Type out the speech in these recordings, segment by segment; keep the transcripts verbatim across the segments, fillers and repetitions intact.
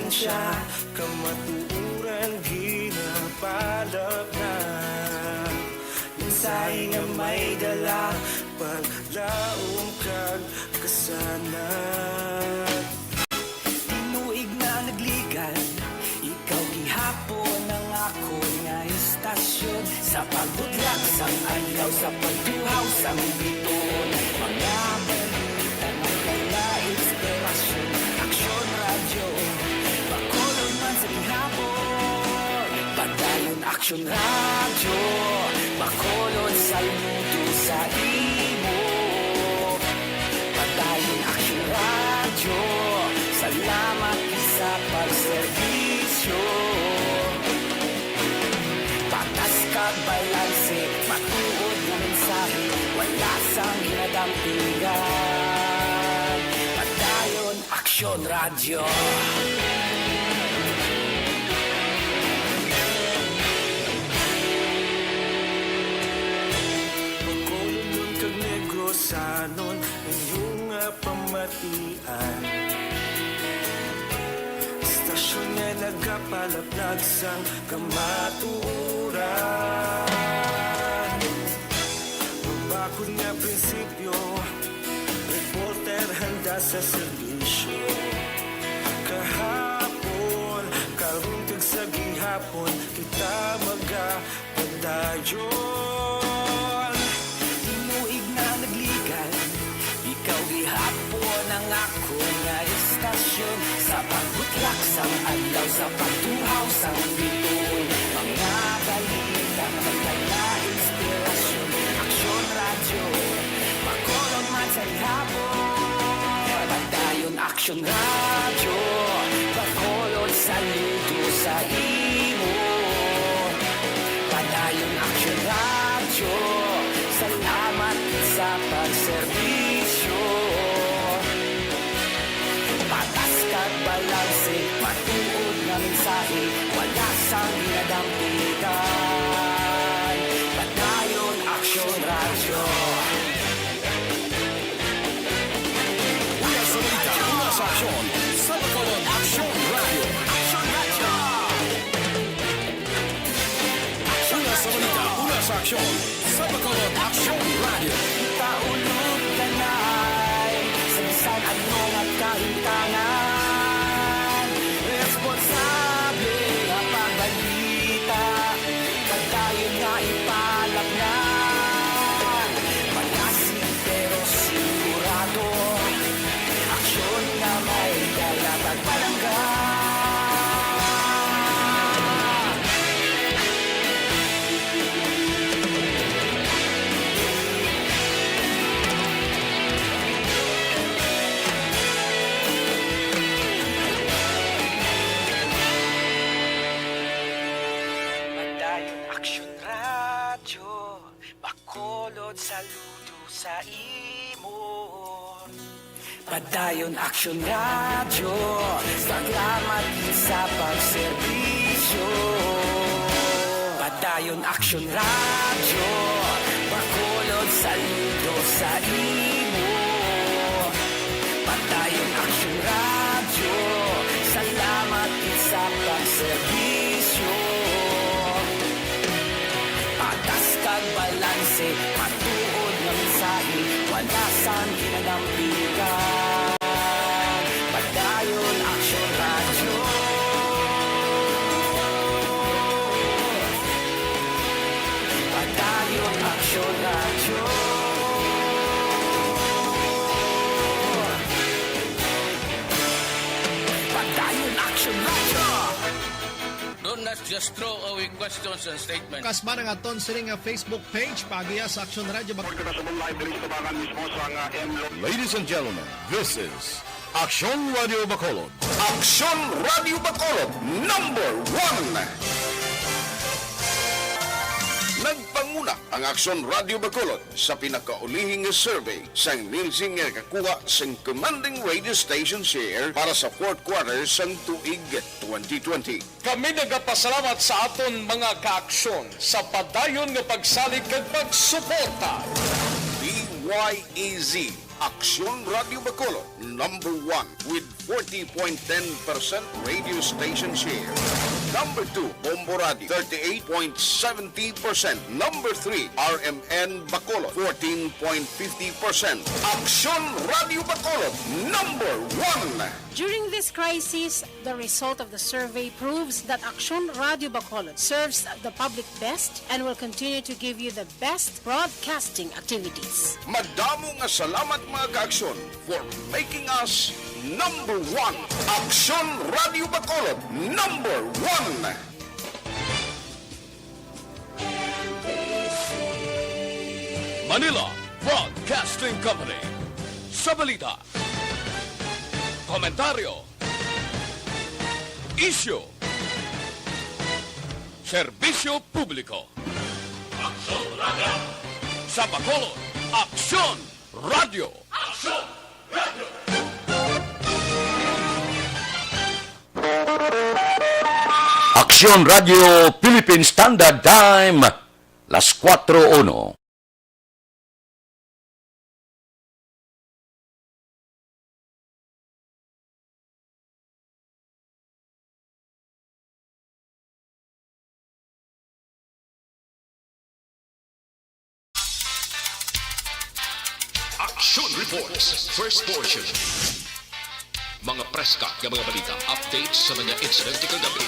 Sa kamatuoran ginapalapna, mensahe nga may dala, paglaom kag kasanag. Tinuig na nagligad, ikaw gihapon ang akon nga istasyon. Sa pagbutlak sang adlaw, sa pagtuhaw sang bituon, mga balita nga dala inspirasyon. Aksyon Radyo, Bacolod man sa gihapon. Padayon Aksyon Radyo, Bacolod, saludo sa imo. Padayon Aksyon Radyo, salamat sa pagserbisyo. Patas kag balanse, matuod nga mensahe, wala sang ginadampigan. Padayon Aksyon Radyo. Bacolodnon kag Negrosanon, inyo nga pamatian. Istasyon nga nagapalaplag sang kamatuoran. Mabakod nga prinsipyo, reporter handa sa serbisyo. Kahapon, karon kag sa gihapon, kita magapadayon. Tinuig na nagligad, ikaw gihapon ang akon nga istasyon. Sa pagbutlak sang adlaw, sa pagtuhaw sang bituon, mga balita nga may dala inspirasyon. Aksyon Radyo, Bacolod man sa gihapon. Padayon Aksyon Radyo, Bacolod, saludo sa imo. Padayon Aksyon Radyo, salamat sa pagserbisyo. Patas kag balanse, matuod nga mensahe, wala sang ginadampigan. Padayon Aksyon Radyo. Una sa balita, una sa aksyon, sa Bacolod Aksyon Radyo. Aksyon Radyo. Una sa balita, una sa aksyon, sa Bacolod Aksyon Radyo. Taulog tanay, sa bisan ano nga kahimtangan, responsable nga pagbalita, padayon nga ipalapnan. Malasig pero sigurado, aksyon nga may dala kag palangga. Padayon Aksyon Radyo, Bacolod, saludo sa imo. Padayon Aksyon Radyo, salamat sa pagserbisyo. Padayon Aksyon Radyo, Bacolod, saludo sa imo. Padayon Aksyon Radyo, salamat sa pagserbisyo. Patas kag balanse, matuod nga mensahe, wala sang ginadampigan. Padayon Aksyon Radyo. Padayon Aksyon Radyo. Padayon Aksyon Radyo. Do not just throw away questions and statements. Kasba na nga aton sini nga Facebook page, paagiha sa Aksyon Radyo Bac- Report kita sa Moon Live diri sa tabangan mismo sa nga M Lo- Ladies and gentlemen, this is Aksyon Radyo Bacolod. Aksyon Radyo Bacolod, number one. Nagpanguna ang Aksyon Radyo Bacolod sa pinakaulihi nga survey sang Nielsen nga nakakuha sang commanding radio station share para sa fourth quarter sang tuig twenty twenty. Kami nagapasalamat sa aton mga kaaksyon sa padayon nga pagsalig kag pagsuporta. D Y A Z, Aksyon Radyo Bacolod, number one with forty point ten percent radio station share. Number two, Bombo Radio, thirty-eight point seventy percent. Number three, R M N Bacolod, fourteen point fifty percent. Aksyon Radio Bacolod, number one. During this crisis, the result of the survey proves that Aksyon Radio Bacolod serves the public best and will continue to give you the best broadcasting activities. Madamo nga salamat, mga ka-Aksyon, for making us number one. Aksyon Radio Bacolod, number one. Manila Broadcasting Company. Sa balita, komentaryo, isyu, serbisyo publiko. Aksyon Radio. Sa Bacolod, Aksyon Radio. Aksyon Radio. Aksyon Radio Philippine Standard Time, las cuatro uno. Action Reports, first portion. Mga preska nga mga balita, updates sa mga insidente kagabi.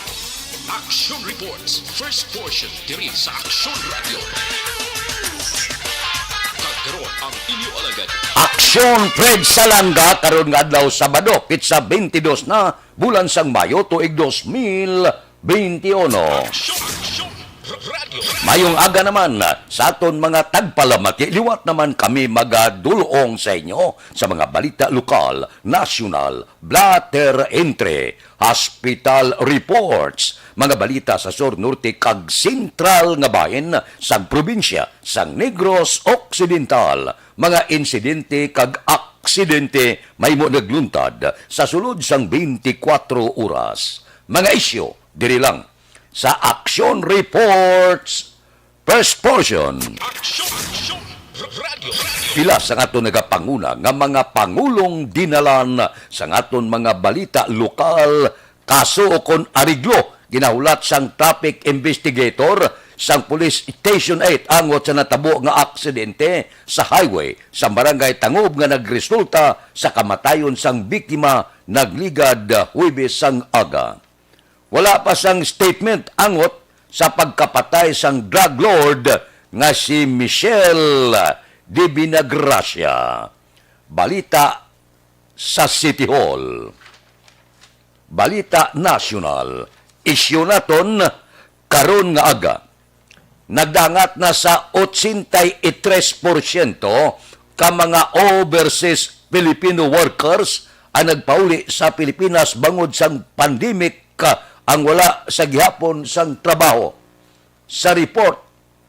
Action Reports, first portion, diri sa Action Radio. Kag karon ang inyo alagad. Aksyon Fred Salanga karon nga adlaw, Sabado, pitsa twenty-two na, bulan sang Mayo, tuig dos mil twenty-uno. Action, action, radio. Mayong aga naman sa aton mga tagpalamati. Liwat naman kami magadulong sa inyo sa mga balita lokal, nasyonal, blatter entry, hospital reports, mga balita sa sur, norte, kag sentral nga bahin sang probinsya sang Negros Occidental, mga insidente kag aksidente mahimo nagluntad sa sulod sang twenty-four oras. Mga isyu diri lang sa Action Reports First Portion. Action, action, radio, radio. Pila sa aton nagapanguna nga mga pangulong dinalan sa aton mga balita lokal, kaso ukon ariglo, ginahulat sang traffic investigator sang Police Station eight angot sa natabo nga aksidente sa highway sa Barangay Tangob nga nagresulta sa kamatayon sang biktima nagligad Huwebes sang aga. Wala pa sang statement angot sa pagkapatay sang drug lord nga si Michelle de Vinagracia. Balita sa City Hall. Balita nasyonal. Isyu naton karon nga aga. Nagdangat na sa ochenta y tres porsyento ka mga overseas Filipino workers ang nagpauli sa Pilipinas bangod sang pandemic, ka ang wala sa gihapon sang trabaho. Sa report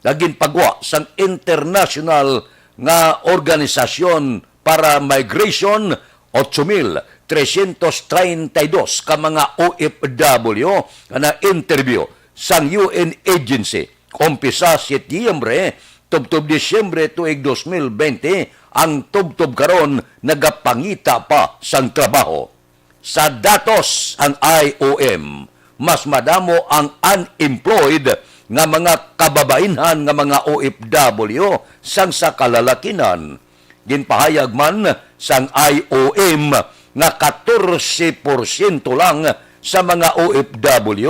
nga ginpagwa sang internasyonal nga organisasyon para migration, ocho mil tresyentos treinta y dos ka mga O F W nga na-interview sang U N agency umpisa Setyembre tubtob Disyembre tuig dos mil bente, ang tubtob karon nagapangita pa sang trabaho. Sa datos ang I O M, mas madamo ang unemployed nga mga kababainhan nga mga O F W sang sa kalalakinan. Ginpahayag man sang I O M nga katorse porsyento lang sa mga O F W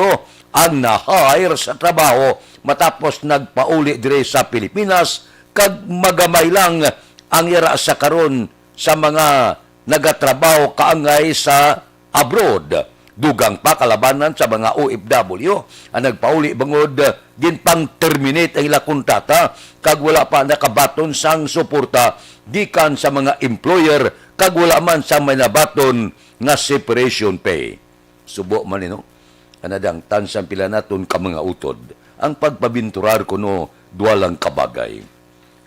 ang na-hire sa trabaho matapos nagpauli diri sa Pilipinas, kag magamay lang ang yara sa karon sa mga nagatrabaho kaangay sa abroad. Dugang pa kalabanan sa mga O F W ang nagpauli bangod ginpang-terminate ang ila kontrata kag wala pa nakabaton sang suporta gikan sa mga employer kag wala man sang may nabaton nga separation pay. Subo man ni, no? Ang nadangtan sang pila naton ka mga utod, ang pagpabinturar kuno duha lang ka bagay.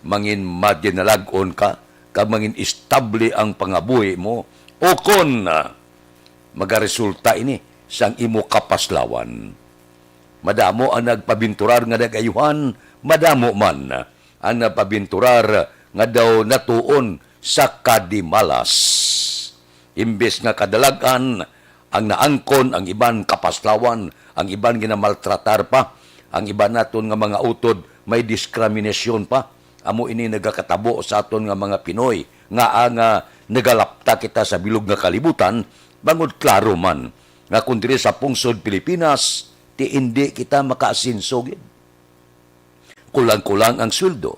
Mangin madinalag-on ka, kag mangin estable ang pangabuhi mo, ukon, ah, magaresulta ini sang imo kapaslawan. Madamo ang nagpabinturar nga nag-ayuhan, madamo man ang nagpabinturar nga daw natuon sa kadimalas. Imbes nga kadalag-an ang naangkon, ang iban kapaslawan, ang iban ginamaltratar pa, ang iban naton nga mga utod may diskriminasyon pa. Amo ini nagakatabo sa aton nga mga Pinoy nga ang, ah, nagalapta kita sa bilog nga kalibutan, bangod klaro man nga kung diri sa pungsod Pilipinas, ti indi kita makaasenso gid. Kulang-kulang ang sweldo.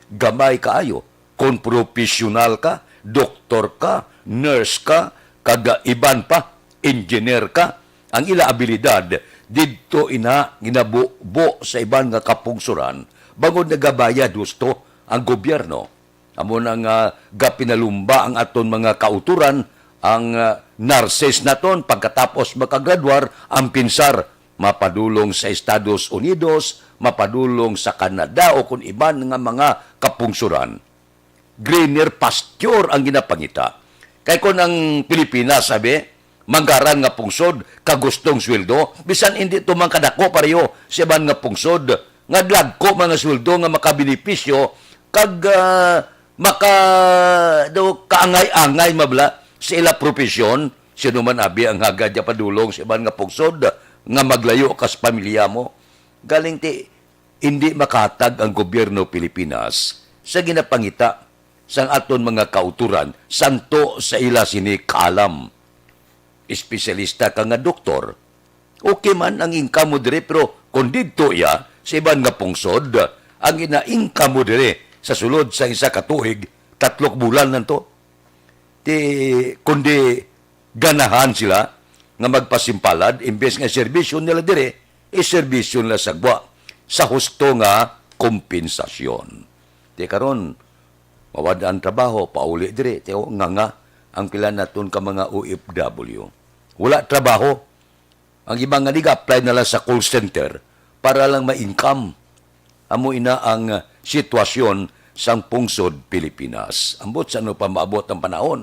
Gamay kaayo. Kon profesional ka, doktor ka, nurse ka, kag iban pa, engineer ka, ang ila abilidad didto ina ginabubo sa iban nga kapungsoran, bangod nagabayad husto ang gobyerno. Amo na nga gapinalumba ang aton mga kautoran, ang, ah, nurses naton pagkatapos makagradwar, ang pinsar mapadulong sa Estados Unidos, mapadulong sa Canada o kon iban nga mga kapungsoran. Greener pasture ang ginapangita. Kay kon ang Pilipinas, sabi, manggaran nga pungsod kag gustong sweldo, bisan indi to man kadako pareho sa iban nga pungsod nga dagko man nga sweldo nga makabenepisyo kag, ah, maka-, daw kaangay-angay mabla sa ila propesyon, sino man abi ang hagad niya padulong sa iban nga pungsod nga maglayo ka sa pamilya mo? Galing ti indi makahatag ang gobyerno Pilipinas sa ginapangita sang aton mga kautoran santo sa ila sini kaalam. Espesyalista ka nga doktor, okay man ang income mo diri, pero kung didto iya sa iban nga pungsod, ang gina-income mo diri sa sulod sa isa ka tuig, tatlok bulan lang to. Ti, kundi ganahan sila nga magpasimpalad, imbes nga serbisyo nila diri, iserbisyo nila sa gwa sa husto nga kompensasyon. Ti karon, mawad ang trabaho, pauli diri, ti, o, nga nga ang pila naton ka mga O F W. Wala trabaho. Ang iba nga nag-apply na lang sa call center para lang ma-income. Amo ina ang sitwasyon sang pungsod Pilipinas. Ambot sa ano pa maabot ang panahon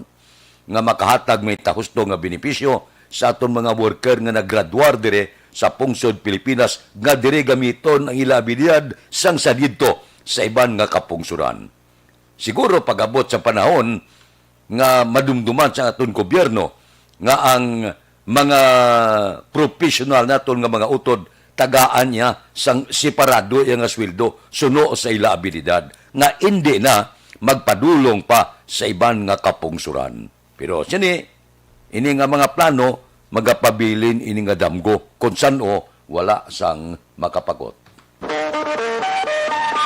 nga makahatag may tahusto nga benepisyo sa aton mga worker nga naggraduar dire sa pungsod Pilipinas nga dire gamiton ang ila abilidad sang sa didto sa iban nga kapungsoran. Siguro pag-abot sa panahon nga madumduman sa aton gobyerno nga ang mga professional naton nga mga utod tagaan niya sang separado iya nga sweldo suno sa ila abilidad, nga indi na magpadulong pa sa iban nga kapungsoran. Pero sini, ini nga mga plano magapabilin ini nga damgo kon san-o wala sang makapagot.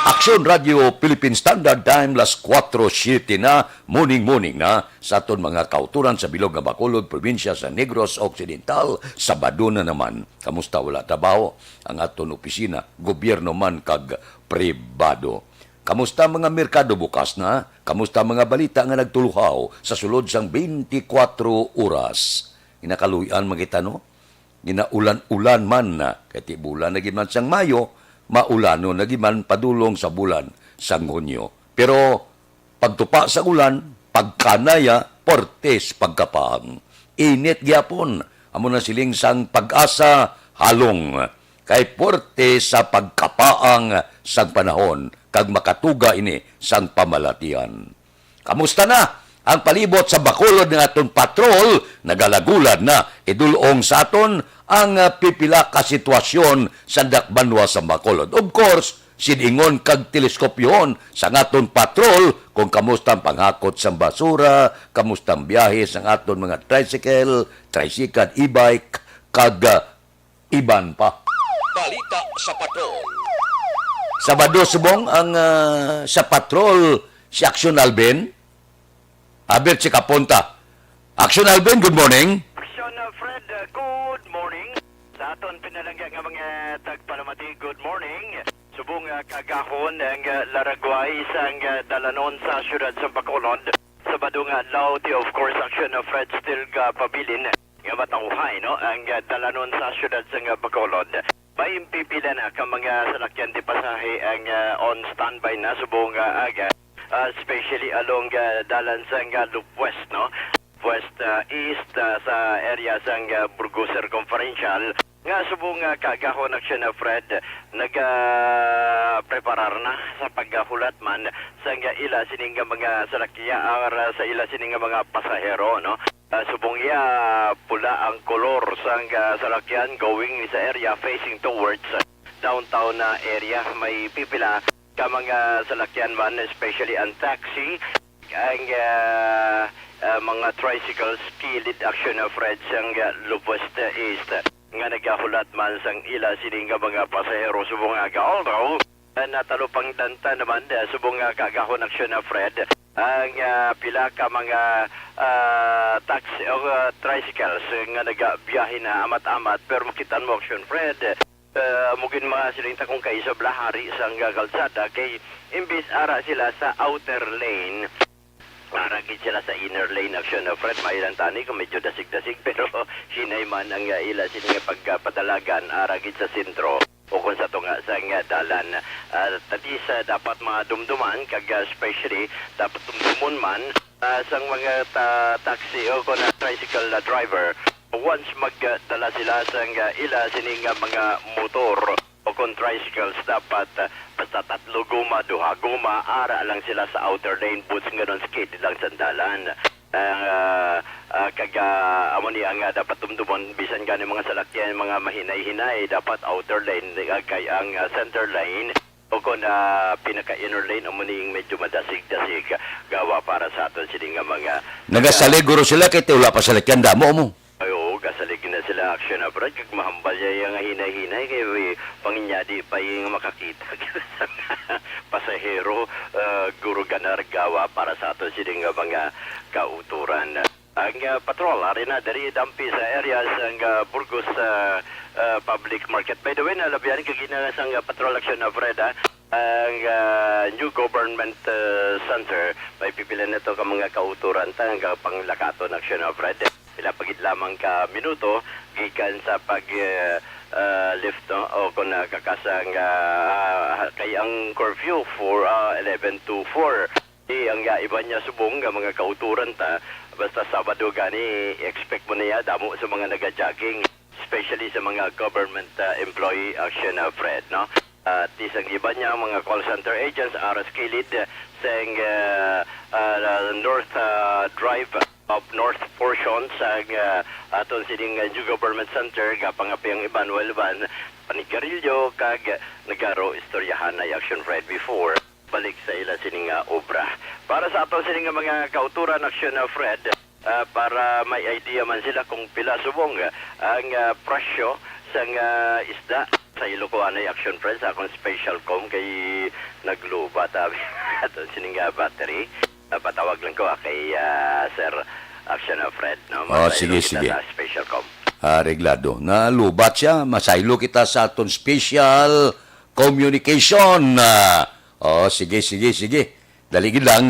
Aksyon Radio Philippine Standard Time, las kuwatro siete na, morning, morning na sa aton mga kauturan sa bilog nga Bacolod, probinsya sa Negros Occidental. Sabado na naman. Kamusta, wala trabaho ang aton opisina, gobyerno man kag pribado? Kamusta mga merkado, bukas na? Kamusta mga balita nga nagtuluhaw sa sulod sang twenty-four oras? Ginakaluy-an man kita, no? Ginaulan-ulan man na, kay ti bulan na gid man sang Mayo, maulanon na gid man padulong sa bulan sang Hunyo. Pero pagtupa sa ulan, pagkanaya, portes pagkapang. Init gyapon, amo na siling sang Pag-asa, halong. Kay porte sa pagkapaang sang panahon, kag makatuga ini sang pamalatian. Kamusta na ang palibot sa Bacolod nga aton patrol? Nagalagulad na. Idul-ong sa aton ang, ah, pipila ka sitwasyon sa dakbanwa sa Bacolod. Of course, sid-ingon kag teleskopyohon sa aton patrol kung kamusta ang panghakot sang basura, kamusta ang biyahe sang aton mga tricycle, tricycle, e-bike, kag, ah, iban pa. Balita sa Patrol. Sabado subong ang, ah, sa patrol si Aksyon Alvin. Aber, check-upon ta. Aksyon Alvin, good morning. Aksyon, uh, Fred, uh, good morning. Sa aton pinalangga nga mga tagpalamati, good morning. Subong, uh, kaagahon ang, uh, laragway sang, uh, dalanon sa siyudad sa Bacolod. Sabado nga adlaw, ti, of course, Aksyon, uh, Fred, still gapabilin nga matawhay, no, ang, ah, dalanon sa siyudad sang, ah, Bacolod. May pipila na ka mga salakyan ti pasahe ang, ah, on standby na subong nga aga, ah, especially along, ah, dalan sang, ah, Loop West, no? West, ah, East, ah, sa area sang, ah, Burgos Circumferential. Nga subong nga kaagahon, Action Fred, nagapreparar na sa paghulat man sa nga ila sining nga mga salakya, or sa ila sining nga mga pasahero, no? Ah, subong iya pula ang kolor sang, ah, salakyan going sa area facing towards downtown na area. May pipila ka mga salakyan man, especially ang taxi, ang, ah, ah, mga tricycles, kilid, Action Fred, sang, ah, Lubos East, nga nagahulat man sang ila sini nga mga pasahero subong nga aga. Although, ah, natalupangdan ta naman, ah, subong nga kaagahon, Action Fred, ang, ah, pila ka mga, ah, taxi o, ah, tricycles nga nagabiyahe na amat-amat, pero makita mo, Action Fred, ah, amo gid mga siling ta kung kaisab la hari sang, ah, kalsada, kay imbis ara sila sa outer lane, ara gid sila sa inner lane, Action Fred. Mailan tani kung medyo dasig-dasig, pero hinay man ang, ah, ila sini nga pagpadalagan ara gid sa sentro o kung sa tunga sang, ah, dalan. Ah, at least, ah, dapat madumduman kag, ah, especially dapat dumdumon man, ah, sang mga ta-, taxi o kung, ah, tricycle, ah, driver, once magdala sila sang, ah, ila sini nga mga motor o kung tricycles, dapat, ah, basta tatlo guma, duha guma, ara lang sila sa outer lane, buts nga non skid lang sandalan. Ah, ah, kag, ah, amo ni ang, ah, dapat tumtumon, bisan gani mga salakyan, mga mahinay-hinay, dapat outer lane, ah, kay ang, ah, center lane o kon, ah, pinaka inner lane, amo ni ang medyo madasig-dasig, gawa para sa aton sini nga mga, Nagasalig guro sila kay wala pa salakyan damo mo. Ay, oo, gasalig na sila, Action Fred, kag mahambal niya yung hinay-hinay kay, eh, panginyadi pa yung makakita sa pasahero, ah, guro ganar gawa para sa aton sini nga mga kauturan. Ang, ah, patrol ari na diri dampi sa area sang, ah, Burgos, ah, ah, Public Market. By the way, nalabihan kagina sang, ah, patrol, Action Fred, ah. Ang, ah, new government, ah, center, may pipila na to ka mga kauturan ta nga panglakaton, Action Fred. Pila pa gid lamang ka minuto gikan sa pag, eh, ah, lift, no? O kung nakakasang, ah, kay ang curfew for, ah, eleven to four. Di ang, ah, iban niya subong nga mga kauturan ta, basta Sabado gani, expect mo niya damo sa mga naga-jogging, especially sa mga government, ah, employee, Action, ah, Fred, no? At isang iban niya mga call center agents, aras kilid, sang, ah, ah, North, ah, Drive, of North portion sa, ah, aton sining, ah, New Government Center, gapangapi ang iban, well, iban, panigarilyo, kag nagaro istoryahan na Action Fred before balik sa ila sini nga obra. Para sa aton sini nga mga kauturan, Action, ah, Fred, ah, para may idea man sila kung pila subong, ah, ang, ah, presyo sang, ah, isda sa Ilocos Anay, Action Fred, sa akong special com kay naglubat abi aton sini nga battery. Ah, patawag lang ko, ah, kay, ah, Sir Action, ah, Fred, no? Oh, sige, sige. Masaylo kita sa special com. Areglado. Nalubat siya, masaylo kita sa aton special communication. Ah, oh, sige, sige, sige. Dali gid lang.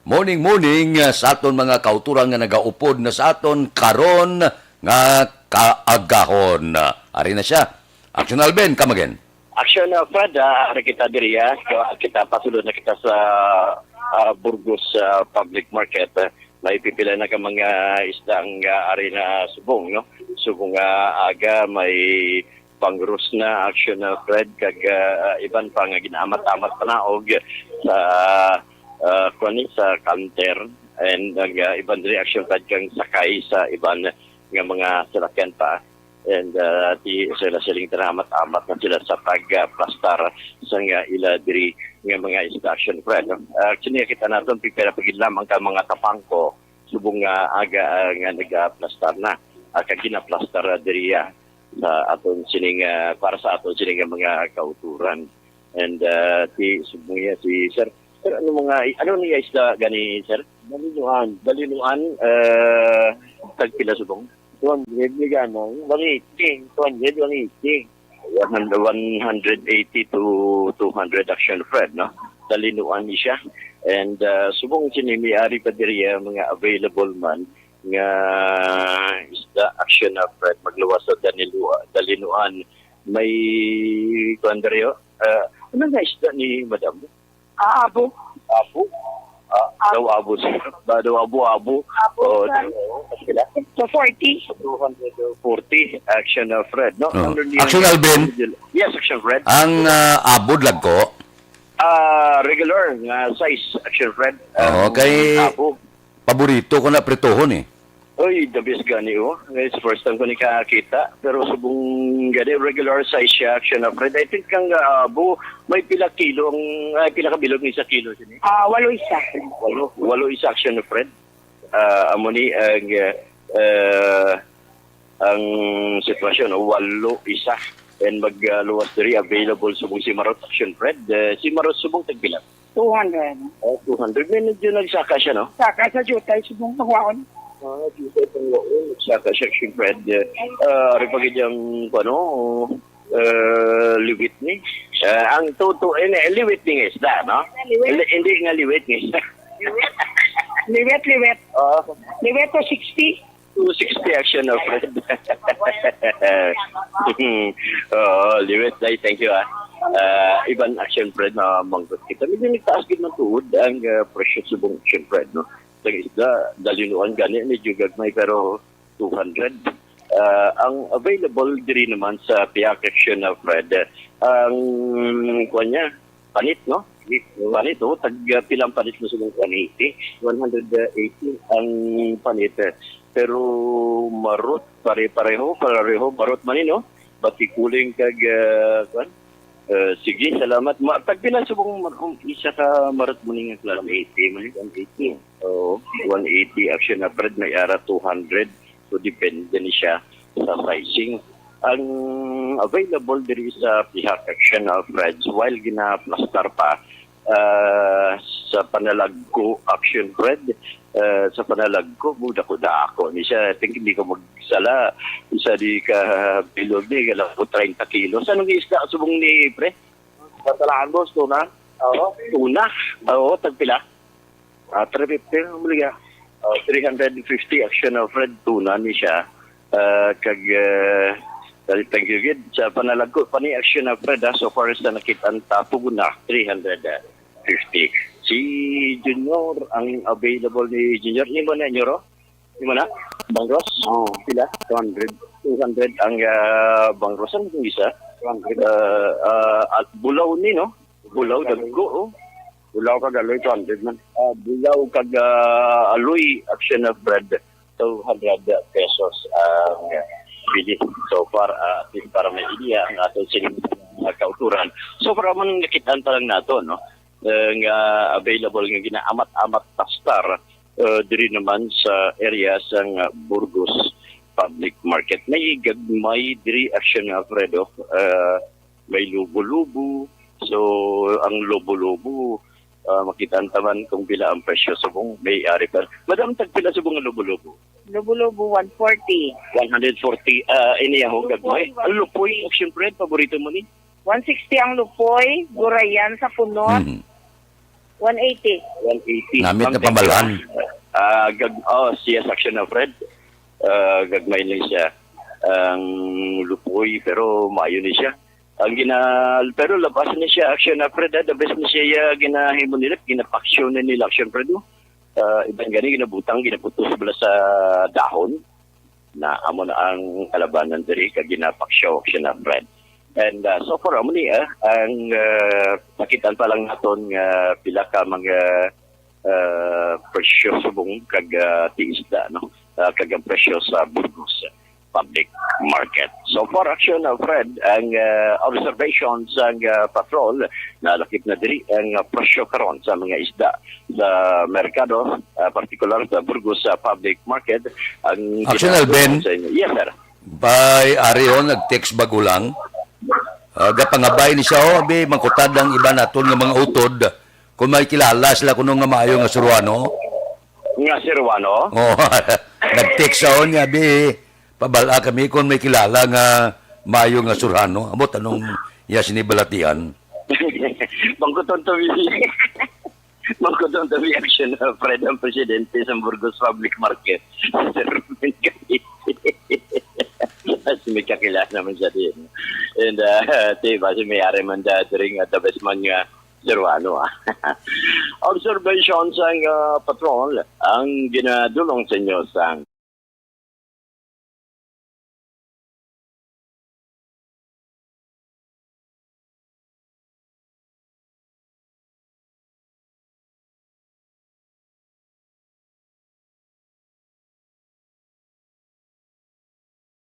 Morning, morning, ah, sa aton mga kauturan nga nagaupod na sa aton karon nga kaagahon. Ah, ari na siya. Action Alvin, come again. Action, ah, Fred, ah, ari kita diri, ah. Kita, kita pasulod na kita sa, ah, Burgos, ah, Public Market. Ah, may pipila na ka mga isda ang, ah, ari na subong, no? Subong nga aga, may pangrus na, Action, ah, Fred, kag, ah, iban pa nga ginaamat-amat panaog sa, ah, kuwan ni, sa counter, and ang, ah, iban diri, Action, Fred, kang sakay sa iban nga mga salakyan pa. And, ah, di sila siling tanamat-amat na sila sa pagplastar sa nga ila diri nga mga isda, Action, Fred, no? Ah, actually, kita naton, pipira pa gid lamang ka mga tapangko subong nga aga, ah, nga nagaplastar na. Ah, kag ginaplastar, ah, diri, ah, sa aton sining, ah, para sa aton sining nga mga kauturan. And, ah, ti, subong niya si Sir. Sir, ano mga, ano niya isda gani, Sir? Balinuan. Balinuan, ah, tagpila subong? Two hundred ni ganang, one eighty. Two hundred, one eighty. One hundred, one hundred eighty to two hundred, Action, Fred, no? Dalinuan ni siya. And, ah, subong sini may ari pa diri, ah, mga available man nga isda, Action, ah, Fred, magluwas sa Danilu-, Dalinuan. May, kuwan diri, oh. Ah, ano nga isda ni Madam? Aabo. Aabo? Ah, daw abo, sir. Ba, daw abo-abo. Abo, sir. Sila? Two forty. Two hundred forty, Action, uh, Fred, no? Oh. Under the Action Alvin? Yes, Action Fred. Ang, ah, abo, lagko? Ah, regular nga size, Action Fred. Oo, ang kay abo. Paborito ko na pritohon, eh. Uy, the best gani, oh. It's first time ko ni kakita. Pero subong gani, regular size siya, Action, uh, Fred. I think ang, ah, abo, may pila kilo, ang, ay, pila ka bilog ni sa kilo, sini? Ah, walo isa. Walo, walo isa, Action, uh, Fred. Ah, amo ni ang, ah, ah, ang sitwasyon, no? Walo isa. And mag, ah, luwas diri available subong si Marot, Action, Fred. Eh, si Marot subong tagpila? Two hundred. Oh, two hundred. May medyo nagsaka siya, no? Saka sa jutay, subong pangwaon. Ah, jutay pangwaon. Nagsaka siya, Action, Fred. Eh, ah, ari pa gid ang, ano, eh, liwit ni. Eh, ang tuto, eh, liwit ni nga isda, no? Liwit. Hindi, hindi nga liwit ni isda. Liwit, liwit. Oo. Liwit to sixty. Two sixty, Action, uh, Fred. Oo, liwit, day. Thank you, ah. Ah, iban, Action, Fred, na manggot kita. Medyo nagtaas gid man tuod ang, ah, presyo subong, Action, Fred, no? Sa isda, dalinuan gani, medyo gagmay, pero two hundred. Ah, ang available diri naman sa Piak, Action, uh, Fred, ang, kuwan niya, panit, no? Panit, oh, tag, ah, pila ang panit mo sa one eighty? One hundred eighty ang panit, eh. Pero Marot, pare-pareho, pareho, Marot man ni, no? Batikuling kag, ah, kuwan? Eh, sige, salamat. Ma-, tagpila subong Mar-, kung isa ka Marot mo ni nga klase? One eighty man, one eighty. Oo, one eighty, Action, uh, Fred, may ara two hundred. So, depende ni siya sa sizing. Ang available diri sa Piak, Action, uh, Fred, while ginaplastar pa, ah, sa panalagko, Action, Fred, ah, sa panalagko, mo, dako-dako ni siya. I think hindi ko magsala, isa di ka bilog ni, alam ko, treinta kilos. Anong isda subong ni, pre? Sa talaan, boss, tuna. Oo. Tuna? Oo, tagpila? Ah, three fifty ang muli, ah. Oh, three hundred fifty, Action, uh, Fred, tuna ni siya. Ah, kag, ah, dali, thank you gid. Sa panalagko pa ni, Action, uh, Fred, ah, so far sa nakit-an, tapog na, three hundred fifty. Si Junior, ang available ni Junior, imo na, Junior, oh? Imo na? Bangros? Oo. Pila? Two hundred. Two hundred ang, ah, bangros. Ano yung isa? Two hundred. Ah, ah, at bulaw ni, no? Bulaw, dagko, oh. Bulaw kag aloy, two hundred man. Ah, bulaw kag, ah, aloy, Action, uh, Fred, two hundred pesos ang, ah, bili. So far, ah, at least para may idea ang ato sining, ah, kauturan. So far, amo nang nakitaan pa lang nato, no? Eh, nga available nga ginaamat-amat pastar, eh, diri naman sa area sang, ah, Burgos Public Market. May gagmay diri, Action, Alfredo. Eh, may lubo-lubo. So, ang lubo-lubo, ah, makitaan ta man kung pila ang presyo subong may ari pa. Madam, tagpila subong ang lubo-lubo? Lubo-lubo, one forty. One hundred forty, ah, ini ang gagmay. Lupoy, one. Ang lupoy, Action Fred, paborito mo ni? One sixty ang lupoy, gurayan sa punot. Mhm. One eighty. One eighty. Namit na pambalhan. Ah, gag-, oh, siya, Action, Alfred. Ah, gagmay lang siya. Ang lupoy, pero maayo ni siya. Ang gina-, pero labas ni siya, Action, Alfred, ah, the best ni siya, ah, ginahimo nila, ginapaksyon na nila, Action, Alfred, no? Ah, iban gani, ginabutang, ginaputos bala sa dahon. Na amo na ang kalabanan diri, kag ginapaksyaw siya na, Fred. And, ah, so far, amo ni, ah, ang, ah, nakitaan pa lang naton nga pila ka mga, ah, presyo subong kag, ah, ti isda, no? Ah, kag ang presyo sa Burgos Public Market. So far, Action, ah, Fred, ang, ah, observation sa, ah, patrol, nalakip na diri ang, ah, presyo karon sa mga isda sa merkado, ah, partikular sa Burgos, ah, Public Market. Ang Action, Alvin? Sa inyo. Yes, sir. Bay, ari, oh, nag-text bago lang. Ah, gapangabay ni siya, oh, abi, mangkutad ang iba naton nga mga utod kung may kilala sila kuno nga maayo nga Suruano. Nga Suruano? Oh, nag-text siya, oh, niya, abi, pabala kami kung may kilala nga maayo nga Suruano. Amo tanong niya sini balatian. Bangkuton to, Mangkuton to, Action, Fred, ang presidente sa Burgos Public Market, si Sir Ruben Cavite. As may kakilala naman siya din. And, ah, di ba, si may-ari man da, during, ah, the best man nga, Sir Wano, ah. Observation sang, ah, patrol ang ginadulong sa inyo sang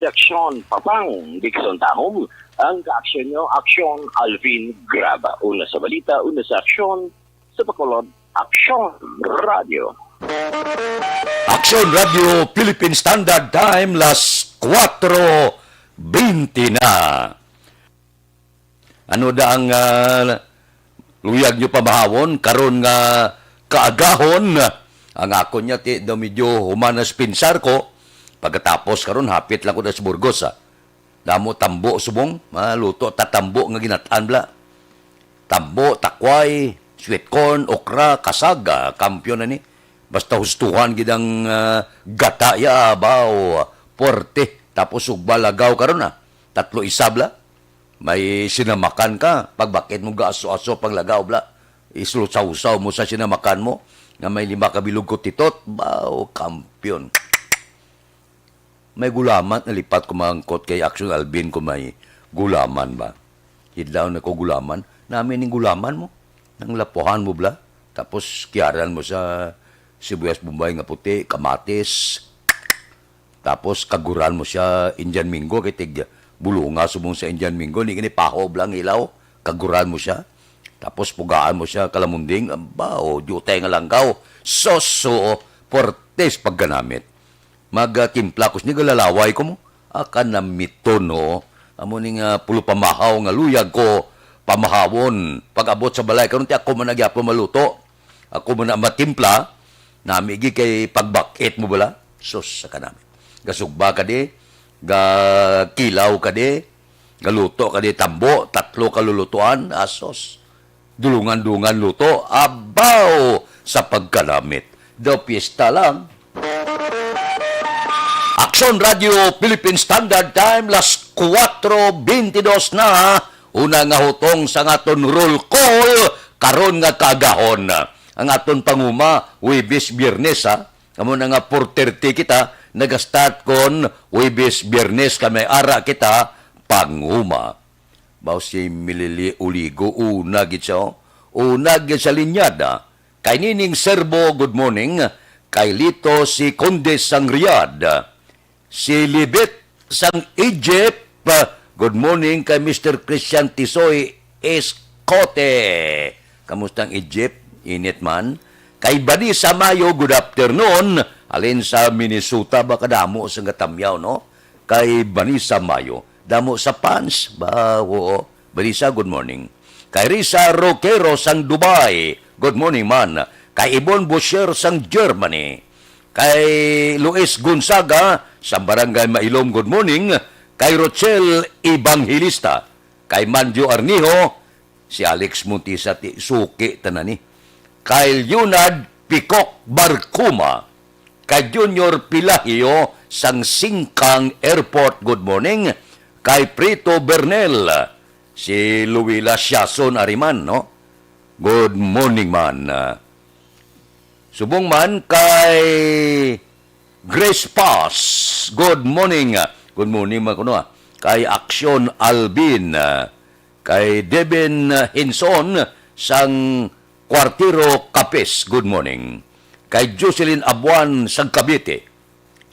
Aksyon, Papang Dixon Tahom, ang kaaksyon nyo, Aksyon Alvin Graba. Una sa balita, una sa aksyon, sa Bacolod, Aksyon Radio. Aksyon Radio Philippine Standard Time, las kuwatro bente na. Ano da ang, ah, luyag nyo pamahawon karon nga kaagahon? Ang akon niya, ti, daw medyo human na sa pinsar ko. Pagkatapos karon, hapit lang ko na sa Burgos, ah. Damo tambo subong, maluto ta tambo nga ginat-an bala. Tambo, takway, sweet corn, okra, kasag, ah, kampiyon na ni. Basta hustuhan gid ang, ah, gata ya, abaw, puwerte. Tapos ug balagaw karon, ah. Tatlo isab la. May sinamakan ka, pagbakit mo gaaso-aso panglagaw bala. Isulsaw-saw mo sa sinamakan mo nga may lima ka bilog ko titot, baw, kampiyon. May gulaman, nalipat ko mangkot kay Action Alvin ko may gulaman ba. Hidlaw na ko gulaman, nami ning gulaman mo. Nang lapuhan mo bala, tapos kiyaran mo sa sibuyas Bombay nga puti, kamatis, tapos kaguran mo siya Indian Minggo, kay tig bulunga subong sa Indian Minggo, ni gini pahob lang ilaw, kaguran mo siya. Tapos pugaan mo siya kalamunding, aba, o, diutay nga langgaw. Sos, oo, portes pagganamit. Mag, ah, timpla ko sini, galalaway ko mo. Aka na mito, no? Amo ni nga pulo pamahaw nga luyag ko pamahawon. Pag-abot sa balay, karon ti ako man na gyapon maluto. Ako man na matimpla, nami gi kay pagbakit mo bala. Sus, sa kanami. Gasugba ka di, gakilaw ka di, galuto ka di, tambo, tatlo ka lulutuan, asos. Dulungan-dungan luto, abaw sa pagkalamit. Daw piyesta lang. Aksyon Radio Philippine Standard Time, las kuwatro bente dos na. Una nga hutong sa aton roll call karon nga kaagahon. Ang aton panguma, Huwebes, Biyernes, ha? Amo na nga four thirty kita, nagastart kon Huwebes, Biyernes, kay may ara kita panguma. Baw si Milili Uligo, una gid siya, oh. Una gid sa linyada. Kay Nining Serbo, good morning. Kay Lito si Conde sang Riyadh. Si Libet sang Egypt, good morning kay Mister Christian Tisoy Escote. Kamusta ang Egypt? Init man. Kay Vanessa Mayo, good afternoon. Alin sa Minnesota ba, kadamo sa gatamyaw, no? Kay Vanessa Mayo, damo sa fans ba? Oo. Vanessa, good morning. Kay Risa Roquero sang Dubai, good morning man. Kay Ibon Bosher sang Germany. Kay Luis Gonzaga sa Barangay Mailom, good morning. Kay Rochelle Evangelista, kay Manjo Arnijo, si Alex Montisa, ti suki tanan ni. Kay Leonard Picok Barcuma, kay Junior Pilahio sang Singkang Airport, good morning. Kay Prito Bernel, si Luila Siason Ariman, no? Good morning man. Subong man kay Grace Paz, good morning. Good morning man kuno, ah. Kay Action Alvin, ah, kay Devin Hinson sang Cuartero Capes, good morning. Kay Jocelyn Abuan sang Cavite,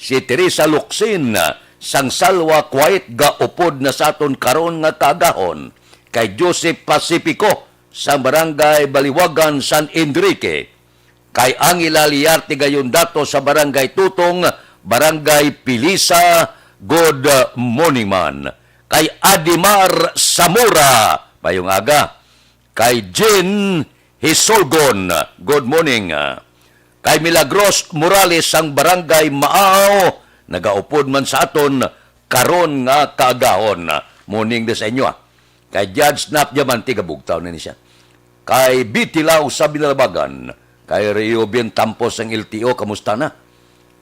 si Teresa Locsin sang Salwa Kuwait gaupod na sa aton karon nga kaagahon. Kay Joseph Pacifico sang Barangay Baliwagan, San Enrique. Kay Angela Liarte Gayondato sa Barangay Tutong, Barangay Pilisa, good morning man. Kay Adimar Zamora, mayong aga. Kay Jean Hisolgon, good morning. Kay Milagros Morales sang Barangay Maaw, nagaupod man sa aton karon nga kaagahon. Morning din sa inyo, ah. Kay Judge Nap Diamante, gabugtaw na ni siya. Kay Bitilaw sa Binalabagan, kay Rio Bien Tampos ang L T O, kamusta na?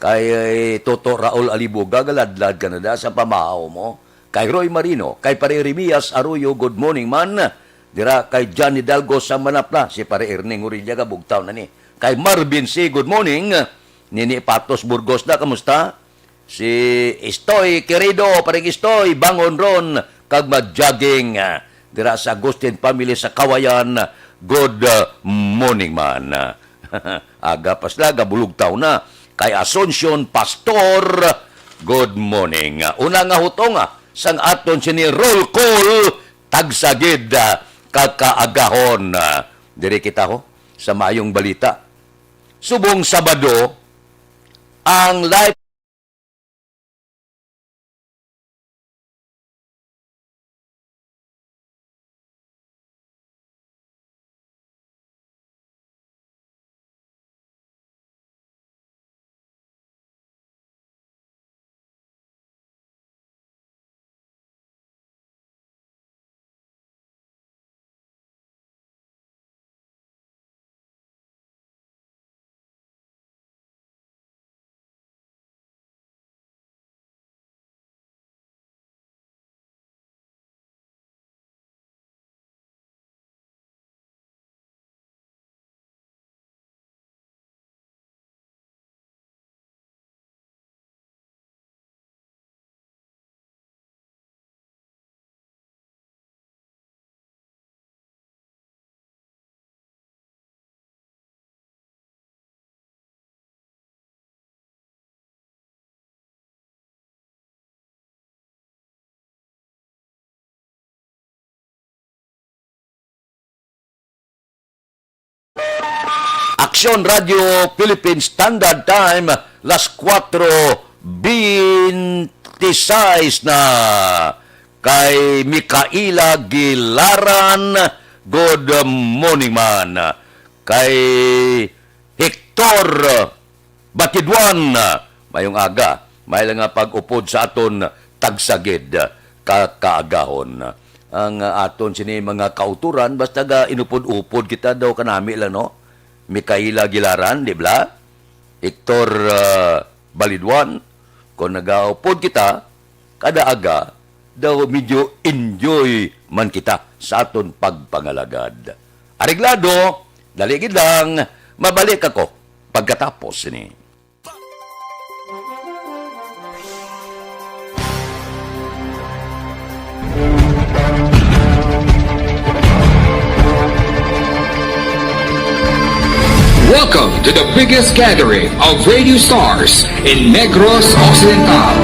Kay Toto Raul Alibuga, galadlad ka na da sa pamahaw mo. Kay Roy Marino, kay Pare Remias Arroyo, good morning man. Dira kay John Hidalgo sa Manapla, si Pare Erning Urillaga, bugtaw na ni. Kay Marvin C, good morning. Nini Patos Burgos na, kamusta? Si Istoy Querido, Paring Istoy, bangon ron kag mag-jogging, ah, dira sa Agustin family sa Kawayan. Good, ah, morning man. Aga pa sila, gabulugtaw na. Kay Asuncion Pastor, good morning. Una nga hutonga sang aton sini roll call, tagsagid, ah, kakaagahon. Ah, diri kita ho sa maayong balita. Subong Sabado, ang life Aksyon Radio Philippine Standard Time, las kuwatro beintisais na. Kay Micaela Gilaran, good morning man. Kay Hector Batiduan, mayong aga. May lang nga pag-upod sa aton tagsagid ka kaagahon. Ang, ah, aton sini mga kauturan, basta ga inupod-upod kita daw kanami lang, no? Micaela Gilaran, di bala? Hector, ah, Baliduan, kung nagaupod kita, kada aga, daw medyo enjoy man kita sa aton pagpangalagad. Areglado, dali gid lang, mabalik ako pagkatapos sini. Welcome to the biggest gathering of radio stars in Negros Occidental.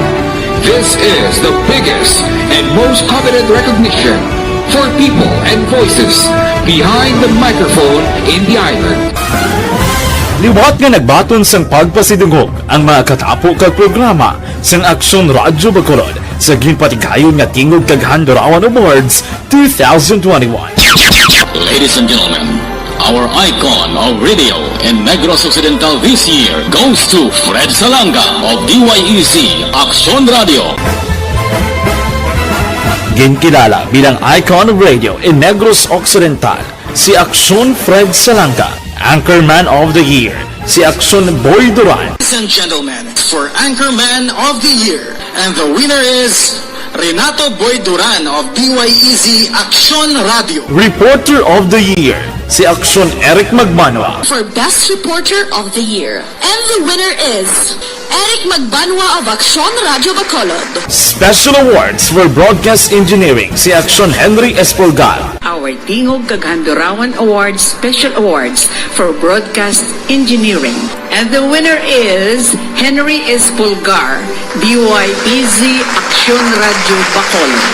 This is the biggest and most coveted recognition for people and voices behind the microphone in the island. Liwat nga nagbaton sang pagpasidungog ang mga katapo kag programa sang Aksyon Radyo Bacolod sa ginpatigayon nga Tingog kag Handurawan Awards two thousand twenty-one. Ladies and gentlemen, our icon of radio in Negros Occidental this year goes to Fred Salanga of D Y E Z Aksyon Radio. Ginkilala bilang icon of radio in Negros Occidental, si Aksyon Fred Salanga. Anchorman of the Year, si Aksyon Boy Duran. Ladies and gentlemen, for Anchorman of the Year, and the winner is Renato Boy Duran of D Y E Z Aksyon Radio. Reporter of the Year, si Aksyon Eric Magbanwa. For Best Reporter of the Year, and the winner is Eric Magbanwa of Aksyon Radio Bacolod. Special Awards for Broadcast Engineering, si Aksyon Henry Espolgar. Our Tingog kag Handurawan Awards Special Awards for Broadcast Engineering. And the winner is Henry Espolgar, D Y E Z Aksyon Radio Bacolod.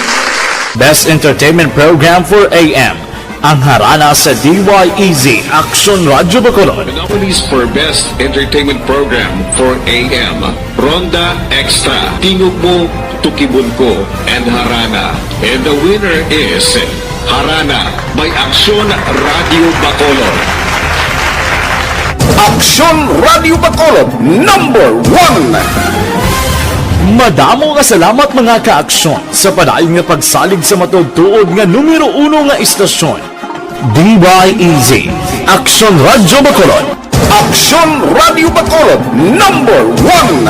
Best Entertainment Program for A M, ang Harana sa D Y E Z Aksyon Radio Bacolod. The nominees for Best Entertainment Program for A M, Ronda Extra, Tingog Mo, Tukibon Ko, and Harana. And the winner is Harana by Aksyon Radio Bacolod. Aksyon Radio Bacolod, number one. Madamo nga salamat, mga ka-aksyon, sa padayon nga pagsalig sa matuod-tuod nga numero uno nga istasyon. D Y E Z, Aksyon Radyo Bacolod. Aksyon Radyo Bacolod, number one.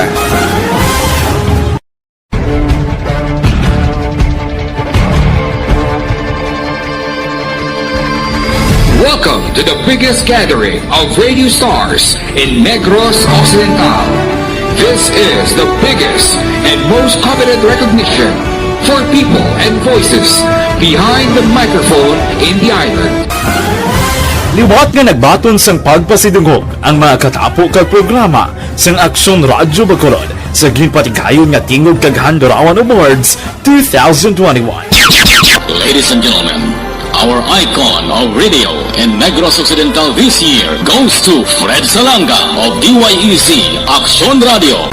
to the biggest gathering of radio stars in Negros Occidental. This is the biggest and most coveted recognition for people and voices behind the microphone in the island. Liwat nga nagbaton sang pagpasidungog ang mga katapo kag programa sang Aksyon Radyo Bacolod sa ginpatigayon nga Tingog kag Handurawan Awards two thousand twenty-one. Ladies and gentlemen, our icon of radio in Negros Occidental this year goes to Fred Salanga of D Y E Z Aksyon Radio.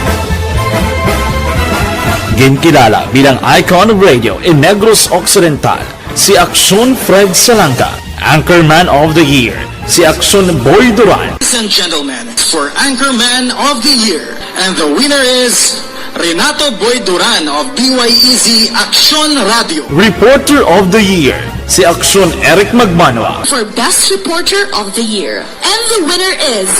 Ginkilala bilang icon of radio in Negros Occidental, si Aksyon Fred Salanga. Anchorman of the Year, si Aksyon Boy Duran. Ladies and gentlemen, for Anchorman of the Year, and the winner is Renato Boy Duran of D Y E Z Aksyon Radio. Reporter of the Year, si Aksyon Eric Magbanwa. For Best Reporter of the Year, and the winner is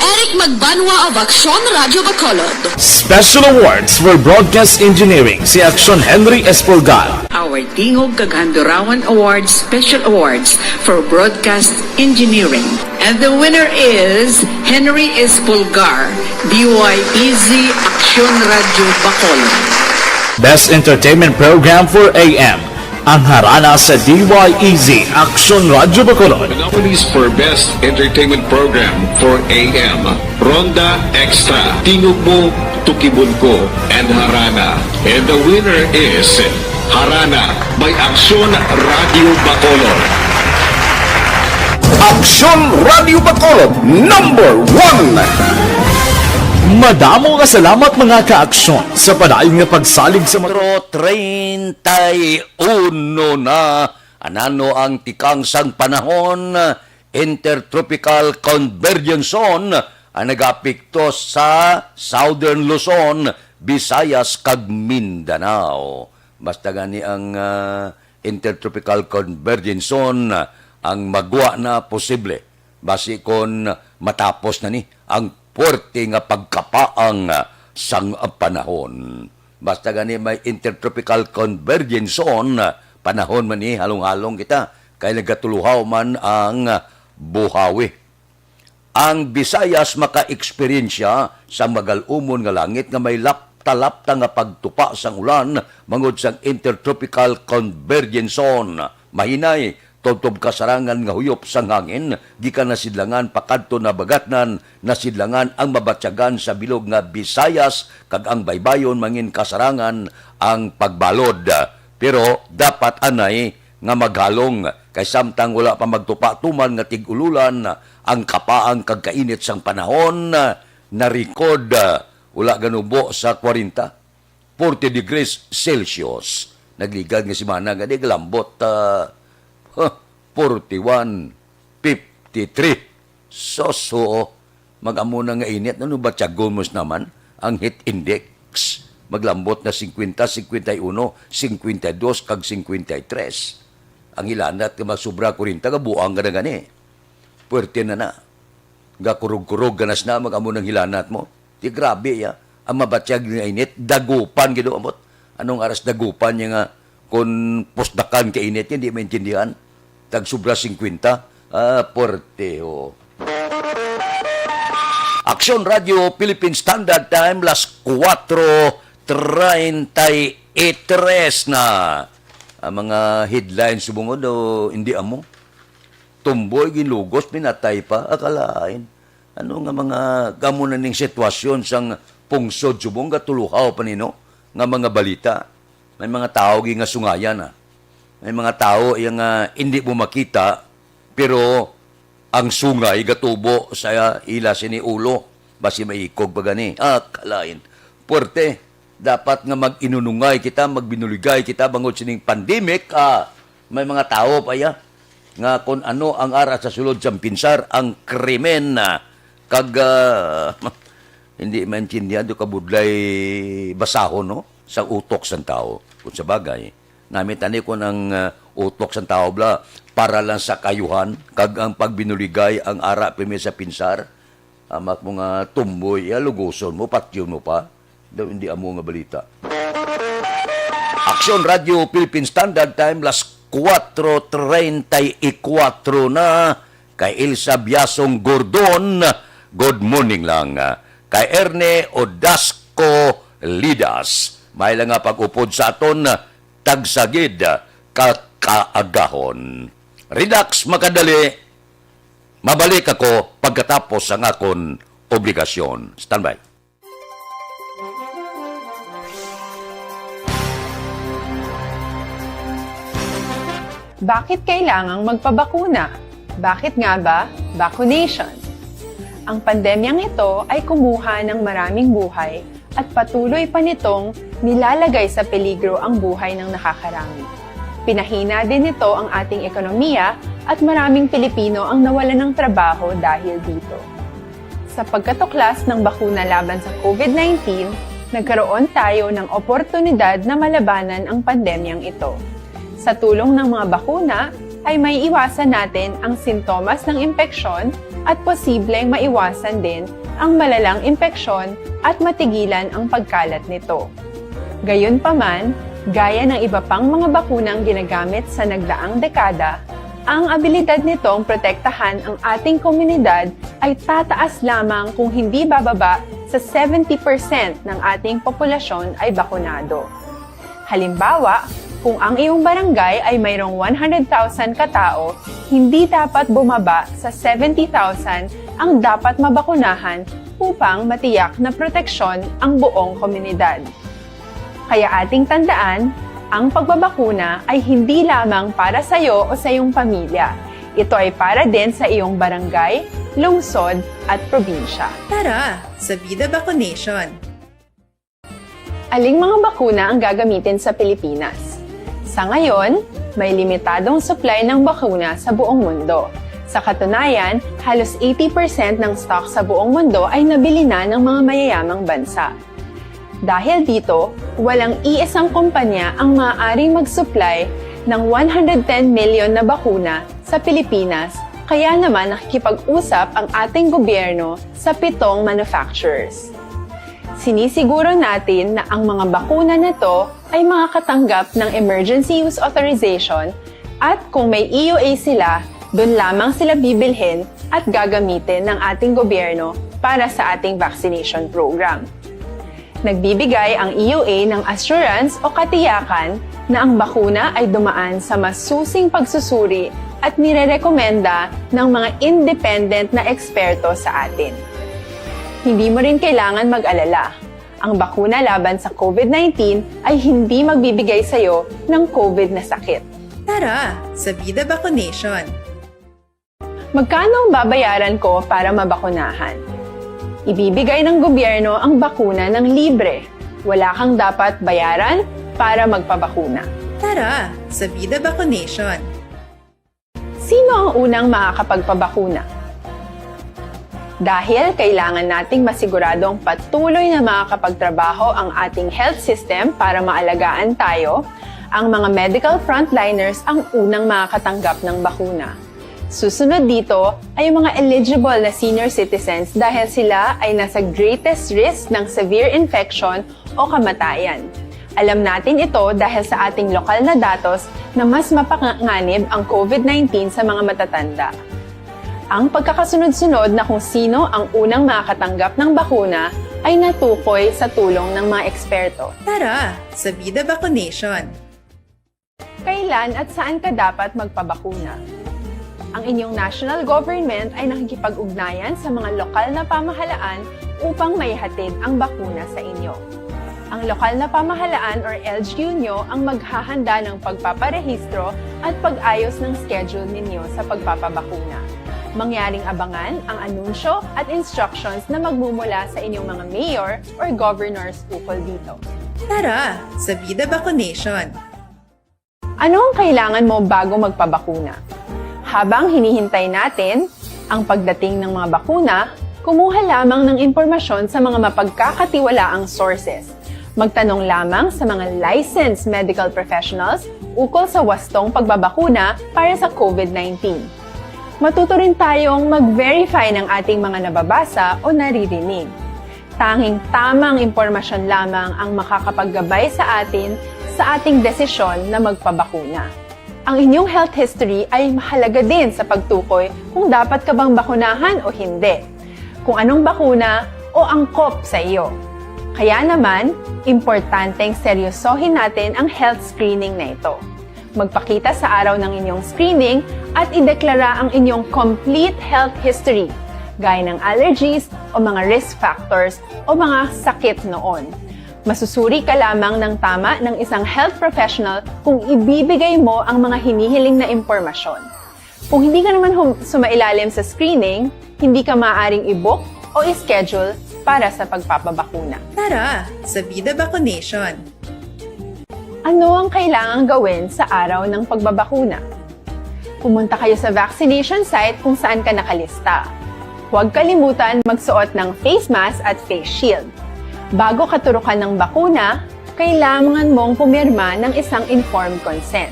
Eric Magbanwa of Aksyon Radio Bacolod. Special Awards for Broadcast Engineering, si Aksyon Henry Espolgar. Our Tingog kag Handurawan Awards Special Awards for Broadcast Engineering. And the winner is Henry Espolgar, D Y E Z Aksyon Radio Bacolod. Best Entertainment Program for A M, ang Harana sa D Y E Z Aksyon Radio Bacolod. The nominees for Best Entertainment Program for A M, Ronda Extra, Tingog Mo, Tukibon Ko, and Harana. And the winner is Harana by Aksyon Radio Bacolod. Aksyon Radio Bacolod, number one. Madamo nga salamat, mga ka-aksyon, sa padayon nga pagsalig sa mga treinta y uno na. Anano ang tikang sang panahon, Intertropical Convergence Zone ang nagapekto sa Southern Luzon, Visayas, kag Mindanao. Basta gani ang, ah, Intertropical Convergence Zone, ah, ang magwa na posible basi kon matapos na ni ang puwerte nga pagkapaang, ah, sang panahon. Basta gani may Intertropical Convergence Zone, ah, panahon man ni halong-halong kita kay nagatuluhaw man ang, ah, buhawi. Ang Visayas maka-eksperyensya sang magal-umon nga langit nga may lapta-lapta nga pagtupa sang ulan bangod sang Intertropical Convergence Zone. Mahinay, tubtob kasarangan nga huyop sang hangin gikan nasidlangan pakadto nabagatnan, nasidlangan ang mabatyagan sa bilog nga Visayas, kag ang baybayon mangin kasarangan ang pagbalod. Pero dapat anay nga maghalong, kay samtang wala pa magtupa tuman nga tig-ululan, ang kapaang kag kainit sang panahon, na-record, ah, wala ganubo sa kwarenta, forty degrees Celsius. Nagligad nga semana gani galambot, ah, huh, forty-one, fifty-three. Sus, oo. Mag-amo na nga init, ano ba, tyagon mo naman ang heat index? Maglambot na singkwenta, singkwenta y uno, singkwenta y dos, kag singkwenta y tres. Ang hilanat nga magsubra kwarenta, kabuang ka na gani. Puwerte na na. Gakurog-kurog ka na sina, mag-amo nang hilanat mo. Di grabe, ya. Ang mabatyag nga init, dagupan, gid, ambot. Anong aras dagupan niya nga kon pusdakan ka init, hindi maintindihan? Tag sobra singkwenta? Ah, puwerte, ho. Aksyon Radio Philippine Standard Time, las kuwatro treinta y tres na. Ang mga headlines subong, oh, hindi amo. Tumboy ginlugos, pinatay pa, akalain. Ano nga mga, kamo na ning sitwasyon sang pungsod subong, gatuluhaw pa nino nga mga balita. May mga tawo gingasungayan, ah. May mga tawo iya nga hindi mo makita, pero ang sungay gatubo sa ila sini ulo, basi maikog pa gani. Ah, kalain. Puwerte, dapat nga mag-inunungay kita, magbinuligay kita bangod sining pandemic, ah, may mga tawo pa iya nga kun ano ang ara sa sulod sang pinsar, ang krimen, ah, kag, ah, hindi maintindihan do kabudlay basahon, no, sa utok sang tawo. Kung sa bagay, namit ani kun ang, ah, utok sang tawo bala para lang sa kayuhan, kag ang pagbinuligay ang ara pirmi sa pinsar, amak mo nga tumboy, iya luguson mo, patyon mo pa. Daw hindi amo nga balita. Aksyon Radio Philippine Standard Time, las kuwatro treinta y kuwatro na. Kay Ilsa Biasong Gordon, good morning lang. Kay Erne Odasco Lidas, may lang nga pag-upod sa aton, tagsagid ka kaagahon. Relax, makadali. Mabalik ako pagkatapos sang akon obligasyon. Standby. Bakit kailangang magpabakuna? Bakit nga ba vaccination? Ang pandemyang ito ay kumuha ng maraming buhay at patuloy pa nitong nilalagay sa peligro ang buhay ng nakakarami. Pinahina din nito ang ating ekonomiya at maraming Pilipino ang nawalan ng trabaho dahil dito. Sa pagkatuklas ng bakuna laban sa COVID nineteen, nagkaroon tayo ng oportunidad na malabanan ang pandemyang ito. Sa tulong ng mga bakuna, ay may iwasan natin ang sintomas ng impeksyon at posibleng maiwasan din ang malalang impeksyon at matigilan ang pagkalat nito. Gayunpaman, gaya ng iba pang mga bakunang ginagamit sa nagdaang dekada, ang abilidad nitong protektahan ang ating komunidad ay tataas lamang kung hindi bababa sa seventy percent ng ating populasyon ay bakunado. Halimbawa, kung ang iyong barangay ay mayroong one hundred thousand ka tawo, hindi dapat bumaba sa seventy thousand ang dapat mabakunahan upang matiyak na proteksyon ang buong komunidad. Kaya ating tandaan, ang pagbabakuna ay hindi lamang para sa iyo o sa iyong pamilya. Ito ay para din sa iyong barangay, lungsod, at probinsya. Tara, sa Vida Vaccination! Aling mga bakuna ang gagamitin sa Pilipinas? Sa ngayon, may limitadong supply ng bakuna sa buong mundo. Sa katunayan, halos eighty percent ng stock sa buong mundo ay nabili na ng mga mayayamang bansa. Dahil dito, walang iisang kumpanya ang maaaring mag-supply ng one hundred ten million na bakuna sa Pilipinas, kaya naman nakikipag-usap ang ating gobyerno sa pitong manufacturers. Sinisiguro natin na ang mga bakuna na to ay makakatanggap ng emergency use authorization at kung may E U A sila, doon lamang sila bibilhin at gagamitin ng ating gobyerno para sa ating vaccination program. Nagbibigay ang E U A ng assurance o katiyakan na ang bakuna ay dumaan sa masusing pagsusuri at nirerekomenda ng mga independent na eksperto sa atin. Hindi mo rin kailangan mag-alala. Ang bakuna laban sa COVID nineteen ay hindi magbibigay sa iyo ng COVID na sakit. Tara, sa Vida Vaccination! Magkano ang babayaran ko para mabakunahan? Ibibigay ng gobyerno ang bakuna ng libre. Wala kang dapat bayaran para magpabakuna. Tara, sa Vida Vaccination! Sino ang unang makakapagpabakuna? Dahil kailangan nating masiguradong patuloy na makakapagtrabaho ang ating health system para maalagaan tayo, ang mga medical frontliners ang unang makakatanggap ng bakuna. Susunod dito ay ang mga eligible na senior citizens dahil sila ay nasa greatest risk ng severe infection o kamatayan. Alam natin ito dahil sa ating lokal na datos na mas mapanganib ang COVID nineteen sa mga matatanda. Ang pagkakasunod-sunod na kung sino ang unang makakatanggap ng bakuna ay natukoy sa tulong ng mga eksperto. Tara, sa Vida Vaccination! Kailan at saan ka dapat magpabakuna? Ang inyong national government ay nakikipag-ugnayan sa mga lokal na pamahalaan upang maihatid ang bakuna sa inyo. Ang lokal na pamahalaan or L G U nyo ang maghahanda ng pagpaparehistro at pag-ayos ng schedule ninyo sa pagpapabakuna. Mangyaring abangan ang anunsyo at instructions na magmumula sa inyong mga mayor or governors ukol dito. Tara, sa Vida Vaccination! Ano ang kailangan mo bago magpabakuna? Habang hinihintay natin ang pagdating ng mga bakuna, kumuha lamang ng impormasyon sa mga mapagkakatiwalaang sources. Magtanong lamang sa mga licensed medical professionals ukol sa wastong pagbabakuna para sa COVID nineteen. Matuto rin tayong mag-verify ng ating mga nababasa o naririnig. Tanging tamang impormasyon lamang ang makakapaggabay sa atin sa ating desisyon na magpabakuna. Ang inyong health history ay mahalaga din sa pagtukoy kung dapat ka bang bakunahan o hindi, kung anong bakuna o angkop sa iyo. Kaya naman, importanteng seryosohin natin ang health screening na ito. Magpakita sa araw ng inyong screening at ideklara ang inyong complete health history, gaya ng allergies o mga risk factors o mga sakit noon. Masusuri ka lamang ng tama ng isang health professional kung ibibigay mo ang mga hinihiling na impormasyon. Kung hindi ka naman hum- sumailalim sa screening, hindi ka maaaring i-book o i-schedule para sa pagpapabakuna. Tara, sa Vida Vaccination! Ano ang kailangang gawin sa araw ng pagbabakuna? Pumunta kayo sa vaccination site kung saan ka nakalista. Huwag kalimutan magsuot ng face mask at face shield. Bago ka turukan ng bakuna, kailangan mong pumirma ng isang informed consent.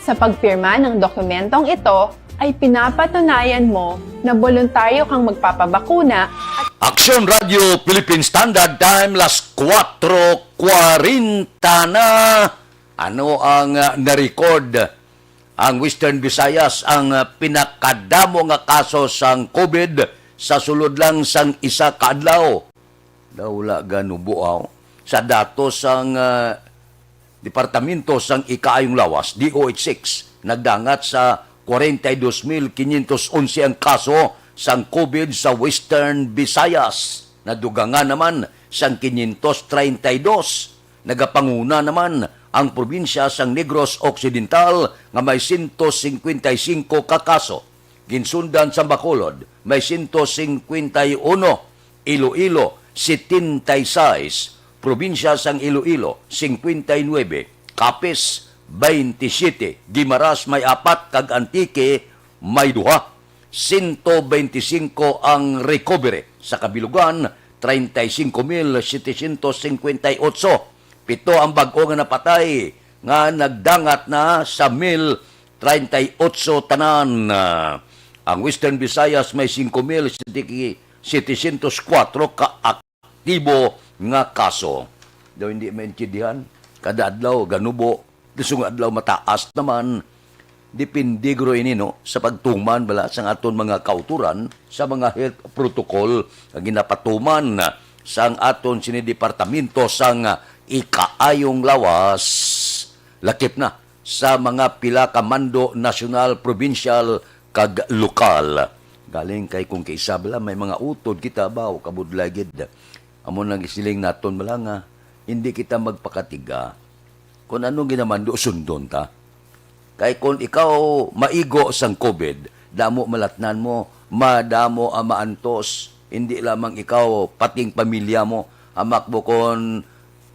Sa pagpirma ng dokumentong ito, ay pinapatunayan mo na boluntaryo kang magpapabakuna at Aksyon Radio Philippine Standard Time, las kuwatro kwarenta na. Ano ang, ah, na-record? Ang Western Visayas ang, ah, pinakadamo nga kaso sang COVID sa sulod lang sang isa ka adlaw. Daw wala ganubo, aw. Sa datos sang, ah, Departamento sang Ikaayong Lawas, D O H six, nagdangat sa kwarenta y dos mil quinientos onse ang kaso sang COVID sa Western Visayas. Nadugangan naman sang quinientos treinta y dos. Nagapanguna naman ang probinsya sang Negros Occidental nga may sento singkwenta y singko ka kaso. Ginsundan sang Bacolod, may sento singkwenta y uno, Iloilo, setenta y seis, probinsya sang Iloilo, singkwenta y nuebe, Capiz, baynte siyete, Guimaras may apat, kag Antique may duha. Sento baynte singko ang recovery. Sa kabilugan, treinta y cinco mil setecientos cincuenta y ocho. Pito ang bag-o nga napatay nga nagdangat na sa mil treinta y ocho tanan. Ah, ang Western Visayas may cinco mil setecientos cuatro ka aktibo nga kaso. Daw hindi maintindihan, kada adlaw ganubo, lisong adlaw mataas naman. Depende guro ini, no, sa pagtuman bala sang aton mga kautoran sa mga health protocol nga ginapatuman sang aton sini departamento sang ikaayong lawas, lakip na sa mga pila ka mando, nasyonal, probinsyal, kag lokal. Galing kay kung kaisa bala may mga utod kita ba, o kabudlay gid. Amo nang gisiling naton bala nga hindi kita magpakatiga. Kung ano ginamando, sundon ta. Kay kung ikaw maigo sang COVID, damo malatnan mo, madamo ang maantos. Hindi lamang ikaw, pating pamilya mo. Hamak mo kon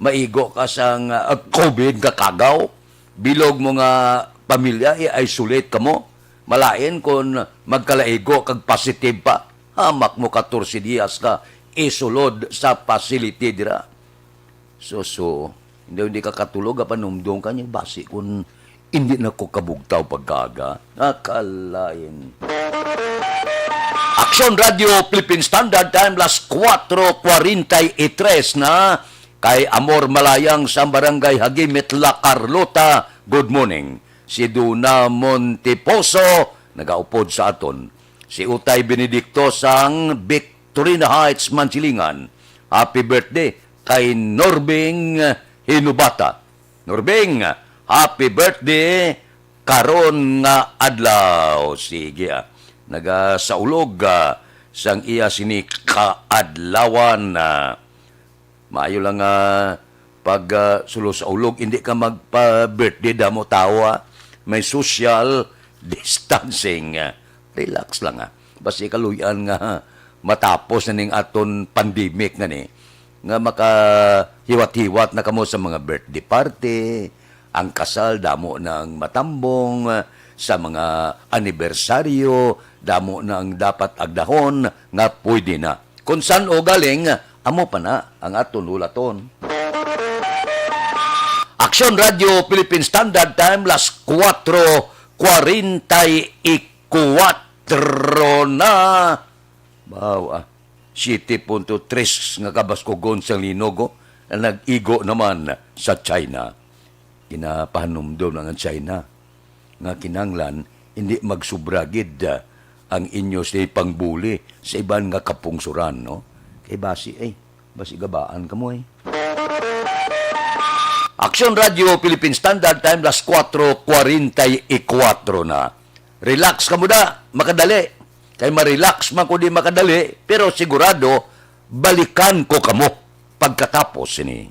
maigo ka sang, ah, COVID nga kagaw. Bilog mo nga pamilya, i-isolate kamo. Malain kon magkalaigo kag positive pa. Hamak mo katorse diyas ka isulod sa facility dira. Suso, hindi, hindi ka katulog, panumdom ka niya, basi kung hindi na ko kabugtaw pagkaaga. Nakalain. Aksyon Radio Philippine Standard Time, las kuwatro kwarenta y tres na. Kay Amor Malayang sa Barangay Hagimit, La Carlota, good morning. Si Duna Monteposo, nagaupod sa aton. Si Utay Benedicto sang Victorina Heights, Mansilingan, happy birthday. Kay Norbing Hinubata. Norbing, happy birthday karon nga adlaw. Sige, ah. Nagasaulog, ah, sang iya sini kaadlawan, ah. Maayo lang nga pag, ah, sulo sa ulog, hindi ka magpa-birthday damo tawo, ah. May social distancing, ah. Relax lang, ah. Basi kaluy-an nga matapos na ning aton pandemic nga ni, nga makahiwat-hiwat na kamo sa mga birthday party, ang kasal damo nang matambong, sa mga anibersaryo damo nang dapat agdahon nga pwede na. Kon san-o galing, amo pa na ang aton hulaton. Aksyon Radio Philippine Standard Time, las kuwatro kwarenta y kuwatro na. Wow, ah. Siyete punto tres nga kabaskugon sang linog, oh, ang nag-igo naman sa China. Ginapahanumdom na ang China. nga kinahanglan, hindi magsubra gid, ah, ang inyo sini pangbuli sa iban nga kapungsoran, no? Kay basi, ay, basi gabaan kamo, eh. Aksyon Radio Philippine Standard Time, las kuwatro kwarenta y kuwatro na. Relax kamo da, makadali. Kay ma-relax man ko di makadali, pero sigurado, balikan ko kamo pagkatapos sini.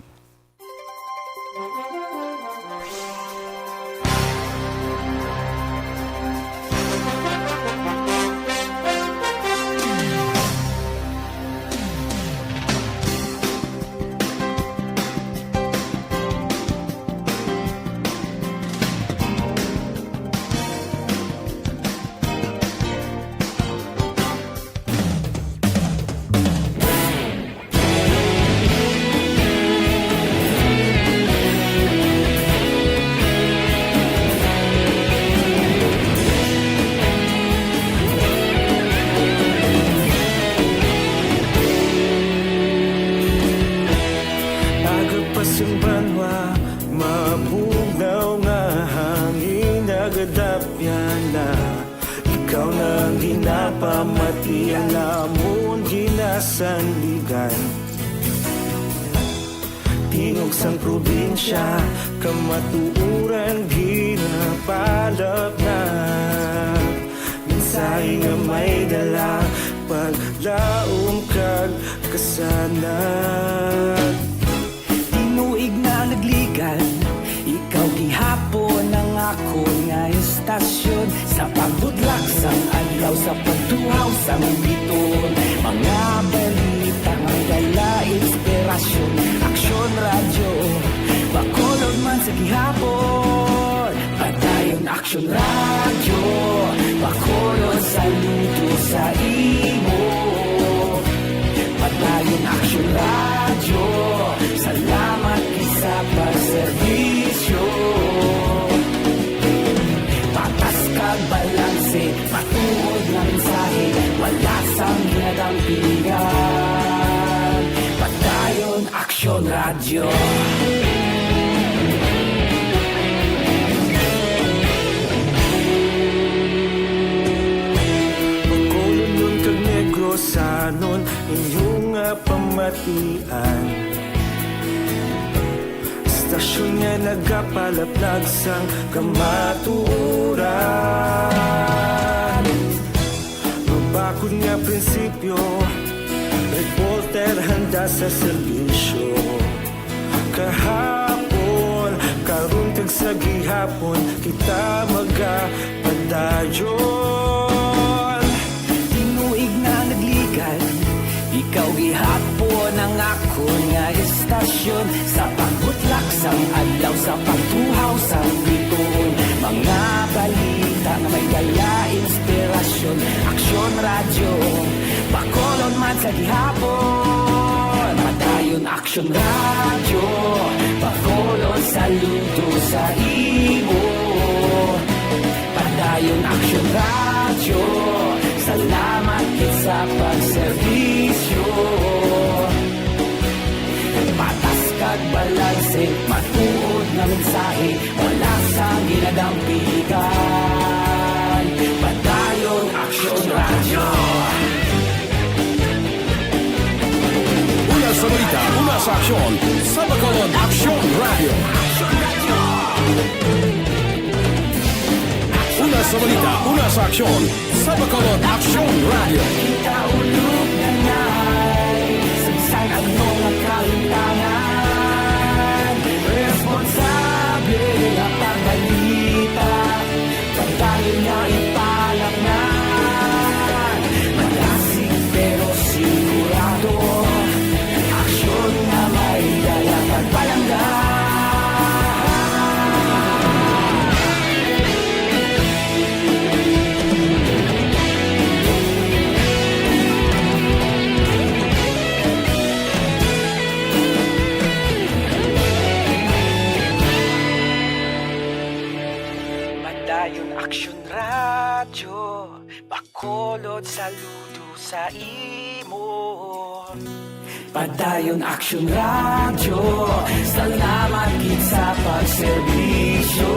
Aga pa sing banwa, mabugnaw nga hangin, nagadapyan na. Ikaw na ang ginapamatian namon, ginasandigan. Tingog sang probinsya, kamatuoran ginapalapnag. Mensahe nga may dala, paglaom kag kasanag. Tinuig na nagligan, ikaw gihapon ang akon nga istasyon. Sa pagbutlak sang adlaw, sa pagtuhaw sang biton, mga balita nga may dala inspirasyon. Aksyon Radyo, Bacolod man sa gihapon. Padayon Aksyon Radyo, Bacolod, saludo sa imo. Padayon Aksyon Radyo, salamat gid sa pagserbisyo. Patas kag balanse, matuod nga mensahe, wala sang ginadampigan. Padayon Aksyon Radyo. Bacolodnon kag Negrosanon, inyo nga pamatian. Istasyon nga nagapalaplag sang kamatuoran. Mabakod nga prinsipyo, reporter handa sa serbisyo. Kahapon, karon kag sa gihapon, kita magapadayon. Tinuig na nagligan, ikaw gihapon ang akon nga istasyon. Sa pagbutlak sang adlaw, sa pagtuhaw sang biton, mga balita nga may dala inspirasyon. Aksyon Radyo, Bacolod man sa gihapon. Padayon Aksyon Radyo, Bacolod, saludo sa imo. Padayon Aksyon Radyo, salamat gid sa pagserbisyo. Patas kag balanse, matuod nga mensahe, wala sang ginadampigan. Padayon Aksyon Radyo. Una sa balita, una sa aksyon, sa Bacolod Aksyon Radyo. Una sa balita, una sa aksyon, sa Bacolod Aksyon Radyo. Kita ulog na ngay, sa bisan ano nga kalintangan, responsable nga pagbalita, pagdali nga ipalapnan. Malasig pero sigurado, aksyon nga may dala kag palangga. Padayon Aksyon Radyo, Bacolod, saludo sa imo. Padayon Aksyon Radyo, salamat gid sa pagserbisyo.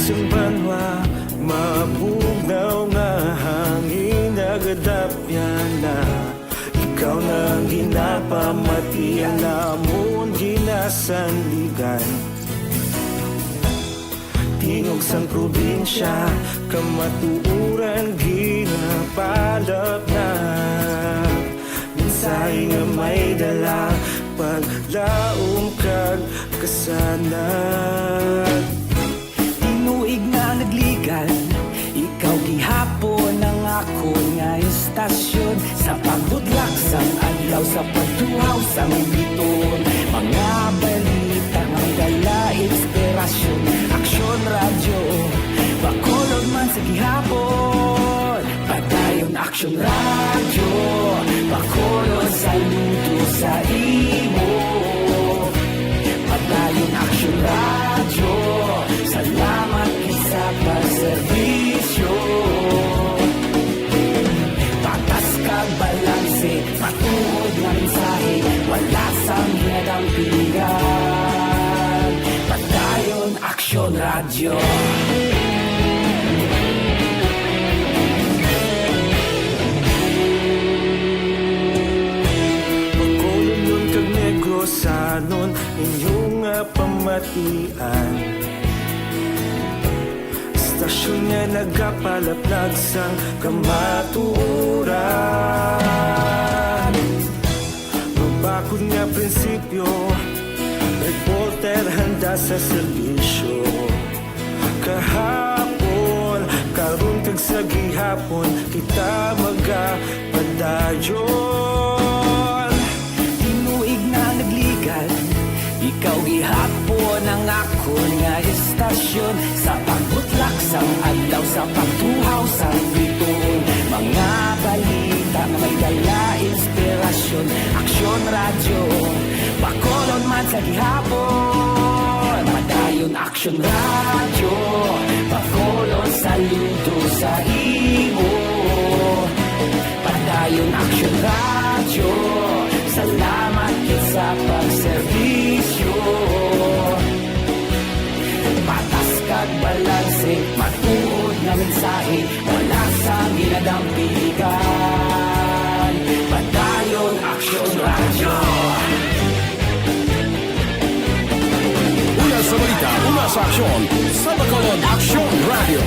Sang banwa, mabugnaw nga hangin nagadapyan na. Ikaw na ang ginapamati, ang amon ginasandigan. Tingog sang probinsya, kamatuoran ginapalapnag. Mensahe nga may dala, paglaom kag kasanag. Tinuig nga nagligan, ikaw gihapon ang akon nga istasyon. Sa pagbutlak sang adlaw, sa pagtuhaw sang biton, mga balita nga may dala inspirasyon. Aksyon Radyo, Bacolod man sa gihapon. Padayon Aksyon Radyo, Bacolod, saludo sa imo. Padayon Aksyon Radyo, salamat gid sa pagserbisyo. Patas kag balanse, matuod nga mensahe, wala sang ginadampigan. Padayon Aksyon Radyo. Bacolodnon kag Negrosanon, inyo nga pamatian. Istasyon nga nagapalaplag sang kamatuoran. Mabakod nga prinsipyo, reporter handa sa serbisyo. Kahapon, karon kag sa gihapon, kita magapadayon. Tinuig nga nagligan, ikaw gihapon ang akon nga istasyon. Sa pagbutlak sang adlaw, sa pagtuhaw sang biton, mga balita nga may dala inspirasyon. Aksyon Radyo, Bacolod man sa gihapon. Padayon Aksyon Radyo, Bacolod, saludo sa imo. Padayon Aksyon Radyo, salamat gid sa pagserbisyo. Patas kag balanse, matuod nga mensahe, wala sang ginadampigan. Padayon Aksyon Radyo. Una sa balita, una sa aksyon, sa Bacolod Aksyon Radyo.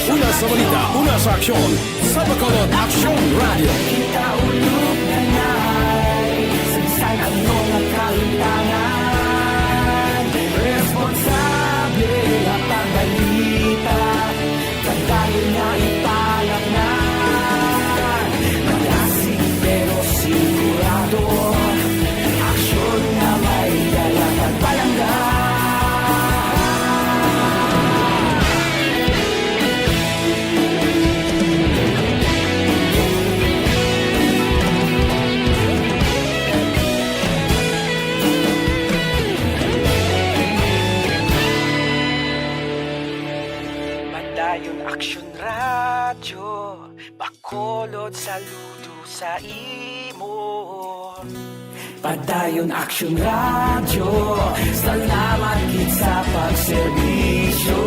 Una sa balita, una sa aksyon, sa Bacolod Aksyon Radyo. Kita ulog na nai, sa bisan ano nga kahitangan, responsable nga pagbalita, padayon nga ipalapngan. Malasig pero sigurado, aksyon nga may dala kag palangga. Padayon Aksyon Radyo, Bacolod, saludo sa imo. Padayon Aksyon Radyo, salamat gid sa pagserbisyo.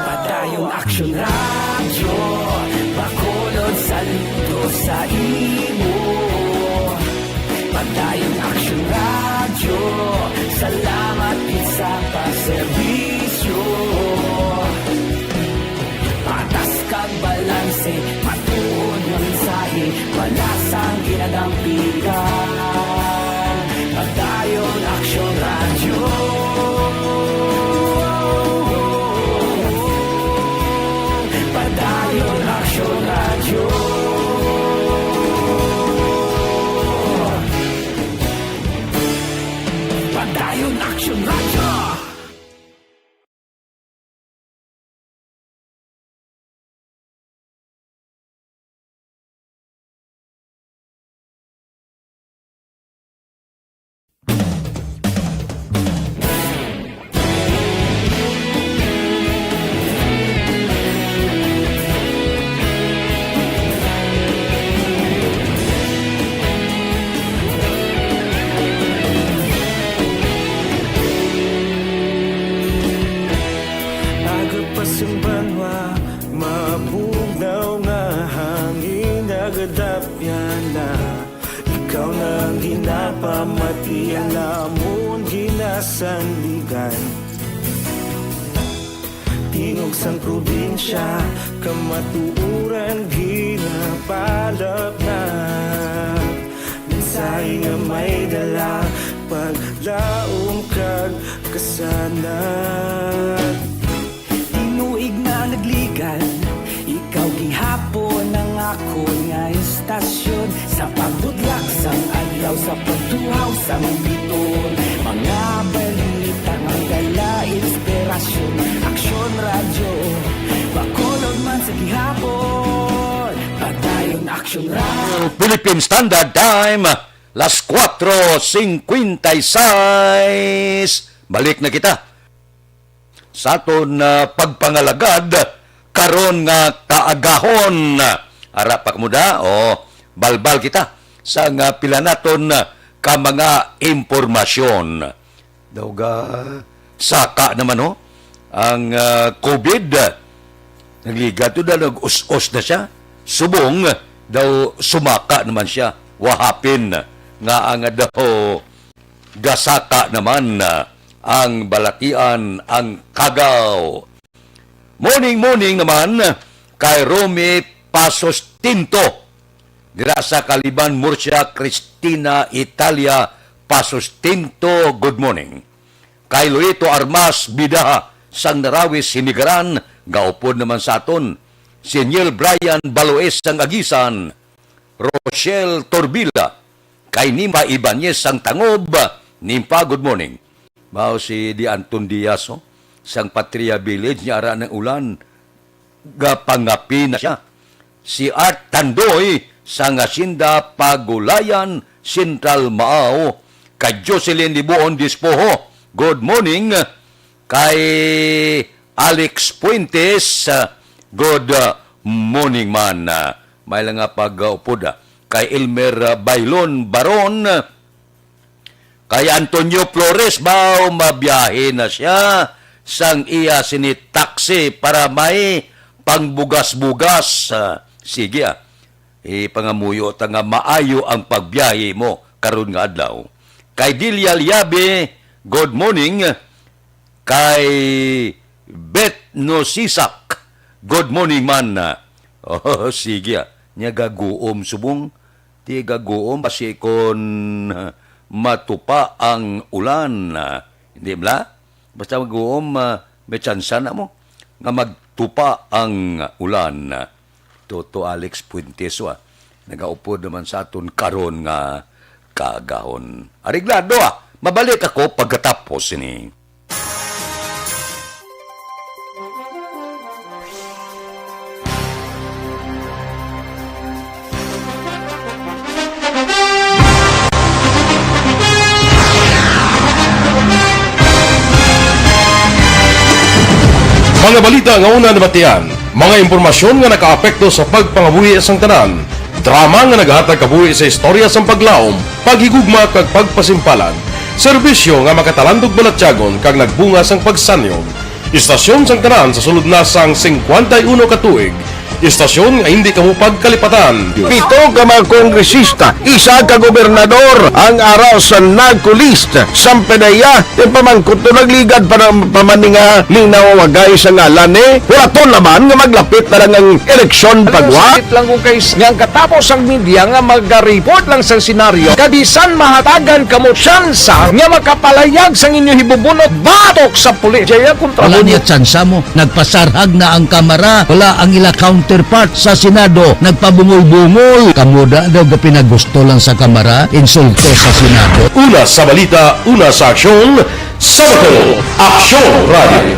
Padayon Aksyon Radyo, Bacolod, saludo sa imo. Padayon Aksyon Radyo, salamat gid sa pagserbisyo. Patas kag balanse, matuod nga mensahe, wala sang ginadampigan. Padayon Aksyon Radyo. Padayon Aksyon Radyo. Padayon Aksyon Radyo. Amon ginasandigan, tingog sang probinsya, kamatuoran ginapalapnap. Mensahe nga may dala, paglaom kag kasanag. Tinuig na nagligad, ikaw gihapon ang akon nga istasyon. Sa pagbudlak sang adlaw, sa pagtuhaw sang biton, mga balita nga dala inspirasyon. Aksyon Radyo, Bacolod man sa gihapon, padayon Aksyon Radyo. Philippine Standard Time, las cuatro cincuenta y seis. Balik na kita sa aton, ah, pagpangalagad karon nga kaagahon. Ara pa kamo da, o, balbal kita sa nga pila naton, ah, ka mga impormasyon. Daw ga saka naman, ho, ang, ah, COVID. Nagligad to na, nag-us-os na siya. Subong daw sumaka naman siya. Wahapin nga ang daw gasaka naman, ah, ang balatian, ang kagaw. Morning, morning naman kay Romy Pasos Tinto. Dira sa Kaliban, Murcia, Cristina, Italia, Pasos Tinto, good morning. Kay Loito Armas Bidaha sang Narawi, Sinigaran, gaupod naman sa aton. Si Neil Brian Baloes sang Agisan, Rochelle Torbila, kay Nimpa Ibanez sang Tangob. Nimpa, good morning. Mao si Di Anton Diaz, oh, sang Patria Village, niya ara ng ulan, gapangapi na siya. Si Art Tandoy sang Hacienda Pagulayan, Central Maao, kay Jocelyn Libuon Dispoho, good morning. Kay Alex Fuentes, ah, good, ah, morning man. Ah, may lang nga pag-upod, ah. Kay Elmer, ah, Bailon Baron, ah, kay Antonio Flores, baw mabiyahe na siya sang iya sini taxi para may pangbugas-bugas. Ah, sige, ah. Ipangamuyo ta nga maayo ang pagbiyahe mo karon nga adlaw. Kay Delia Liabe, good morning. Kay Bet Nosisak, good morning man. Oh, sige, ah. Nya gaguom subong. Di gaguom, basi kon, ah, matupa ang ulan, ah. Hindi bala? Basta maguom, ah, may tsansa na mo nga magtupa ang ulan. Toto Alex Fuentes, ah, nagaupod naman sa aton karon nga kaagahon. Areglado, ah. Mabalik ako pagkatapos sini. Mga balita nga una nabatian, mga impormasyon nga nakaapekto sa pagpangabuhi sang tanan, drama nga naghatag kabuhi sa istorya sang paglaom, paghigugma kag pagpasimpalan, serbisyo nga makatalandog balatyagon kag nagbunga sang pagsanyog. Istasyon sang tanan sa sulod na sang singkwenta y uno ka tuig. Istasyon nga hindi kamo pagkalipatan. Pito ka mga kongresista, isa ka gobernador ang ara sa NAGCO list. Sampanaya, ipamangkot to nagligad para pamaninga linawagay sa ngalan ni Huraton naman nga maglapit na lang ang eleksyon pagwa. Sakit lang kung kay nga ang katapos ang media nga mag-report lang sa senaryo, kabisan mahatagan kamo tsansa nga makapalayag sang inyo hibubunot batok sa pulis. Jaya kontra Wala mo. Niya tsansa mo. Nagpasarhag na ang Kamara. Wala ang ila counterpart sa Senado. Nagpabungol-bungol. Kamo da daw ga pinagusto lang sa Kamara. Insulto sa Senado. Una sa balita, una sa aksyon, Sabado, Aksyon Radio.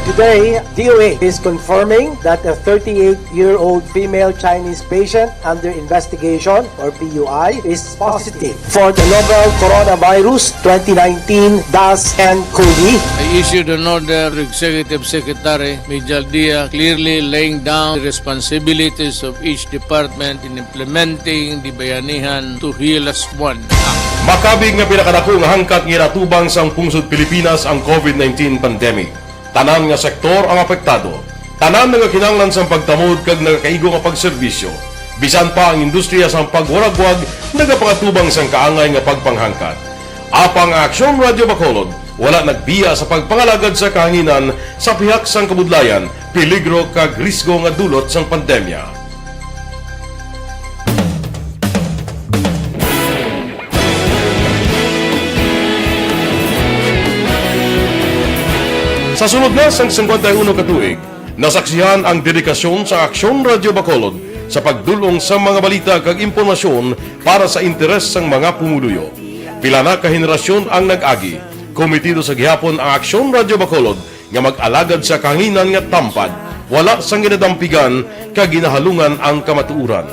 Today, D O A is confirming that a thirty-eight-year-old female Chinese patient under investigation, or P U I, is positive for the novel coronavirus twenty nineteen dash N cov. I issued an order to Executive Secretary Major Dia, clearly laying down the responsibilities of each department in implementing the Bayanihan to Heal Us One Act. Makabig nga pinakadako nga hangkat nga ginatubang sang pungsod Pilipinas ang COVID nineteen pandemic. Tanan nga sektor ang apektado. Tanan nagakinahanglan sang pagtamod kag nagakaigo nga pagserbisyo. Bisan pa ang industriya sang pagwaragwag nagapangatubang sang kaangay nga pagpanghangkat. Apang ang Aksyon Radyo Bacolod wala nagbiya sa pagpangalagad sa kahanginan sa pihak sang kabudlayan, peligro kag risgo nga dulot sang pandemya. Sa sulod na sang singkwenta y uno ka tuig, nasaksihan ang dedikasyon sa Aksyon Radyo Bacolod sa pagdul-ong sa mga balita kag impormasyon para sa interes sang mga pumuluyo. Pila na ka henerasyon ang nag-agi. Komitido sa gihapon ang Aksyon Radyo Bacolod nga mag-alagad sa kahanginan nga tampad, wala sang ginadampigan kag ginahalungan ang kamatuoran.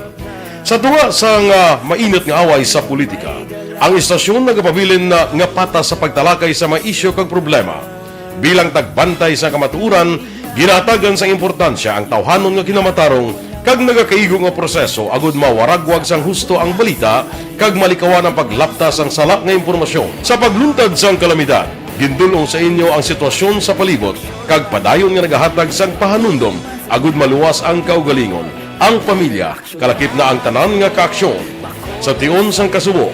Sa tunga sang, ah, mainit nga away sa politika, ang istasyon nagapabilin na nga patas sa pagtalakay sa mga isyu kag problema. Bilang tagbantay sa kamatuoran, ginahatagan sang importansya ang tawhanon nga kinamatarong kag nagakaigo nga proseso agud mawaragwag sang husto ang balita kag malikawan ang paglapta sang sala nga impormasyon. Sa pagluntad sang kalamidad, gindul-ong sa inyo ang sitwasyon sa palibot kag padayon nga nagahatag sang pahanumdom agud maluwas ang kaugalingon, ang pamilya, kalakip na ang tanan nga kaaksyon. Sa tion sang kasubo,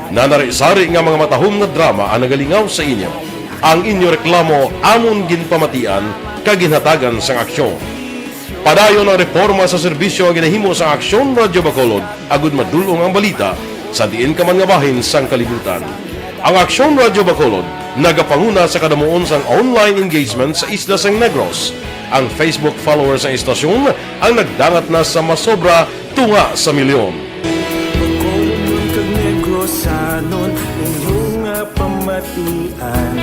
nanari-sari nga mga matahom nga drama ang nagalingaw sa inyo. Ang inyo reklamo amon ginpamatian kag ginhatagan sang aksyon. Padayon ang reporma sa serbisyo nga ginahimo sa Aksyon Radyo Bacolod agud madul-ong ang balita sa diin ka man nga bahin sang kalibutan. Ang Aksyon Radyo Bacolod nagapanguna sa kadamuon sang online engagement sa isla sang Negros. Ang Facebook followers sang istasyon ang nagdangat na sa masobra tunga sa milyon. Bacolod kag Negrosanon, inyo nga pamatian.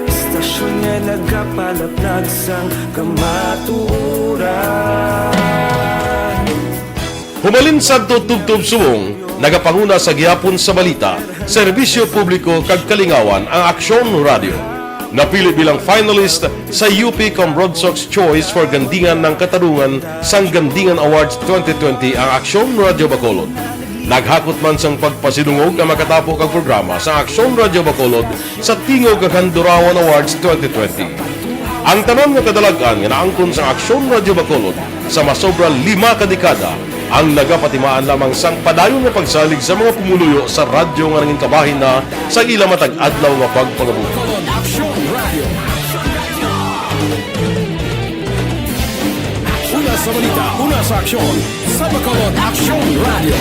Istasyon nga nagapalaplag sang kamatuoran. Humalin sadto tubtob subong, nagapanguna sa gihapon sa balita, serbisyo publiko kag kalingawan ang Aksyon Radyo. Napili bilang finalist sa U P Comrodsocs Choice for Gandingan ng Katarungan sang Gandingan Awards twenty twenty ang Aksyon Radyo Bacolod. Naghakot man sang pagpasidungog ang makatapo kag programa sa Aksyon Radyo Bacolod sa Tingog kag Handurawan Awards twenty twenty. Ang tanan nga kadalag-an nga naangkon sa Aksyon Radyo Bacolod sa masobra lima ka dekada ang nagapatimaan lamang sang padayon nga pagsalig sa mga pumuluyo sa radyo nga nangin kabahin na sa ila matag adlaw nga pagpangabuhi. Aksyon Radyo. Una sa balita, una sa aksyon. Sa Bacolod Aksyon Radyo.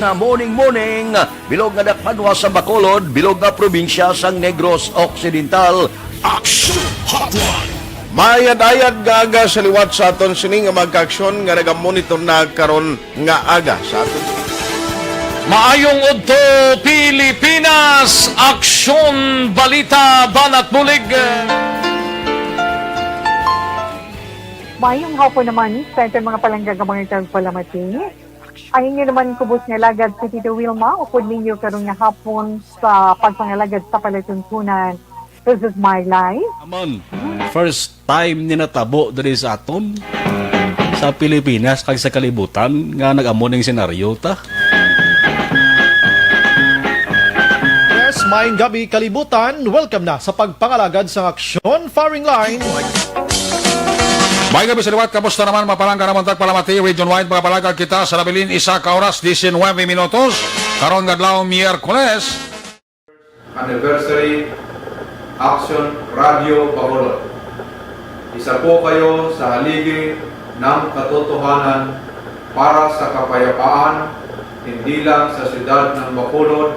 Na morning, morning, bilog nga dakbanwa sa Bacolod, bilog nga probinsya sang Negros Occidental. Aksyon Hotline. Maayad-ayad nga aga sa liwat sa aton sini nga mga kaaksyon nga nagamonitor na karon nga aga sa aton. Maayong udto, Pilipinas! Aksyon, balita, banat bulig. Maayong hapon naman sa aton mga palangga nga mga tagpalamati. Ang inyo naman kubos nga alagad si Tito Wilma, upod ninyo karon nga hapon sa pagpangalagad sa palatuntunan. This is my life. Amon, first time ni natabo diri sa aton, sa Pilipinas, kag sa kalibutan, nga nag-amo ning senaryo ta. Yes, maayong gabi, kalibutan. Welcome na sa pagpangalagad sang aksyon, firing line. Maayong gabi sa liwat, kamusta naman, mga palangga namon tagpalamati, region-wide, mga palangga kita sa nabilin, isa ka oras, diecinueve minutos, karon nga adlaw, Miyerkules. Anniversary Action Radio Bacolod. Isa po kayo sa haligi ng katotohanan para sa kapayapaan, hindi lang sa siyudad ng Bacolod,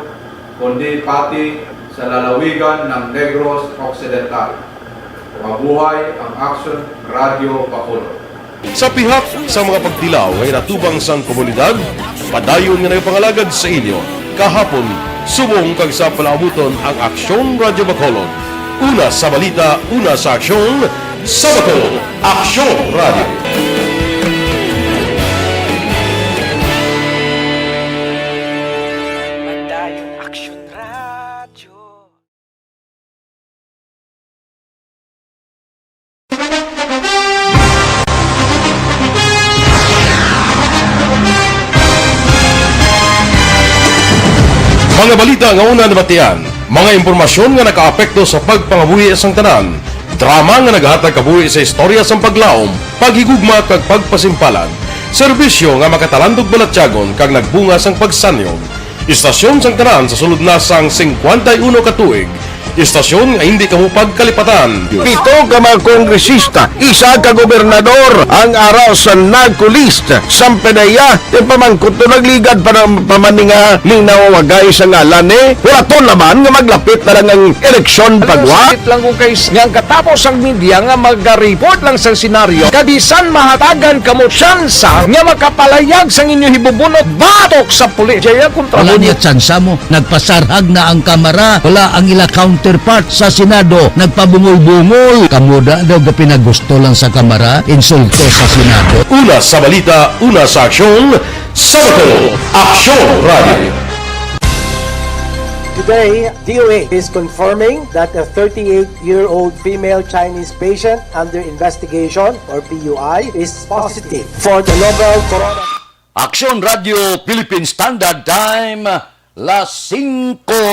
kundi pati sa lalawigan ng Negros Occidental. Mabuhay ang Action Radio Bacolod. Sa pihak sa mga pagtilaw nga ginatubang sang komunidad, padayon nga nagapangalagad sa inyo kahapon, subong kag sa palaabuton ang Aksyon Radyo Bacolod. Una sa balita, una sa aksyon, sa Bacolod, Aksyon Radyo. Padayon Aksyon Radyo. Mga balita nga una nabatian, mga impormasyon nga nakaapekto sa pagpangabuhi sang tanan, drama nga naghatag kabuhi sa istorya sang paglaom, paghigugma kag pagpasimpalan, serbisyo nga makatalandog balatyagon kag nagbunga sang pagsanyog. Istasyon sang tanan sa sulod na sang singkwenta y uno ka tuig, istasyon nga hindi kamo pagkalipatan. Pito ka mga kongresista, isa ka gobernador ang ara sa NAGCO list. Sampanaya, ti pamangkot to nagligad pa ng pamaninga ning nawawagay sa ngalan ni. Wala to naman nga maglapit na lang ang eleksyon pagwa. Sakit lang kung kay nga ang katapos ang media nga magariport lang sa senaryo, kabisan mahatagan kamo tsansa nga makapalayag sang inyo hibubunot batok sa pulis. Jaya kontra Wala mo niya tsansa mo. Nagpasarhag na ang Kamara. Wala ang ila counterpart sa Senado. Nagpabungol-bungol. Kamo da daw gapinagusto lang sa Kamara, insulto sa Senado. Una sa balita, una sa aksyon, sa Bato, Aksyon Radio. Today, D O A is confirming that a thirty-eight-year-old female Chinese patient under investigation, or P U I, is positive for the novel corona. Aksyon Radio Philippine Standard Time, las singko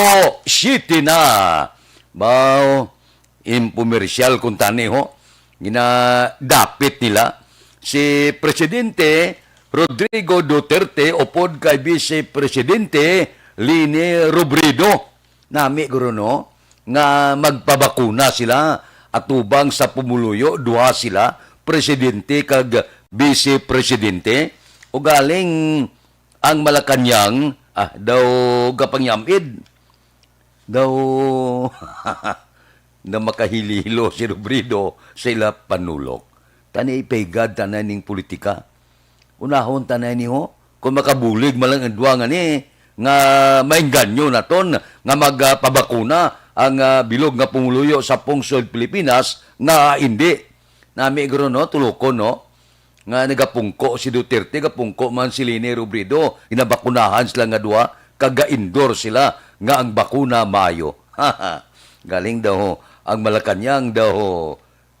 siete na. Bao, impumersyal kuntani ho. Ginadapit nila si Presidente Rodrigo Duterte upod kay Vice Presidente Leni Robredo. Nami guro, no, nga magpabakuna sila atubang sa pumuluyo, duha sila, presidente kag vice presidente. Ugaling ang Malacañang, ah, daw gapangyamid. Daw na makahilihilo si Robredo sa ila panulok. Tani ipahigad tanay ning politika. Unahon tanay ni ho, kung makabulig man lang ang duha nga ni, nga maengganyo naton nga magpabakuna ang, ah, bilog nga pumuluyo sa pungsod Pilipinas nga indi. Nami guro, no, tulokon, no, nga nagapungko si Duterte, gapungko man si Leni Robredo, ginabakunahan sila nga duha, kag ga-endorse sila nga ang bakuna maayo. Galing daw ho, ang Malacañang daw ho,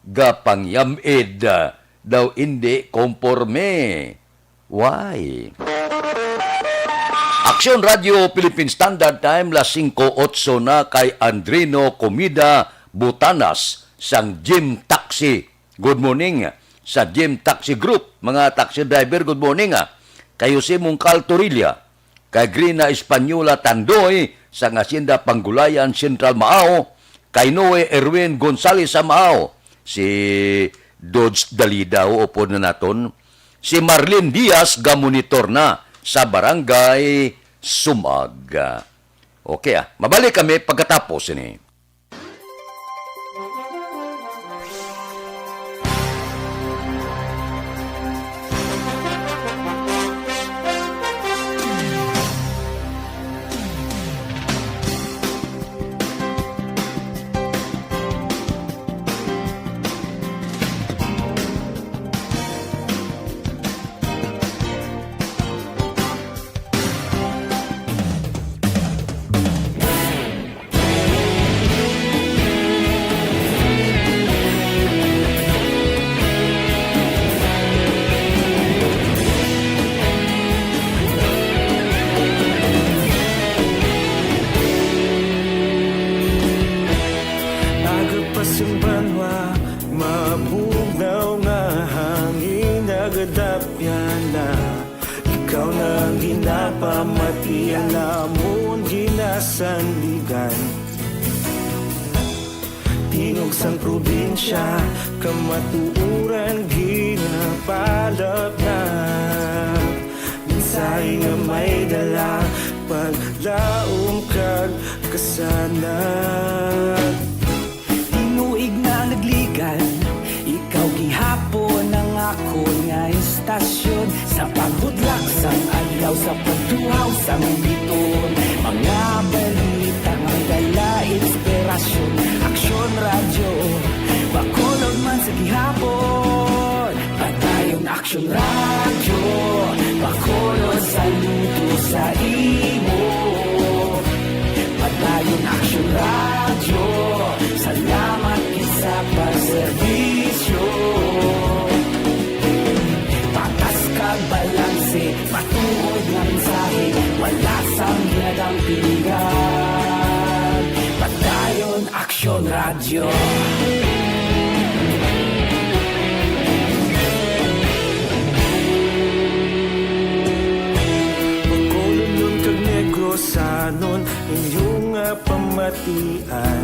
gapangyamid, ah, daw indi komporme. Why? Aksyon Radio Philippine Standard Time, las singko otso na, kay Andrino Comida Butanas sang Jim Taxi. Good morning sa Jim Taxi Group, mga taxi driver, good morning, ah. Kay Jose Mungkal Torilla, kay Grina Española Tandoy sang Hacienda Panggulayan, Central Maao, kay Noe Erwin Gonzales sa Maao, si Dodge Dalida, upod na naton, si Marlene Diaz gamonitor na sa Barangay Sumag. Okay, ah. Mabalik kami pagkatapos ini. Aga pa sing banwa, mabugnaw nga hangin nagadapyan na. Ikaw na ang ginapamati, ang amon ginasandigan. Tingog sang probinsya, kamatuoran ginapalapnag. Mensahe nga may dala, paglaom kag kasanag. Tinuig na nagligad, ikaw gihapon ang akon nga istasyon. Sa paghudlak sang adlaw, sa pagtuhaw sang biton, mga balita nga dala inspirasyon. Aksyon Radyo, Bacolod man sa gihapon. Padayon Aksyon Radyo, Bacolod, saludo sa imo. Padayon Aksyon Radyo, salamat gid sa pagserbisyo. Patas kag balanse, matuod nga mensahe, wala sang ginadampingan. Aksyon Radyo. Bacolodnon kag Negrosanon, inyo nga pamatian.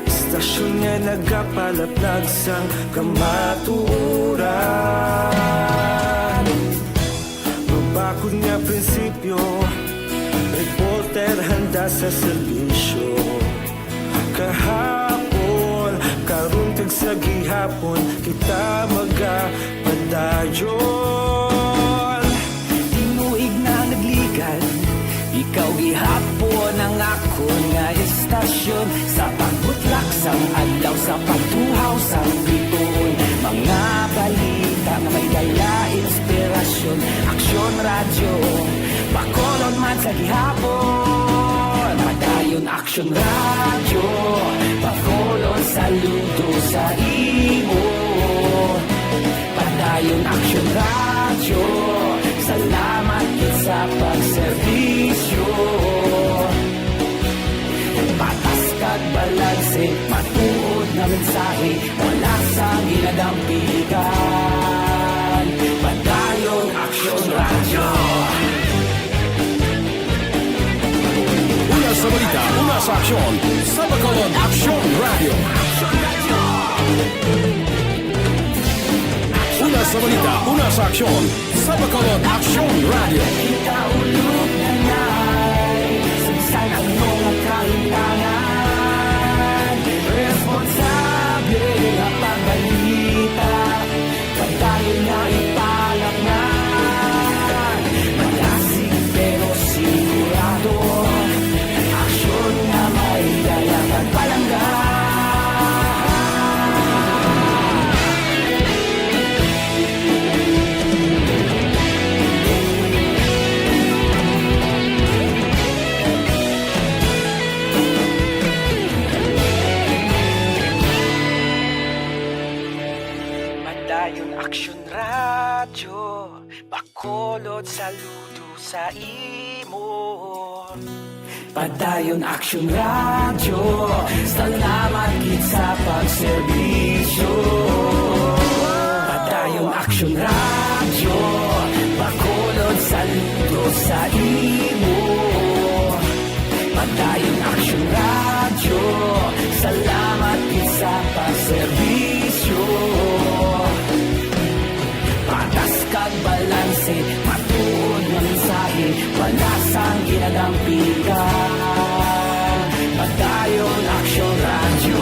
Istasyon nga nagapalaplag sang kamatuoran. Mabakod nga prinsipyo, reporter handa sa serbisyo. Kahapon, karon kag sa gihapon, kita magapadayon. Tinuig na nagligad, ikaw gihapon ang akon nga istasyon. Sa pagbutlak sang adlaw, sa pagtuhaw sang bituon, mga balita nga may dala inspirasyon. Aksyon Radyo, Bacolod man sa gihapon. Padayon Aksyon Radyo, Bacolod saludo sa imo. Padayon Aksyon Radyo, salamat gid sa pagserbisyo. Patas kag balanse, matuod nga mensahe, wala sang ginadampigan. Padayon Aksyon Radyo. Una sa balita, una sa aksyon, sa Bacolod Aksyon Radyo. Una sa balita, una sa aksyon, sa Bacolod Aksyon Radyo. Kita ulog na ngay, sa bisan ano nga kahintangan, responsable nga pagbalita, padayon nga ipalapngan. Malasig pero sigurado, aksyon nga may dala kag palangga. Padayon Aksyon Radyo, Bacolod saludo sa imo. Padayon Aksyon Radyo, salamat gid sa pagserbisyo. Padayon Aksyon Radyo, Bacolod saludo sa imo. Padayon Aksyon Radyo, salamat gid sa pagserbisyo. Patas kag balanse, matuod nga mensahe, wala sang ginadampigan. Padayon Aksyon Radyo.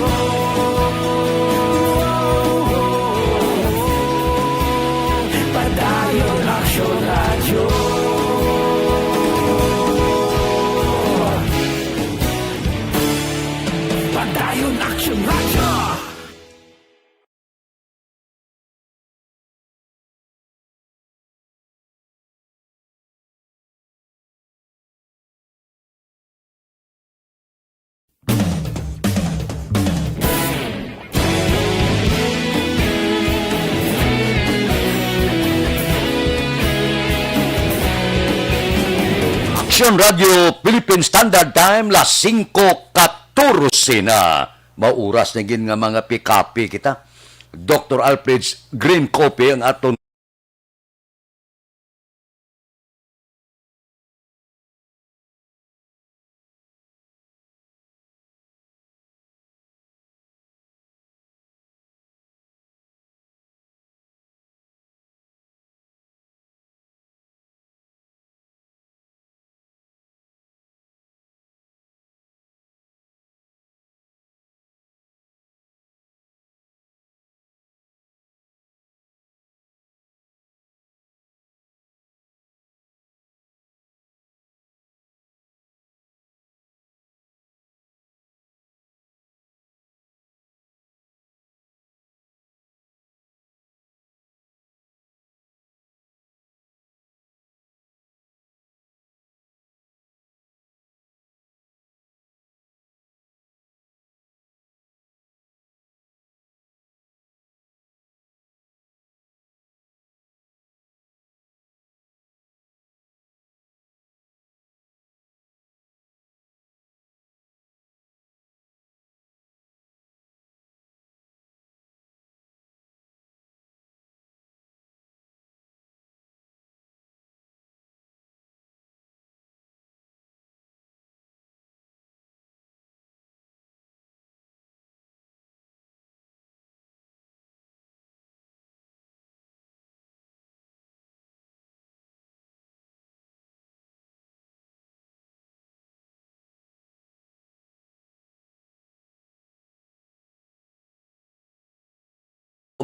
Padayon Aksyon Radyo. Padayon Aksyon Radyo. Aksyon Radyo Philippine Standard Time, las singko katorse na. Mauras na gid nga mga pikapi kita. Doktor Alfred's Green Coffee ang aton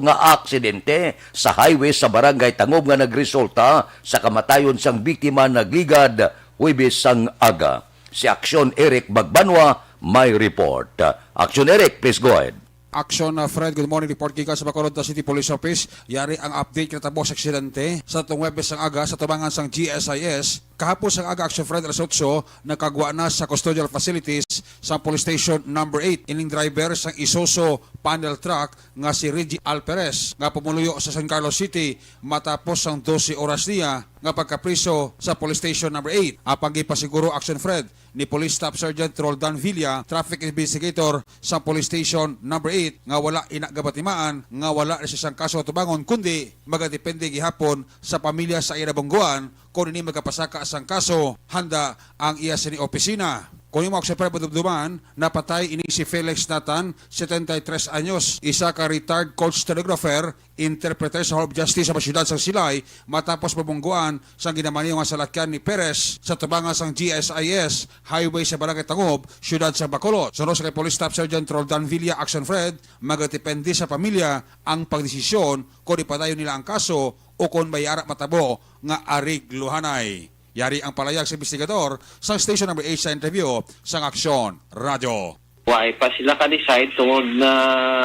nga aksidente sa highway sa Barangay Tangob nga nagresulta sa kamatayon sang biktima nagligad Huwebes sang aga. Si Aksyon Eric Magbanwa may report. Aksyon Eric, please go ahead. Action, uh, Fred. Good morning. Report gikan sa Bacolod City Police Office. Yari ang update kinatabo sa aksidente sa atong Huwebes sang aga sa tubangan sang G S I S. Kahapon sang aga, Action Fred, alas otso, nakagwa na sa custodial facilities sa Police Station Number eight ining driver sang Isuzu panel truck nga si Reggie Alperes nga pumuluyo sa San Carlos City matapos sang dose oras niya nga pagkapriso sa Police Station Number eight. Apang gipasiguro, Action Fred, ni Police Staff Sergeant Roldan Villa, traffic investigator sa Police Station Number eight, nga wala ina gabatimaan nga wala na siya sang kaso tubangon, kundi magadepende gihapon sa pamilya sa iya nabungguan kon ini magapasaka sang kaso. Handa ang iya sini opisina. Kung imo, Action Fred, madumduman, napatay ini si Felix Nathan, setenta y tres anyos, isa ka retired coach telegrapher, interpreter sa Hall of Justice sa siyudad sang Silay, matapos mabungguan sang ginamaniw nga salakyan ni Perez sa tubangan sang G S I S highway sa Barangay Tangob, siyudad sa Bacolod. Suno sa kay Police Staff Sergeant Roldan Villa, Action Fred, magadepende sa pamilya ang pagdesisyon kon ipadayon nila ang kaso o kon may ara matabo nga ariglohanay. Yari ang palayag sa investigador sa Station Number eight sa interview sang Aksyon Radyo. Wala pa sila ka-decide tungod na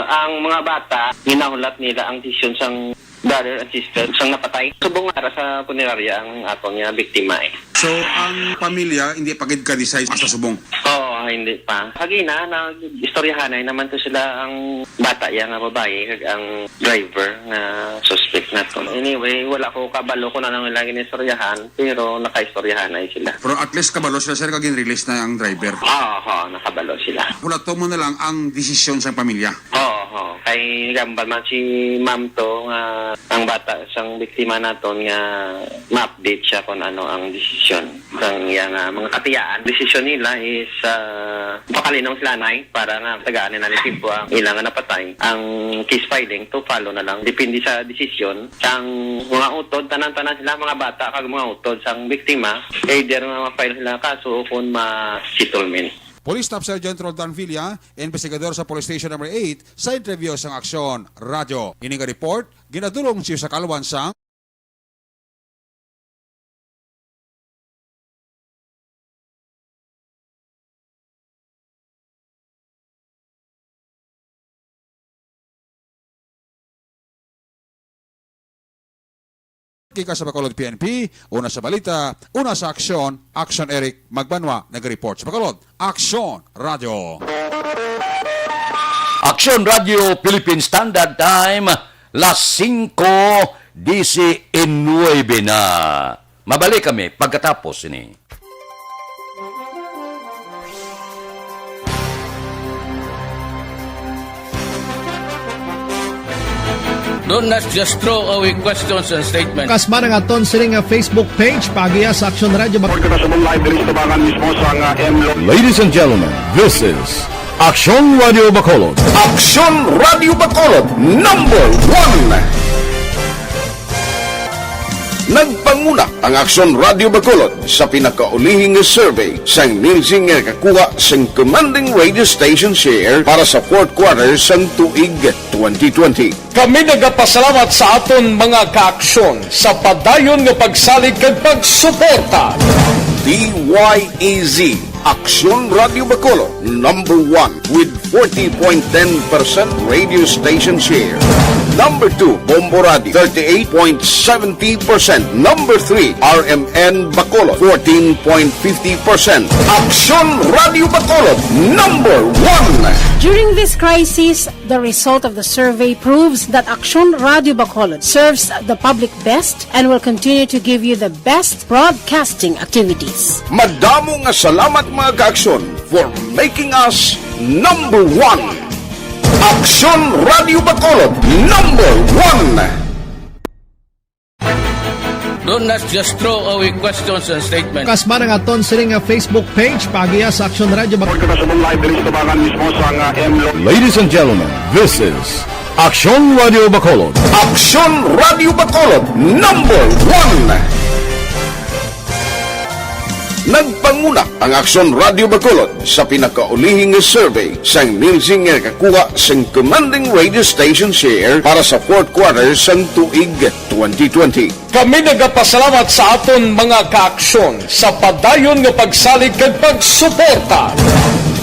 ang mga bata, ginahulat nila ang desisyon sang brother and sister sang napatay. Subong nga ara sa punerarya ang aton nga biktima eh. So, ang pamilya hindi pa gid ka-decide sa subong? Oo, hindi pa. Hagina, nag-istoryahanay naman to sila ang bata ya nga babayi kag ang driver nga suspect nato. Anyway, wala ko kabalo kung ano nila ginistoryahan, pero nakaistoryahanay sila. Pero at least kabalo sila, sir, kag gin-release na ang driver. Oo, oo, nakabalo sila. Hulaton mo na lang ang desisyon sang pamilya. Oo, oo. Kay gamba man si ma'am to nga ang bata sang biktima naton nga ma-update siya kung ano ang desisyon sang iya nga mga katiyaan. Desisyon nila is, ah, pakalinaw sila, nay, para nga tagaan nila ni Tipo ang ila nga napatay. Ang case filing to follow na lang. Depende sa desisyon sang mga utod, tanan-tanan sila, mga bata kag mga utod sang biktima, either nga ma-file sila kaso o kung ma-settlement. Police Staff Sergeant Roldan Villa, investigador sa Police Station Number eight, sa interview sang Aksyon Radyo. Ini nga report ginadulong sa iyo sa kalwan sang Gikan sa Bacolod P N P, una sa balita, una sa aksyon, Aksyon Eric Magbanwa nag-report sa Bacolod. Aksyon Radyo. Aksyon Radyo Philippine Standard Time, las singko disinuebe na. Mabalik kami pagkatapos sini. Don't, let's just throw away questions and statements. Kasmara nga aton sini nga Facebook page, paagiya sa Aksyon Radyo Bac- Report kita sa live diri sa tubangan mismo sa nga M Lo- Ladies and gentlemen, this is Aksyon Radyo Bacolod. Aksyon Radyo Bacolod, number one. Nagpanguna ang Aksyon Radyo Bacolod sa pinakaulihi nga survey sang Nielsen nga nakakuha sang commanding radio station share para sa fourth quarter sang tuig twenty twenty. Kami nagapasalamat sa aton mga kaaksyon sa padayon nga pagsalig kag pagsuporta. D Y E Z, Aksyon Radyo Bacolod, number one with forty point ten percent radio station share. Number two, Bombo Radio, thirty-eight point seventy percent. Number three, R M N Bacolod, fourteen point fifty percent. Aksyon Radyo Bacolod, number one. During this crisis, the result of the survey proves that Aksyon Radyo Bacolod serves the public best and will continue to give you the best broadcasting activities. Madamo nga salamat, mga kaaksyon, for making us number one. Aksyon Radyo Bacolod, number one. Don't, let's just throw away questions and statements. Kasmara nga aton sini nga Facebook page, paagiya sa Aksyon Radyo Bac- Report kita sa live diri sa tubangan mismo sa nga M Lo- Ladies and gentlemen, this is Aksyon Radyo Bacolod. Aksyon Radyo Bacolod, number one. Nagpanguna ang Aksyon Radio Bacolod sa pinakaulihing survey sang Nielsen nga nakakuha sang commanding radio station share para sa fourth quarter sang tuig twenty twenty. Kami nagapasalamat sa aton mga kaaksyon sa padayon nga pagsalig kag pagsuporta.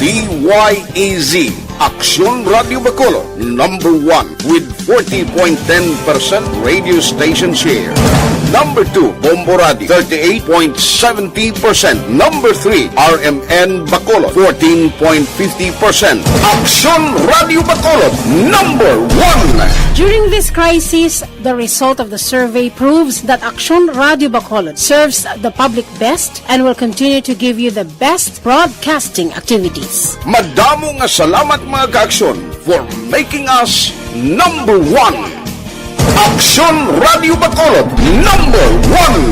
D Y E Z, Aksyon Radio Bacolod, number one with forty point ten percent radio station share. Number two, Bombo Radio, thirty-eight point seventy percent. Number three, R M N Bacolod, fourteen point fifty percent. Aksyon Radio Bacolod, number one. During this crisis, the result of the survey proves that Aksyon Radio Bacolod serves the public best and will continue to give you the best broadcasting activities. Madamo nga salamat, mga kaaksyon, for making us number one. Aksyon Radio Bacolod, number one.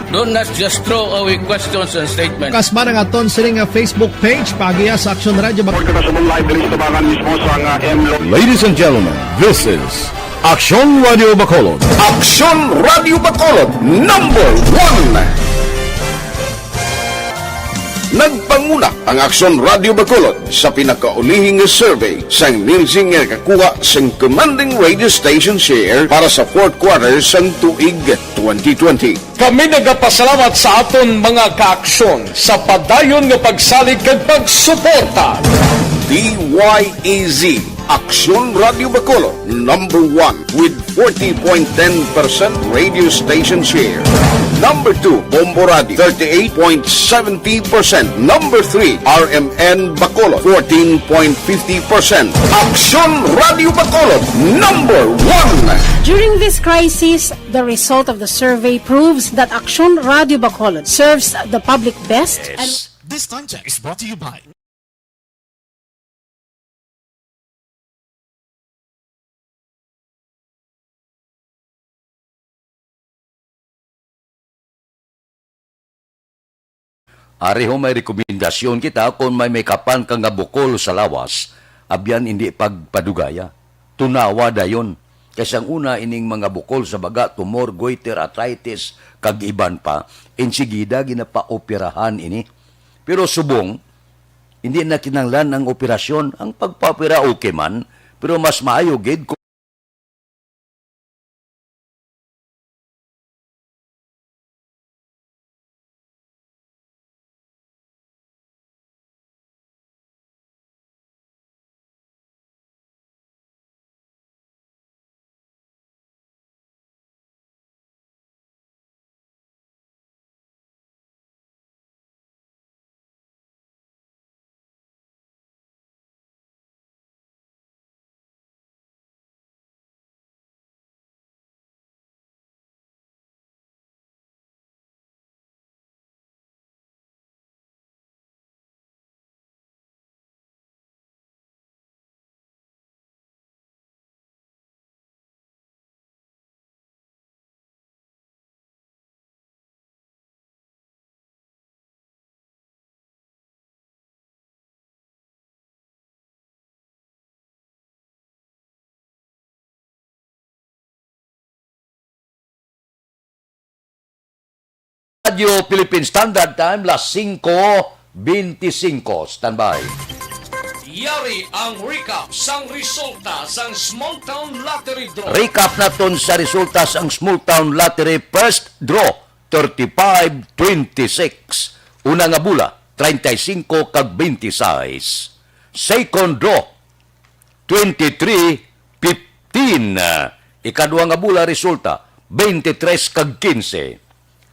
Don't not just throw away questions and statements. Kasbara nga aton sini nga Facebook page, paagiya sa Aksyon Radio Bacolod. Pagkakasubong live diri sa tabangan mismo sa nga M Lo- Ladies and gentlemen, this is Aksyon Radio Bacolod. Aksyon Radio Bacolod, number one. Nagpanguna ang Aksyon Radio Bacolod sa pinakaulihing survey sang Nielsen nga nakakuha sang commanding radio station share para sa fourth quarter sang tuig twenty twenty. Kami nagapasalamat sa aton mga kaaksyon sa padayon nga pagsalig kag pagsuporta. D Y E Z, Aksyon Radio Bacolod, number one with forty point ten percent radio station share. Number two, Bombo Radio, thirty-eight point seventy percent. Number three, R M N Bacolod, fourteen point fifty percent. Aksyon Radio Bacolod, number one. During this crisis, the result of the survey proves that Aksyon Radio Bacolod serves the public best and This time check is brought to you by Ari ho, may rekomendasyon kita kon may, may kapan ka nga bukol sa lawas, abyan indi pagpadugaya. Tunawa dayon. Kay sang una ining mga bukol sa baga, tumor, goiter, arthritis, kag iban pa, insigida ginapaoperahan ini. Pero subong, hindi na kinahanglan ang operasyon. Ang pagpaopera okay man, pero mas maayo gid kung Radyo Philippine Standard Time, las singko beintisinko. Standby. Yari ang recap sang resulta sang Small Town Lottery Draw. Recap naton sa resulta sang Small Town Lottery First Draw, thirty-five twenty-six. Una nga bula, treinta y cinco kag veintiseis. Second Draw, twenty-three fifteen. Ikadua nga bula, resulta, twenty-three kag quince.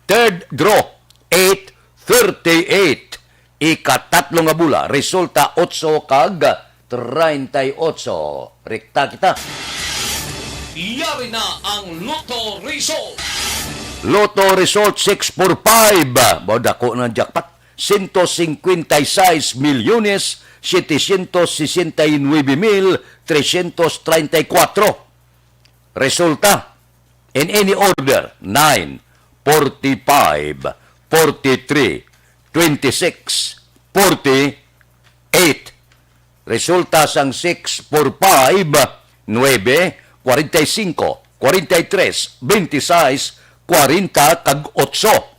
Third Draw, eight thirty-eight. Ikatatlo nga bula, resulta, otso kag treinta y ocho. Rekta kita. Yari na ang Lotto Result. Lotto Result six four five. Mao, dako na ang jackpot. Ciento cincuenta y seis millones setecientos sesenta y nueve mil trescientos treinta y cuatro. Resulta, in any order, nine, forty-five, forty-three, twenty-six, forty-eight. Resulta sang six four five, nuebe, kwarenta y singko, kwarenta y tres, beintiseis, kwarenta kag otso.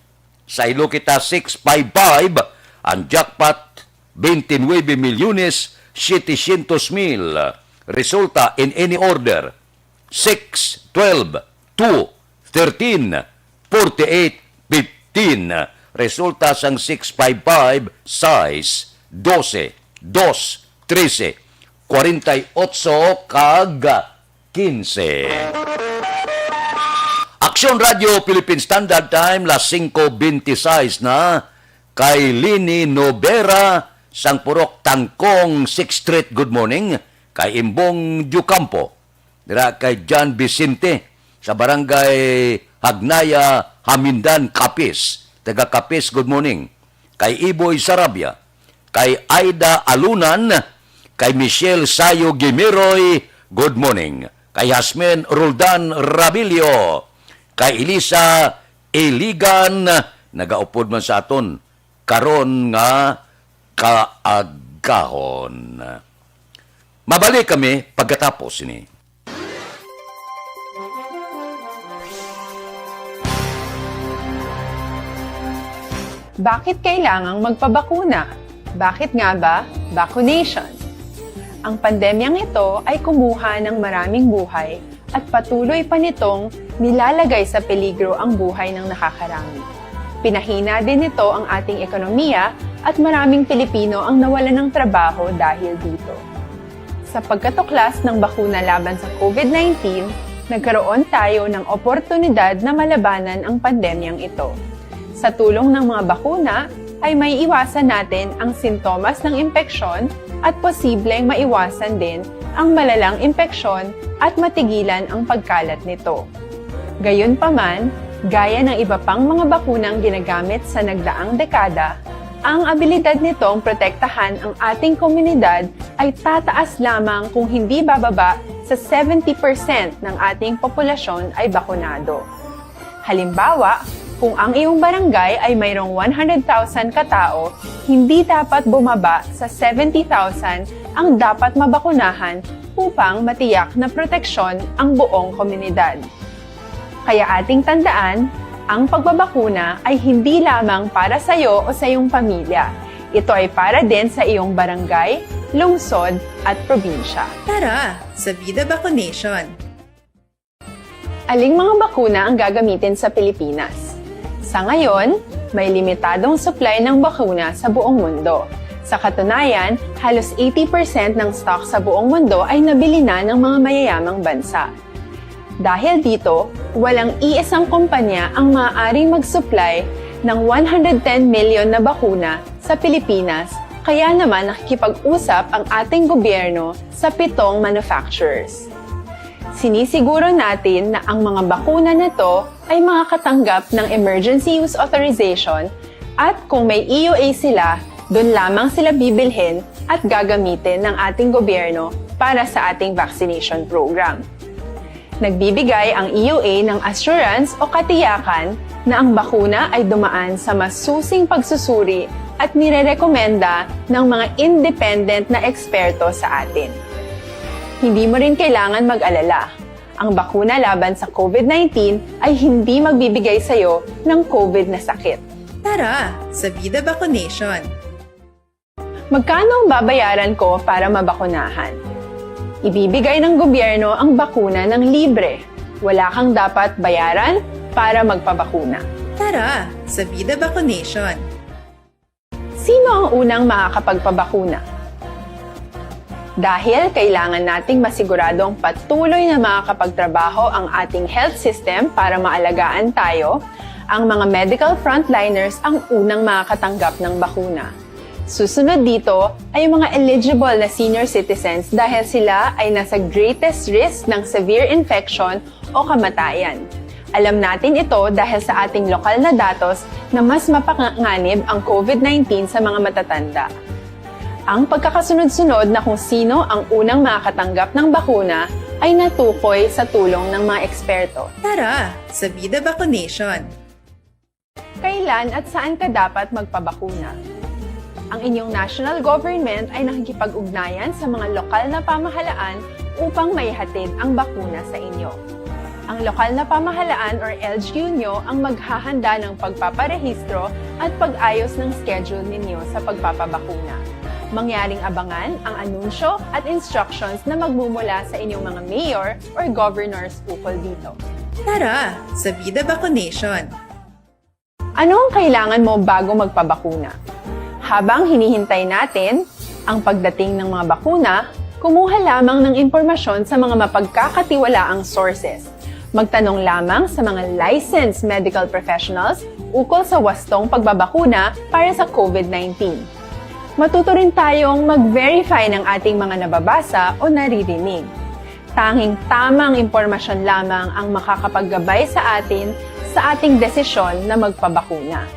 Saylo kita, six five five, ang jackpot, twenty-nueve milyones setecientos mil. Resulta in any order, six, twelve, two, thirteen, forty-eight, fifteen. Resulta sang six five five, sais, dose, dos, trese, kwarenta y otso, kag kinse. Aksyon Radyo Philippine Standard Time, las singko benti sais na. Kay Lini Novera sang Purok Tangkong, Sixth Street, good morning. Kay Imbong Diocampo, dira kay John Vicente sa Barangay Hagnaya, Hamindan, Capiz. Taga Capiz, good morning. Kay Iboy Sarabia, kay Aida Alunan, kay Michelle Sayo Gimiroy, good morning. Kay Hasmen Roldan Rabilio, kay Elisa Iligan, nagaupod man sa aton karon nga kaagahon. Mabalik kami pagkatapos sini. Bakit kailangang magpabakuna? Bakit nga ba vaccination? Ang pandemyang ito ay kumuha ng maraming buhay at patuloy pa nitong nilalagay sa peligro ang buhay ng nakakarami. Pinahina din nito ang ating ekonomiya at maraming Pilipino ang nawalan ng trabaho dahil dito. Sa pagkatuklas ng bakuna laban sa COVID nineteen, nagkaroon tayo ng oportunidad na malabanan ang pandemyang ito. Sa tulong ng mga bakuna, ay maiiwasan natin ang sintomas ng impeksyon at posibleng maiwasan din ang malalang impeksyon at matigilan ang pagkalat nito. Gayunpaman, gaya ng iba pang mga bakunang ginagamit sa nagdaang dekada, ang abilidad nitong protektahan ang ating komunidad ay tataas lamang kung hindi bababa sa seventy percent ng ating populasyon ay bakunado. Halimbawa, kung ang iyong barangay ay mayroong one hundred thousand ka tao, hindi dapat bumaba sa seventy thousand ang dapat mabakunahan upang matiyak na proteksyon ang buong komunidad. Kaya ating tandaan, ang pagbabakuna ay hindi lamang para sa iyo o sa iyong pamilya. Ito ay para din sa iyong barangay, lungsod, at probinsya. Tara, sa Vida Vaccination! Aling mga bakuna ang gagamitin sa Pilipinas? Sa ngayon, may limitadong supply ng bakuna sa buong mundo. Sa katunayan, halos eighty percent ng stock sa buong mundo ay nabili na ng mga mayayamang bansa. Dahil dito, walang iisang kumpanya ang maaaring mag-supply ng one hundred ten million na bakuna sa Pilipinas, kaya naman nakikipag-usap ang ating gobyerno sa pitong manufacturers. Sinisiguro natin na ang mga bakuna na to ay makakatanggap ng emergency use authorization at kung may E U A sila, dun lamang sila bibilhin at gagamitin ng ating gobyerno para sa ating vaccination program. Nagbibigay ang E U A ng assurance o katiyakan na ang bakuna ay dumaan sa masusing pagsusuri at nirerekomenda ng mga independent na eksperto sa atin. Hindi mo rin kailangan mag-alala. Ang bakuna laban sa COVID nineteen ay hindi magbibigay sa iyo ng COVID na sakit. Tara, sa Vida Vaccination! Magkano ang babayaran ko para mabakunahan? Ibibigay ng gobyerno ang bakuna ng libre. Wala kang dapat bayaran para magpabakuna. Tara, sa Vida Vaccination! Sino ang unang makakapagpabakuna? Dahil kailangan nating masiguradong patuloy na makakapagtrabaho ang ating health system para maalagaan tayo, ang mga medical frontliners ang unang makakatanggap ng bakuna. Susunod dito ay ang mga eligible na senior citizens dahil sila ay nasa greatest risk ng severe infection o kamatayan. Alam natin ito dahil sa ating lokal na datos na mas mapanganib ang COVID nineteen sa mga matatanda. Ang pagkakasunod-sunod na kung sino ang unang makakatanggap ng bakuna ay natukoy sa tulong ng mga eksperto. Tara, sa Vida Vaccination! Kailan at saan ka dapat magpabakuna? Ang inyong national government ay nakikipag-ugnayan sa mga lokal na pamahalaan upang maihatid ang bakuna sa inyo. Ang lokal na pamahalaan or L G U nyo ang maghahanda ng pagpaparehistro at pag-ayos ng schedule ninyo sa pagpapabakuna. Mangyaring abangan ang anunsyo at instructions na magmumula sa inyong mga mayor or governors ukol dito. Tara sa Vida Vaccination! Ano ang kailangan mo bago magpabakuna? Habang hinihintay natin ang pagdating ng mga bakuna, kumuha lamang ng impormasyon sa mga mapagkakatiwalaang sources. Magtanong lamang sa mga licensed medical professionals ukol sa wastong pagbabakuna para sa COVID nineteen. Matuto rin tayong mag-verify ng ating mga nababasa o naririnig. Tanging tamang impormasyon lamang ang makakapaggabay sa atin sa ating desisyon na magpabakuna.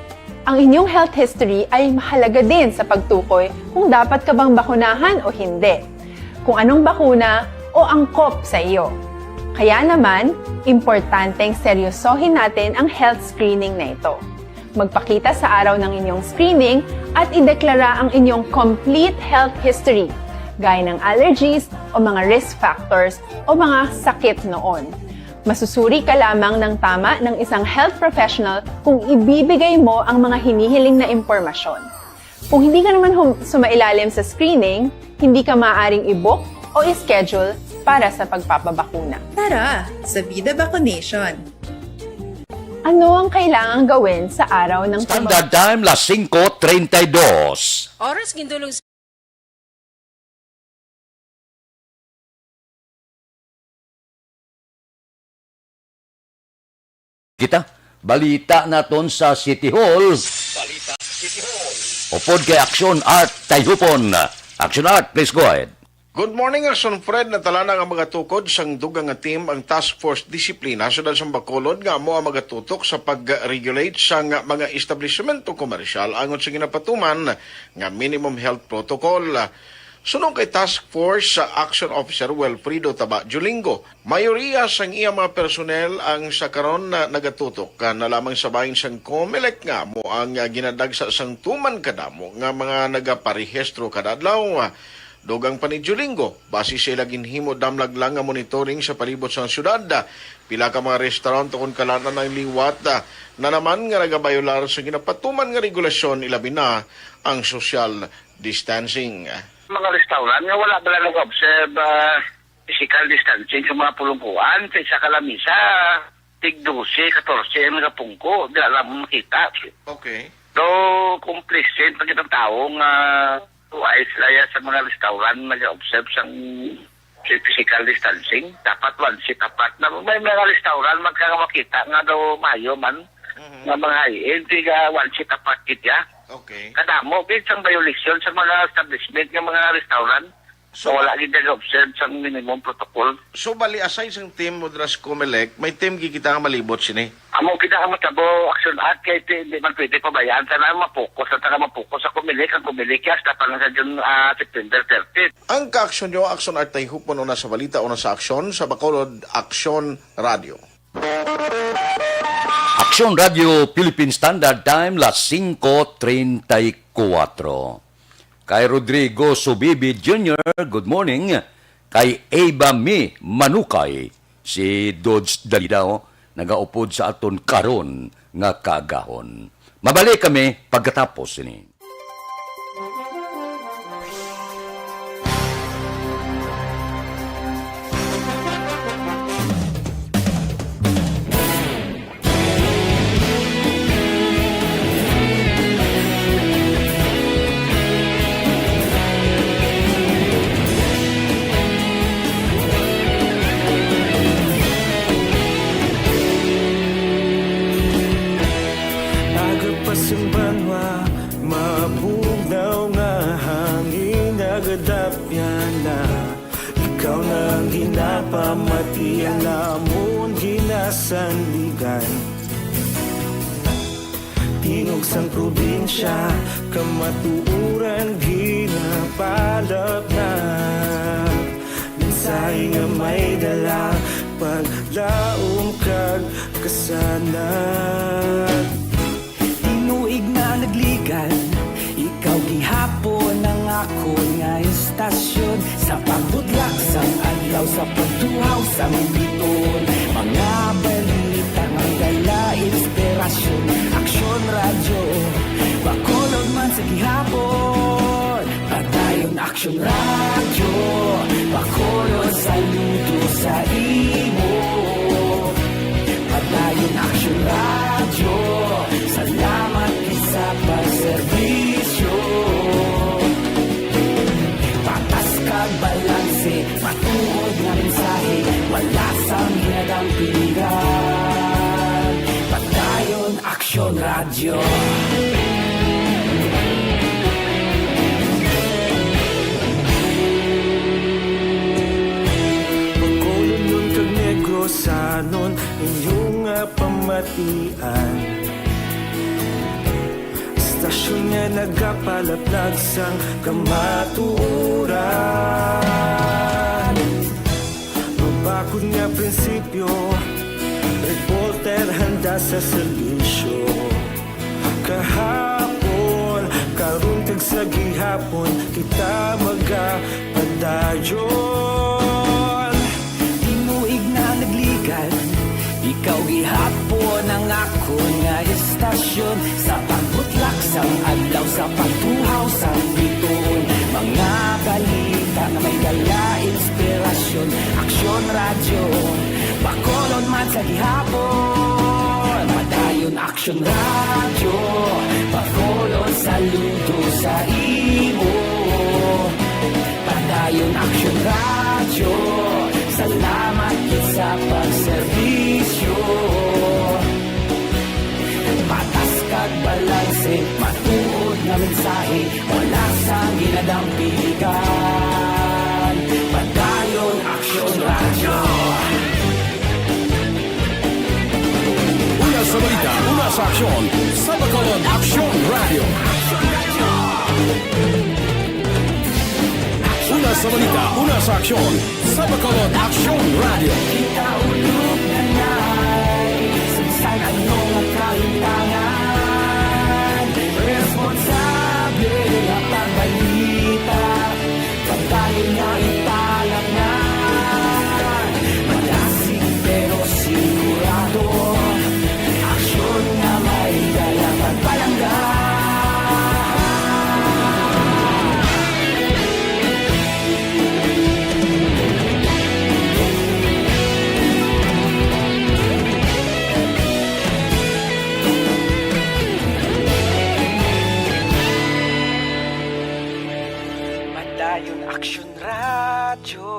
Ang inyong health history ay mahalaga din sa pagtukoy kung dapat ka bang bakunahan o hindi, kung anong bakuna o angkop sa iyo. Kaya naman, importanteng seryosohin natin ang health screening na ito. Magpakita sa araw ng inyong screening at ideklara ang inyong complete health history, gaya ng allergies o mga risk factors o mga sakit noon. Masusuri ka lamang ng tama ng isang health professional kung ibibigay mo ang mga hinihiling na impormasyon. Kung hindi ka naman hum- sumailalim sa screening, hindi ka maaaring i-book o i-schedule para sa pagpapabakuna. Tara sa Vida Vaccination! Ano ang kailangang gawin sa araw ng pag- Standard Time, las singko treinta y dos. Oras gindulong sa Kita, balita naton sa City Hall. Balita City Hall. Upod kay Action Art Tayhupon. Action Art, please go ahead. Good morning, Action Fred. Natala na nga mga tukod sang dugang nga team ang Task Force Disiplina sa Siyudad sang Bacolod nga amo ang magatutok sa pag-regulate sang mga establishmento komersyal angot sa ginapatuman nga minimum health protocol. Suno kay Task Force Action Officer Wilfredo Taba Julingo, mayoriya sang iya mga personnel ang sa karon na nagatutok na lamang sa bahin sang Comelec nga amo ang ginadagsa sang tuman kadamo nga mga nagaparehistro kada adlaw. Dugang pa ni Julingo, base sa ila ginhimo damlag lang nga monitoring sa palibot sang siyudad, pila ka mga restaurant ukon kalan-an ang liwat na naman nga nagabayolar sa ginapatuman nga regulasyon, ilabi na ang social distancing. Mga restaurant nga wala bala nag-observe, ah, physical distancing sa mga pulungkuan, sa isa ka lamisa, tig dose, katorse ang nagapungko, di alam makita. Okay. So, complacent ang kitang tao nga tuway sila ya sa mga restaurant nag-observe sang physical distancing. Dapat one seat apart na. May mga restaurant magkamakita nga daw mayo man, mhm, nga mga high-end, tiga one seat apart gid ya. Okay. Kadamo gid sang violation sa mga establishment nga mga restaurant. So, nga wala gid nag-observe sang minimum protocol. So, bali, aside sang team mo dira sa Comelec, may team gid kita nga malibot sini? Amo kita nga matabo, Action Art, kay ti-, hindi man pwede pabayaan. Sana mapokus, ang taga mapokus sa Comelec, ang Comelec, hasta pa nga sa June, ah, September thirty. Ang kaaksyon nyo, Action Art, Tayhupon, una sa balita, una sa aksyon, sa Bacolod, Aksyon Radio. Aksyon Radio, Philippine Standard Time, las singko treinta y cuatro. Kay Rodrigo Subibi Junior, good morning. Kay Ava Mi Manukay, si Dodge Dalidaw, nagaupod sa aton karon nga kaagahon. Mabalik kami pagkatapos sini. Aga pa sang banwa, mabugnaw nga hangin, nagadapyan na. Ikaw na ang ginapamati, ang amon ginasandigan. Tingog sang probinsya, kamatuoran ginapalap na. Mensahe nga may dala, paglaom kag kasanag. Tinuig na nagligan, ikaw gihapon ang akon nga istasyon. Sa pagbudlak sang Adlaw sa pagtuhaw sa Minditon, mga balita nga may dala inspirasyon. Aksyon Radyo, Bacolod man sa gihapon. Padayon Aksyon Radyo, Bacolod saludo sa imo. Padayon Aksyon Radyo, salamat gid sa pagserbisyo. Patas kag balanse, matuod nga mensahe, wala sang ginadampigan. Padayon Aksyon Radyo. Bacolodnon kag Negrosanon, inyo nga pamatian. Istasyon nga nagapalaplag sang kamatuoran. Mabakod nga prinsipyo, reporter handa sa serbisyo. Kahapon, karon kag sa gihapon, kita magapadayon. Tinuig na nagligan, ikaw gihapon ang akon nga istasyon. Sa pagbutlak sang adlaw, sa pagtuhaw sang bituon, mga balita nga may dala inspirasyon. Aksyon Radyo, Bacolod man sa gihapon. Padayon Aksyon Radyo, Bacolod saludo sa imo. Padayon Aksyon Radyo, salamat gid sa pagserbisyo. Patas kag balanse, matuod nga mensahe, wala sang ginadampigan. Padayon Aksyon Radyo. Una sa balita, una sa aksyon, sa Bacolod Aksyon Radyo. Una sa balita, una sa aksyon, sa Bacolod Aksyon Radyo. Kita ulog na nay, sa ano nga kalintangan, responsable nga pagbalita. Pagdayon nga ipalamnan, madasig pero sigurado. Aksyon nga may dala pagpalangga. Padayon Aksyon Radyo,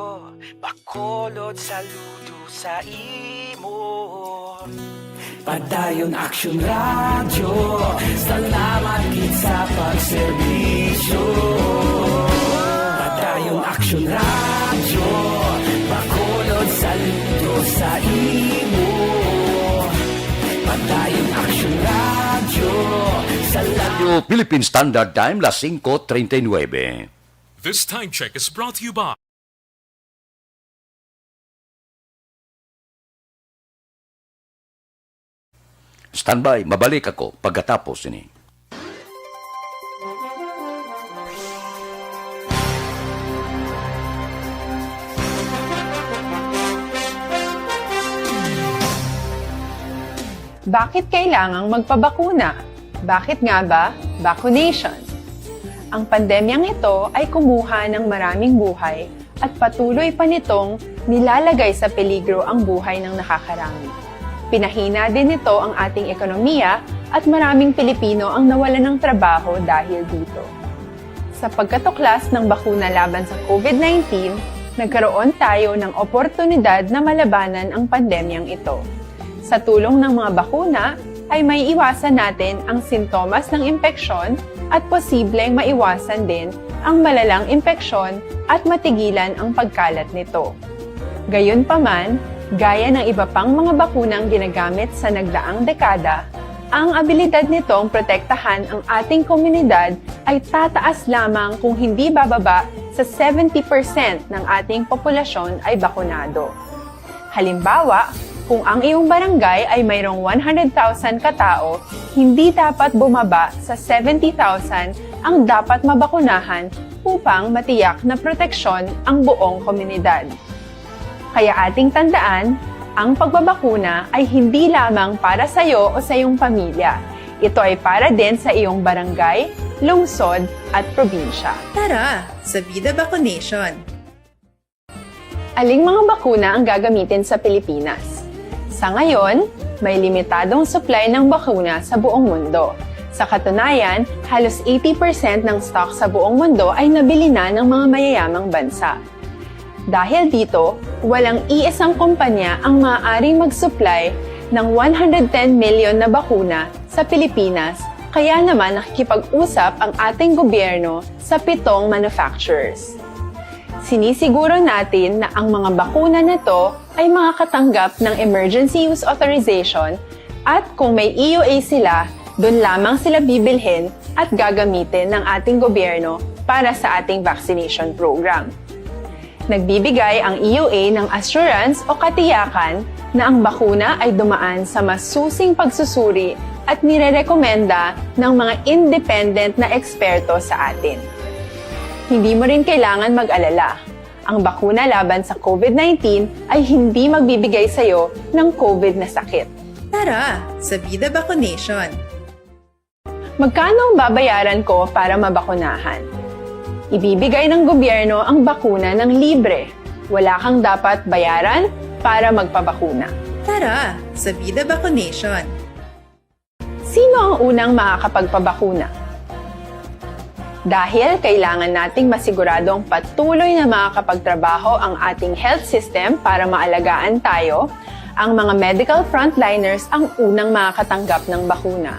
Bacolod saludo sa imo. Padayon Aksyon Radyo, salamat gid sa pagserbisyo. Padayon Aksyon Radyo, Bacolod saludo sa imo. Padayon Aksyon Radyo, salamat. Radyo Philippine Standard Time, las singko treinta y nueve. This time check is brought to you by Standby, mabalik ako pagkatapos sini. Bakit kailangang magpabakuna? Bakit nga ba vaccination? Ang pandemyang ito ay kumuha ng maraming buhay at patuloy pa nitong nilalagay sa peligro ang buhay ng nakakarami. Pinahina din nito ang ating ekonomiya at maraming Pilipino ang nawalan ng trabaho dahil dito. Sa pagkatuklas ng bakuna laban sa COVID nineteen, nagkaroon tayo ng oportunidad na malabanan ang pandemyang ito. Sa tulong ng mga bakuna, ay maiiwasan natin ang sintomas ng impeksyon at posibleng maiwasan din ang malalang impeksyon at matigilan ang pagkalat nito. Gayunpaman, gaya ng iba pang mga bakunang ginagamit sa nagdaang dekada, ang abilidad nitong protektahan ang ating komunidad ay tataas lamang kung hindi bababa sa seventy percent ng ating populasyon ay bakunado. Halimbawa, kung ang iyong barangay ay mayroong one hundred thousand ka tao, hindi dapat bumaba sa seventy thousand ang dapat mabakunahan upang matiyak na proteksyon ang buong komunidad. Kaya ating tandaan, ang pagbabakuna ay hindi lamang para sa iyo o sa iyong pamilya. Ito ay para din sa iyong barangay, lungsod, at probinsya. Tara, sa Vida Vaccination! Aling mga bakuna ang gagamitin sa Pilipinas? Sa ngayon, may limitadong supply ng bakuna sa buong mundo. Sa katunayan, halos eighty percent ng stock sa buong mundo ay nabili na ng mga mayayamang bansa. Dahil dito, walang iisang kumpanya ang maaaring mag-supply ng one hundred ten million na bakuna sa Pilipinas, kaya naman nakikipag-usap ang ating gobyerno sa pitong manufacturers. Sinisiguro natin na ang mga bakuna na to ay makakatanggap ng emergency use authorization at kung may E U A sila, doon lamang sila bibilhin at gagamitin ng ating gobyerno para sa ating vaccination program. Nagbibigay ang E U A ng assurance o katiyakan na ang bakuna ay dumaan sa masusing pagsusuri at nirerekomenda ng mga independent na eksperto sa atin. Hindi mo rin kailangan mag-alala. Ang bakuna laban sa COVID nineteen ay hindi magbibigay sa iyo ng COVID na sakit. Tara, sa Vida Vaccination! Magkano ang babayaran ko para mabakunahan? Ibibigay ng gobyerno ang bakuna ng libre. Wala kang dapat bayaran para magpabakuna. Tara, sa Vida Vaccination! Sino ang unang makakapagpabakuna? Dahil kailangan nating masiguradong patuloy na makakapagtrabaho ang ating health system para maalagaan tayo, ang mga medical frontliners ang unang makakatanggap ng bakuna.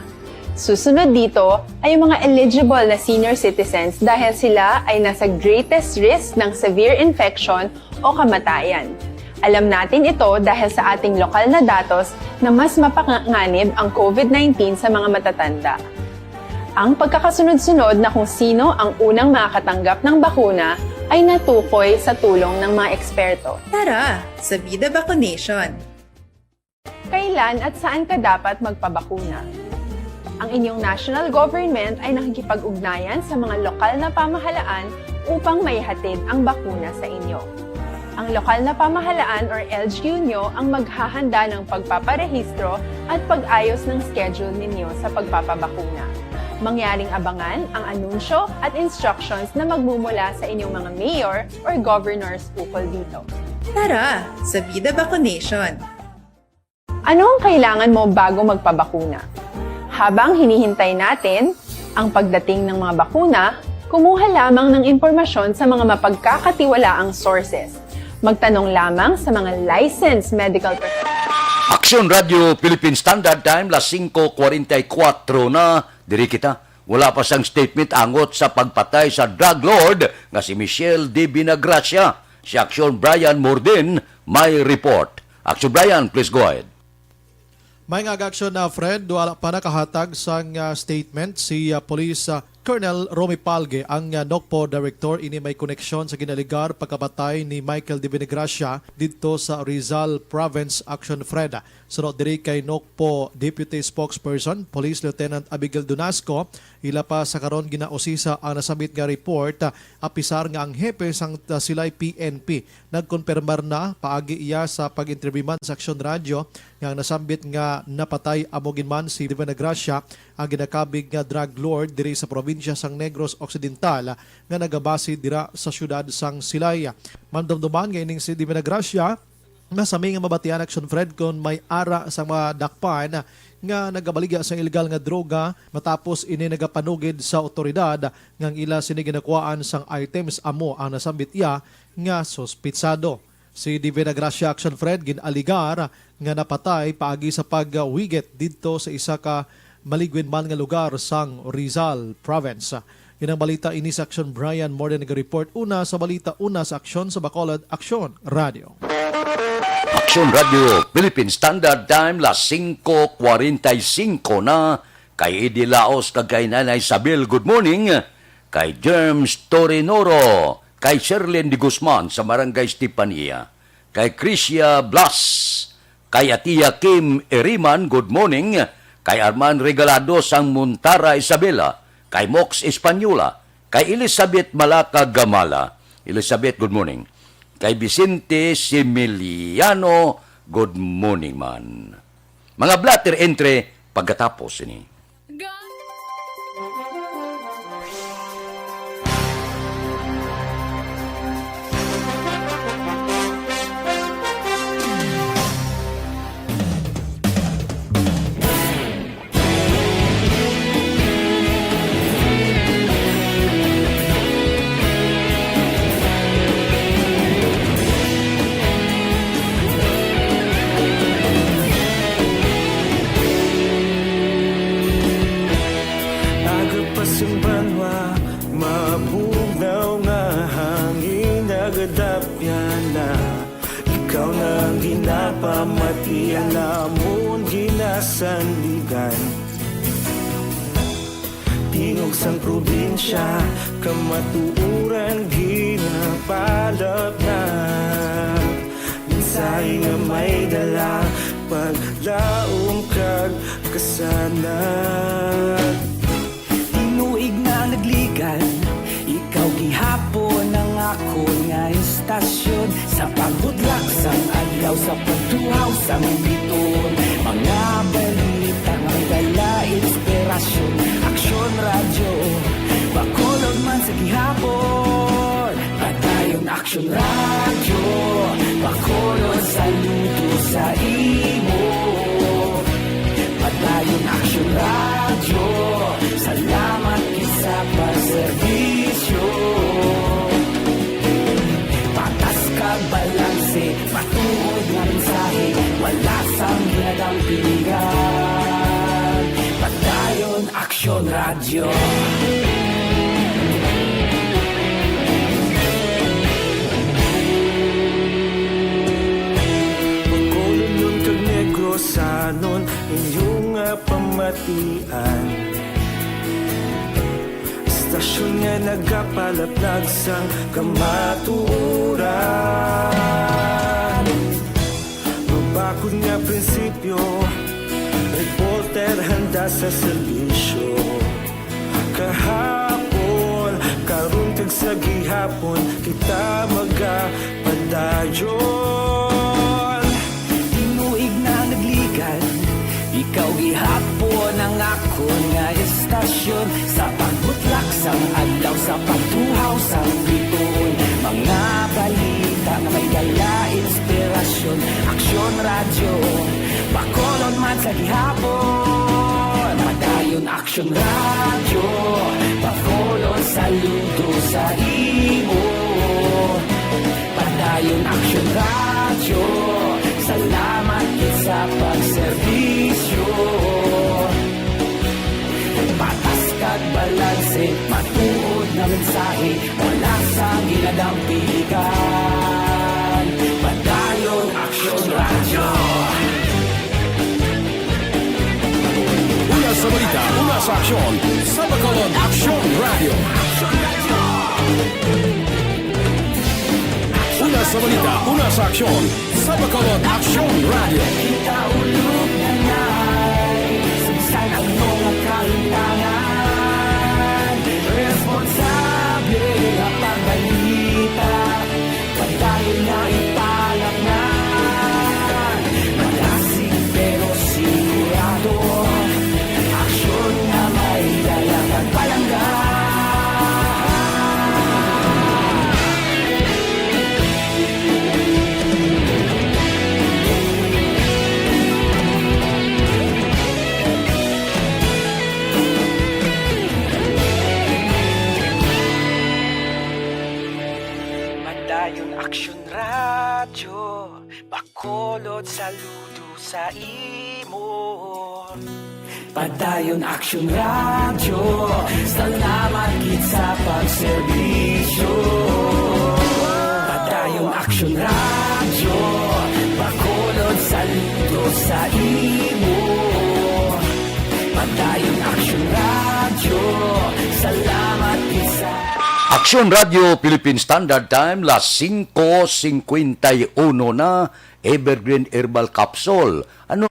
Susunod dito ay ang mga eligible na senior citizens dahil sila ay nasa greatest risk ng severe infection o kamatayan. Alam natin ito dahil sa ating lokal na datos na mas mapanganib ang COVID nineteen sa mga matatanda. Ang pagkakasunod-sunod na kung sino ang unang makakatanggap ng bakuna ay natukoy sa tulong ng mga eksperto. Tara, sa Vida Vaccination! Kailan at saan ka dapat magpabakuna? Ang inyong national government ay nakikipag-ugnayan sa mga lokal na pamahalaan upang maihatid ang bakuna sa inyo. Ang lokal na pamahalaan or L G U nyo ang maghahanda ng pagpaparehistro at pag-ayos ng schedule ninyo sa pagpapabakuna. Mangyaring abangan ang anunsyo at instructions na magmumula sa inyong mga mayor or governors ukol dito. Tara, sa Vida Vaccination! Ano ang kailangan mo bago magpabakuna? Habang hinihintay natin ang pagdating ng mga bakuna, kumuha lamang ng impormasyon sa mga mapagkakatiwalaang sources. Magtanong lamang sa mga licensed medical professionals. Aksyon Radio Philippine Standard Time, las singko kwarenta y kuwatro na, diri kita. Wala pa sang statement angot sa pagpatay sa drug lord nga si Michelle Divinagracia. Si Aksyon Brian Mordin may report. Aksyon Brian, please go ahead. May nga aksyon na, Fred, wala pa nakahatag sang ah, statement si ah, Police ah, Colonel Romy Palge, ang ah, NOCPO Director. Ini may koneksyon sa ginaligar pagkamatay ni Michael Divinagracia didto sa Rizal Province, Aksyon Fred. Suno diri kay NOCPO Deputy Spokesperson Police Lieutenant Abigail Dunasco, ila pa sa karon ginausisa ang nasambit nga report, ah, apisar nga ang hepe sang ah, Silay P N P nagkonpermar na paagi iya sa pag-interview man sa Aksyon Radyo nga ang nasambit nga napatay amo gid man si Divinagracia, ang ginakabig nga drug lord diri sa probinsya sang Negros Occidental nga nagabase dira sa siyudad sang Silay. Madumduman nga ining si Divinagracia nga sami nga mabatian, Aksyon Fred, kon may ara sang mga dakpan nga nagabaligya sang ilegal nga droga, matapos ini nagapanugid sa awtoridad nga ang ila sini ginakuhaan sang items amo ang nasambit iya nga suspitsado. Si Divinagracia, Aksyon Fred, gin-aligar nga napatay paagi sa pagwigit didto sa isa ka maligwin man nga lugar sang Rizal Province. Inang balita ini sa Aksyon Brian Morden naga-report una sa balita, una sa Aksyon sa Bacolod, Aksyon Radio. Aksyon Radio Philippine Standard Time, las singko kwarenta y singko na. Kay Eddie Laos kag kay Nanay Isabel, good morning. Kay Germs Torinoro, kay Sherlyn de Guzman sa Barangay Estefania, kay Crisia Blas, kay Atia Kim Eriman, good morning. Kay Arman Regalado sang Montara, Isabela, kay Mox Española, kay Elizabeth Malaka Gamala. Elizabeth, good morning. kay Vicente Similiano. Good morning man. Mga blotter, entre pagkatapos ini. Aga pa sing banwa, mabugnaw nga hangin nagadapyan na. Ikaw na ang ginapamati, ang amon ginasandigan. Tingog sang probinsya, kamatuoran ginapalapnap. Mensahe nga may dala, paglaom kag kasanag. Tinuig na nagligad, ikaw gihapon ang akon nga istasyon. Sa pagbutlak sang adlaw, sa pagtuhaw sang biton, mga balita nga may dala inspirasyon. Aksyon Radyo, Bacolod man sa gihapon. Padayon Aksyon Radyo, Bacolod, saludo sa imo. Padayon Aksyon Radyo, salamat gid sa pagserbisyo. Patas kag balanse, matuod nga mensahe, wala sang ginadampingan. Padayon Aksyon Radyo. Bacolodnon kag Negrosanon, inyo nga pamatian. Istasyon nga nagapalaplag sang kamatuoran. Mabakod nga prinsipyo, reporter handa sa serbisyo. Kahapon, karon kag sa gihapon, kita magapadayon. Tinuig na nagligad, ikaw gihapon ang akon nga istasyon. Sa pagbutlak sang adlaw, sa pagtuhaw sang bituon, mga balita nga may dala inspirasyon. Aksyon Radyo, Bacolod man sa gihapon. Padayon Aksyon Radyo, Bacolod, saludo sa imo. Padayon Aksyon Radyo, salamat gid sa pagserbisyo. Patas kag balanse, matuod nga mensahe, wala sang ginadampigan. Padayon Aksyon Radyo. Una sa balita, una sa aksyon, sa Bacolod Aksyon Radyo. Una sa balita, una sa aksyon, sa Bacolod Aksyon Radyo. Kita ulog na nai, sa bisan ano nga kahitangan, responsable nga pagbalita. Padayon nga ipalapngan, malasig pero sigurado, aksyon nga may dala kag palangga. Padayon Aksyon Radyo, Bacolod, saludo sa imo. Padayon Aksyon Radyo, salamat gid sa pagserbisyo. Padayon Aksyon Radyo, Bacolod, saludo sa imo. Padayon Aksyon Radyo, salamat gid sa Aksyon Radyo Philippine Standard Time, las singko singkwenta y uno na. Evergreen Herbal Capsule. Ano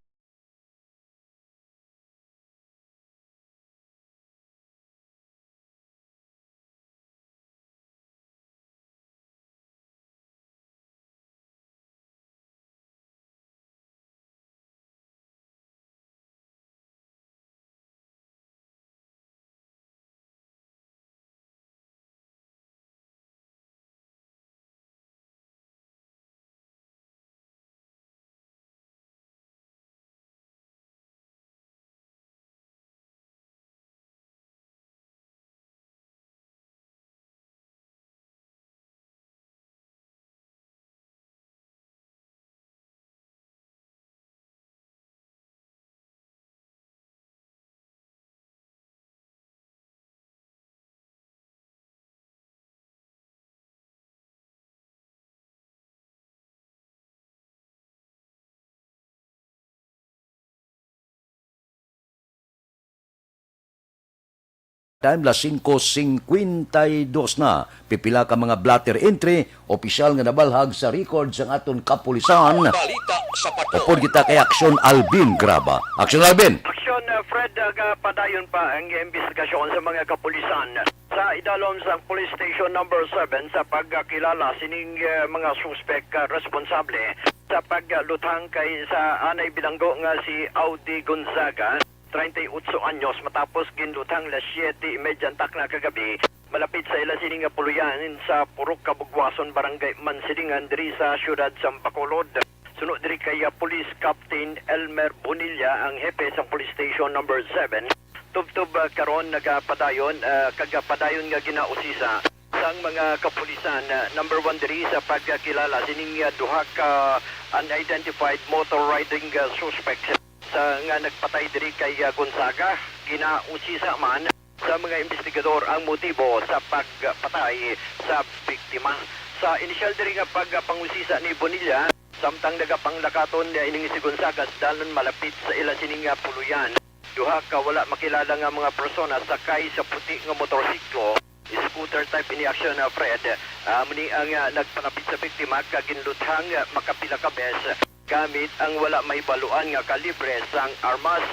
Time, las singko singkwenta y dos na. Pipila ka mga blotter entry, opisyal nga nabalhag sa record sang aton kapulisan. Balita sa patrol. Upod kita kay Aksyon Alvin Graba. Aksyon Alvin! Aksyon, uh, Fred, uh, padayon pa ang imbestigasyon sa mga kapulisan sa idalom sa Police Station Number Seven sa pagkakilala sining, uh, mga suspek, uh, responsable sa pagluthang kay sa anay bilanggo nga si Audi Gonzaga, treinta y ocho anyos, matapos ginluthang las siyete y media ang takna kagabi, malapit sa ila sini nga puloy-an sa Purok Kabugwason, Barangay Mansilingan, diri sa siyudad sa Bacolod. Suno diri kay, ah, Police Captain Elmer Bonilla, ang hepe sa Police Station Number Seven, tubtob, ah, karon nagapadayon, ah, kag padayon nga ginausisa sang mga kapulisan, ah, Number One diri sa pagkakilala sining, ah, duha ka unidentified motor riding, ah, suspects sa, nga nagpatay diri kay, ah, Gonzaga. Ginausisa man sa mga investigador ang motibo sa pagpatay sa biktima. Sa inisyal diri nga pagpangusisa ni Bonilla, samtang nagapanglakaton niya ining si Gonzaga sa dalan malapit sa ila sini nga puloy-an, duha ka wala makilala nga mga persona sakay sa puti nga motorsiklo, scooter type ini, Aksyon, ah, Fred. Ah, amo ni ang, ah, nagpalapit sa biktima kag ginluthang, ah, makapila ka beses gamit ang wala mahibaluan nga kalibre sang armas.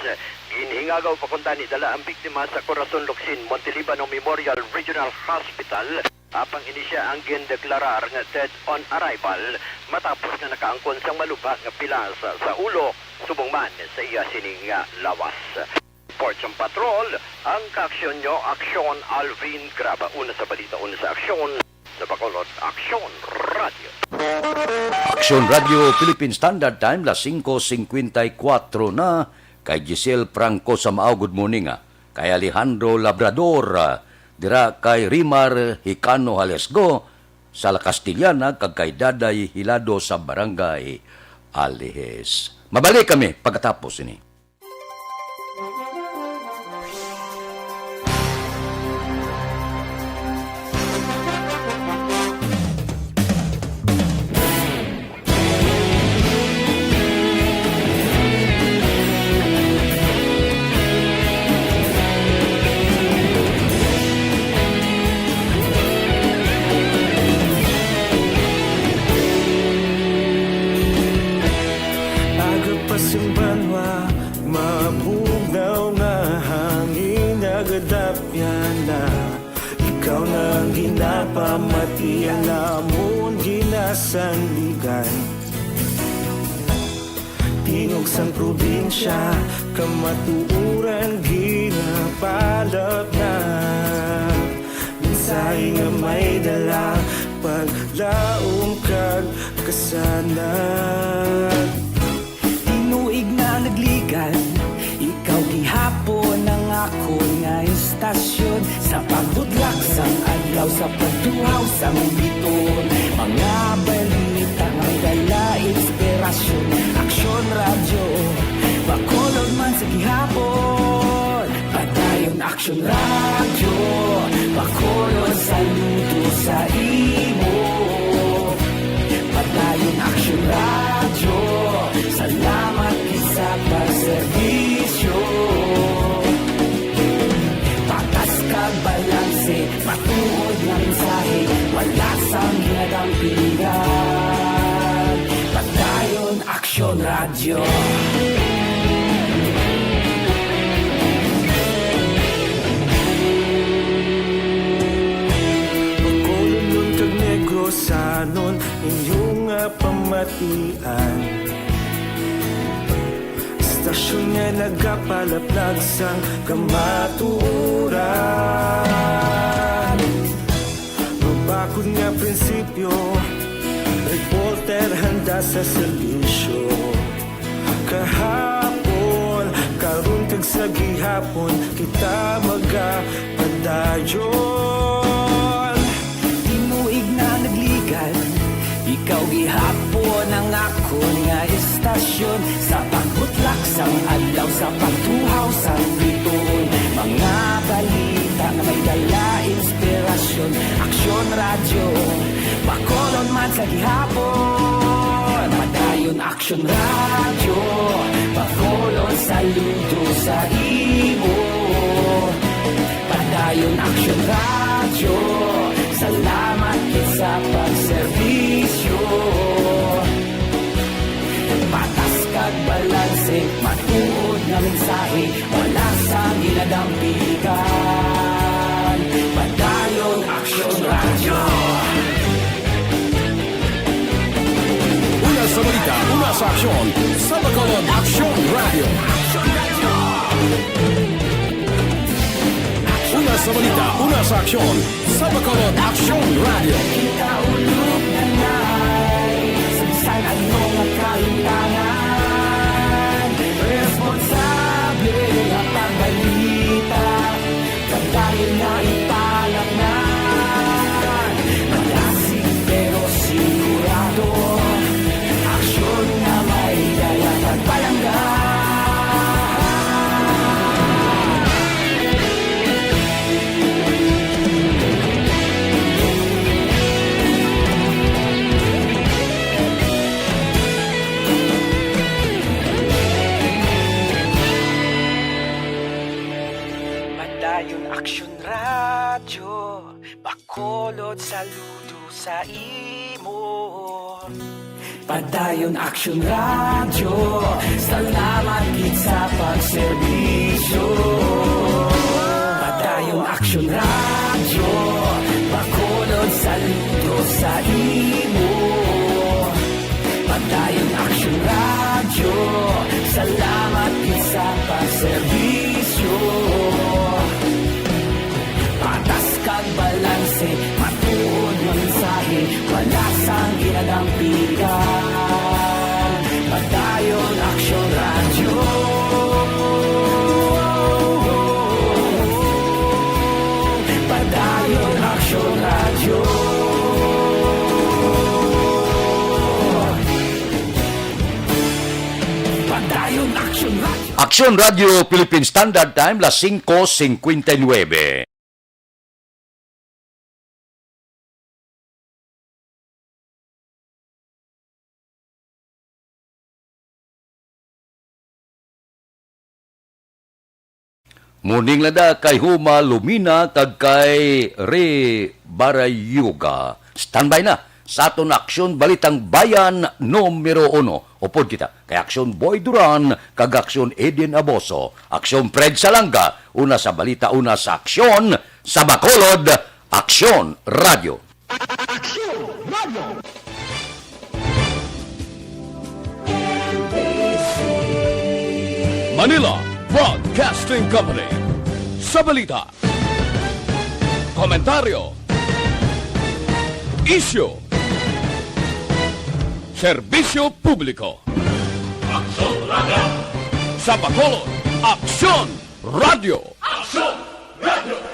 Ginhingagaw pa kuntani dala ang biktima sa Corazon Locsin Montelibano Memorial Regional Hospital, apang ini sia ang gindeklarar nga dead on arrival matapos nga nakaangkon sang malubha nga pilas sa ulo subong man sa iya sining, ah, lawas. Report sang patrol, ang kaaksyon nyo, Aksyon Alvin Graba. Una sa balita, una sa aksyon, sa Bacolod, Aksyon Radio. Aksyon Radio Philippine Standard Time, las singko singkwenta y kuwatro na. Kay Giselle Franco sa Mao, good morning, ah. Kay Alejandro Labrador, ah, dira kay Rimar Hicano Halesgo sa La Castellana, kag kay Daday Hilado sa Barangay Alijes. Mabalik kami pagkatapos ini. Aga pa sing banwa, mabugnaw nga hangin nagadapyan na. Ikaw na ang ginapamati, ang amon ginasandigan. Tingog sang probinsya, kamatuoran ginapalap na. Mensahe nga may dala, paglaom kag kasanag. Tinuig na nagligad, ikaw gihapon ang akon nga istasyon. Sa pagbudlak sang adlaw, sa pagtuhaw sang bituon, mga balita nga may dala inspirasyon. Aksyon Radyo, Bacolod man sa gihapon. Padayon Aksyon Radyo, Bacolod, saludo sa imo. Padayon Aksyon Radyo, salamat gid sa pagserbisyo. Patas kag balanse, matuod nga mensahe, wala sang ginadampigan. Padayon Aksyon Radyo. Bacolodnon kag Negrosanon, inyo nga pamatian. Istasyon nga nagapalaplag sang kamatuoran. Mabakod nga prinsipyo, reporter handa sa serbisyo. Kahapon, karon kag sa gihapon, kita magapadayon. Tinuig na nagligad, ikaw gihapon ang akon nga istasyon. Sa pagbutlak sang adlaw, sa pagtuhaw sang bituon, mga balita nga may dala inspirasyon. Aksyon Radyo, Bacolod man sa gihapon. Padayon Aksyon Radyo, Bacolod, saludo sa imo. Ayon Aksyon Radyo, salamat gid sa pagserbisyo. Patas kag balanse, matuod nga mensahe, wala sang ginadampigan. Padayon Aksyon Radyo. Una sa balita, una sa aksyon, sa Bacolod Aksyon Radyo. Una sa balita, una sa aksyon, sa Bacolod Aksyon Radyo. Kita ulog na nay, sa bisan ano nga kahimtangan, responsable nga pagbalita, padayon nga ipalatnan. Malasig pero sigurado, aksyon nga may dala kag palangga. Padayon Aksyon Radyo, Bacolod, saludo sa imo. Padayon Aksyon Radyo, salamat gid sa pagserbisyo. Padayon Aksyon Radyo, Bacolod, saludo sa imo. Padayon Aksyon Radyo, salamat gid sa pagserbisyo. Patas kag balanse, matuod nga mensahe, wala sang ginadampigan. Padayon Aksyon Radyo. Padayon Aksyon Radyo. Padayon Aksyon Radyo. Aksyon Radyo Philippine Standard Time, las singko singkwenta y nuebe. Morning, Lada, kay Huma Lumina kag kay Re Barayuga. Standby na sa aton Aksyon Balitang Bayan numero uno. Upod kita kay Aksyon Boy Duran kag Aksyon Eden Aboso. Aksyon Fred Salanga, una sa balita, una sa aksyon, sa Bacolod, Aksyon Radyo. Aksyon Radyo. Manila Broadcasting Company. Sa balita, komentaryo, isyu, serbisyo publiko. Aksyon Radyo. Sa Bacolod, Aksyon Radyo. Aksyon Radyo.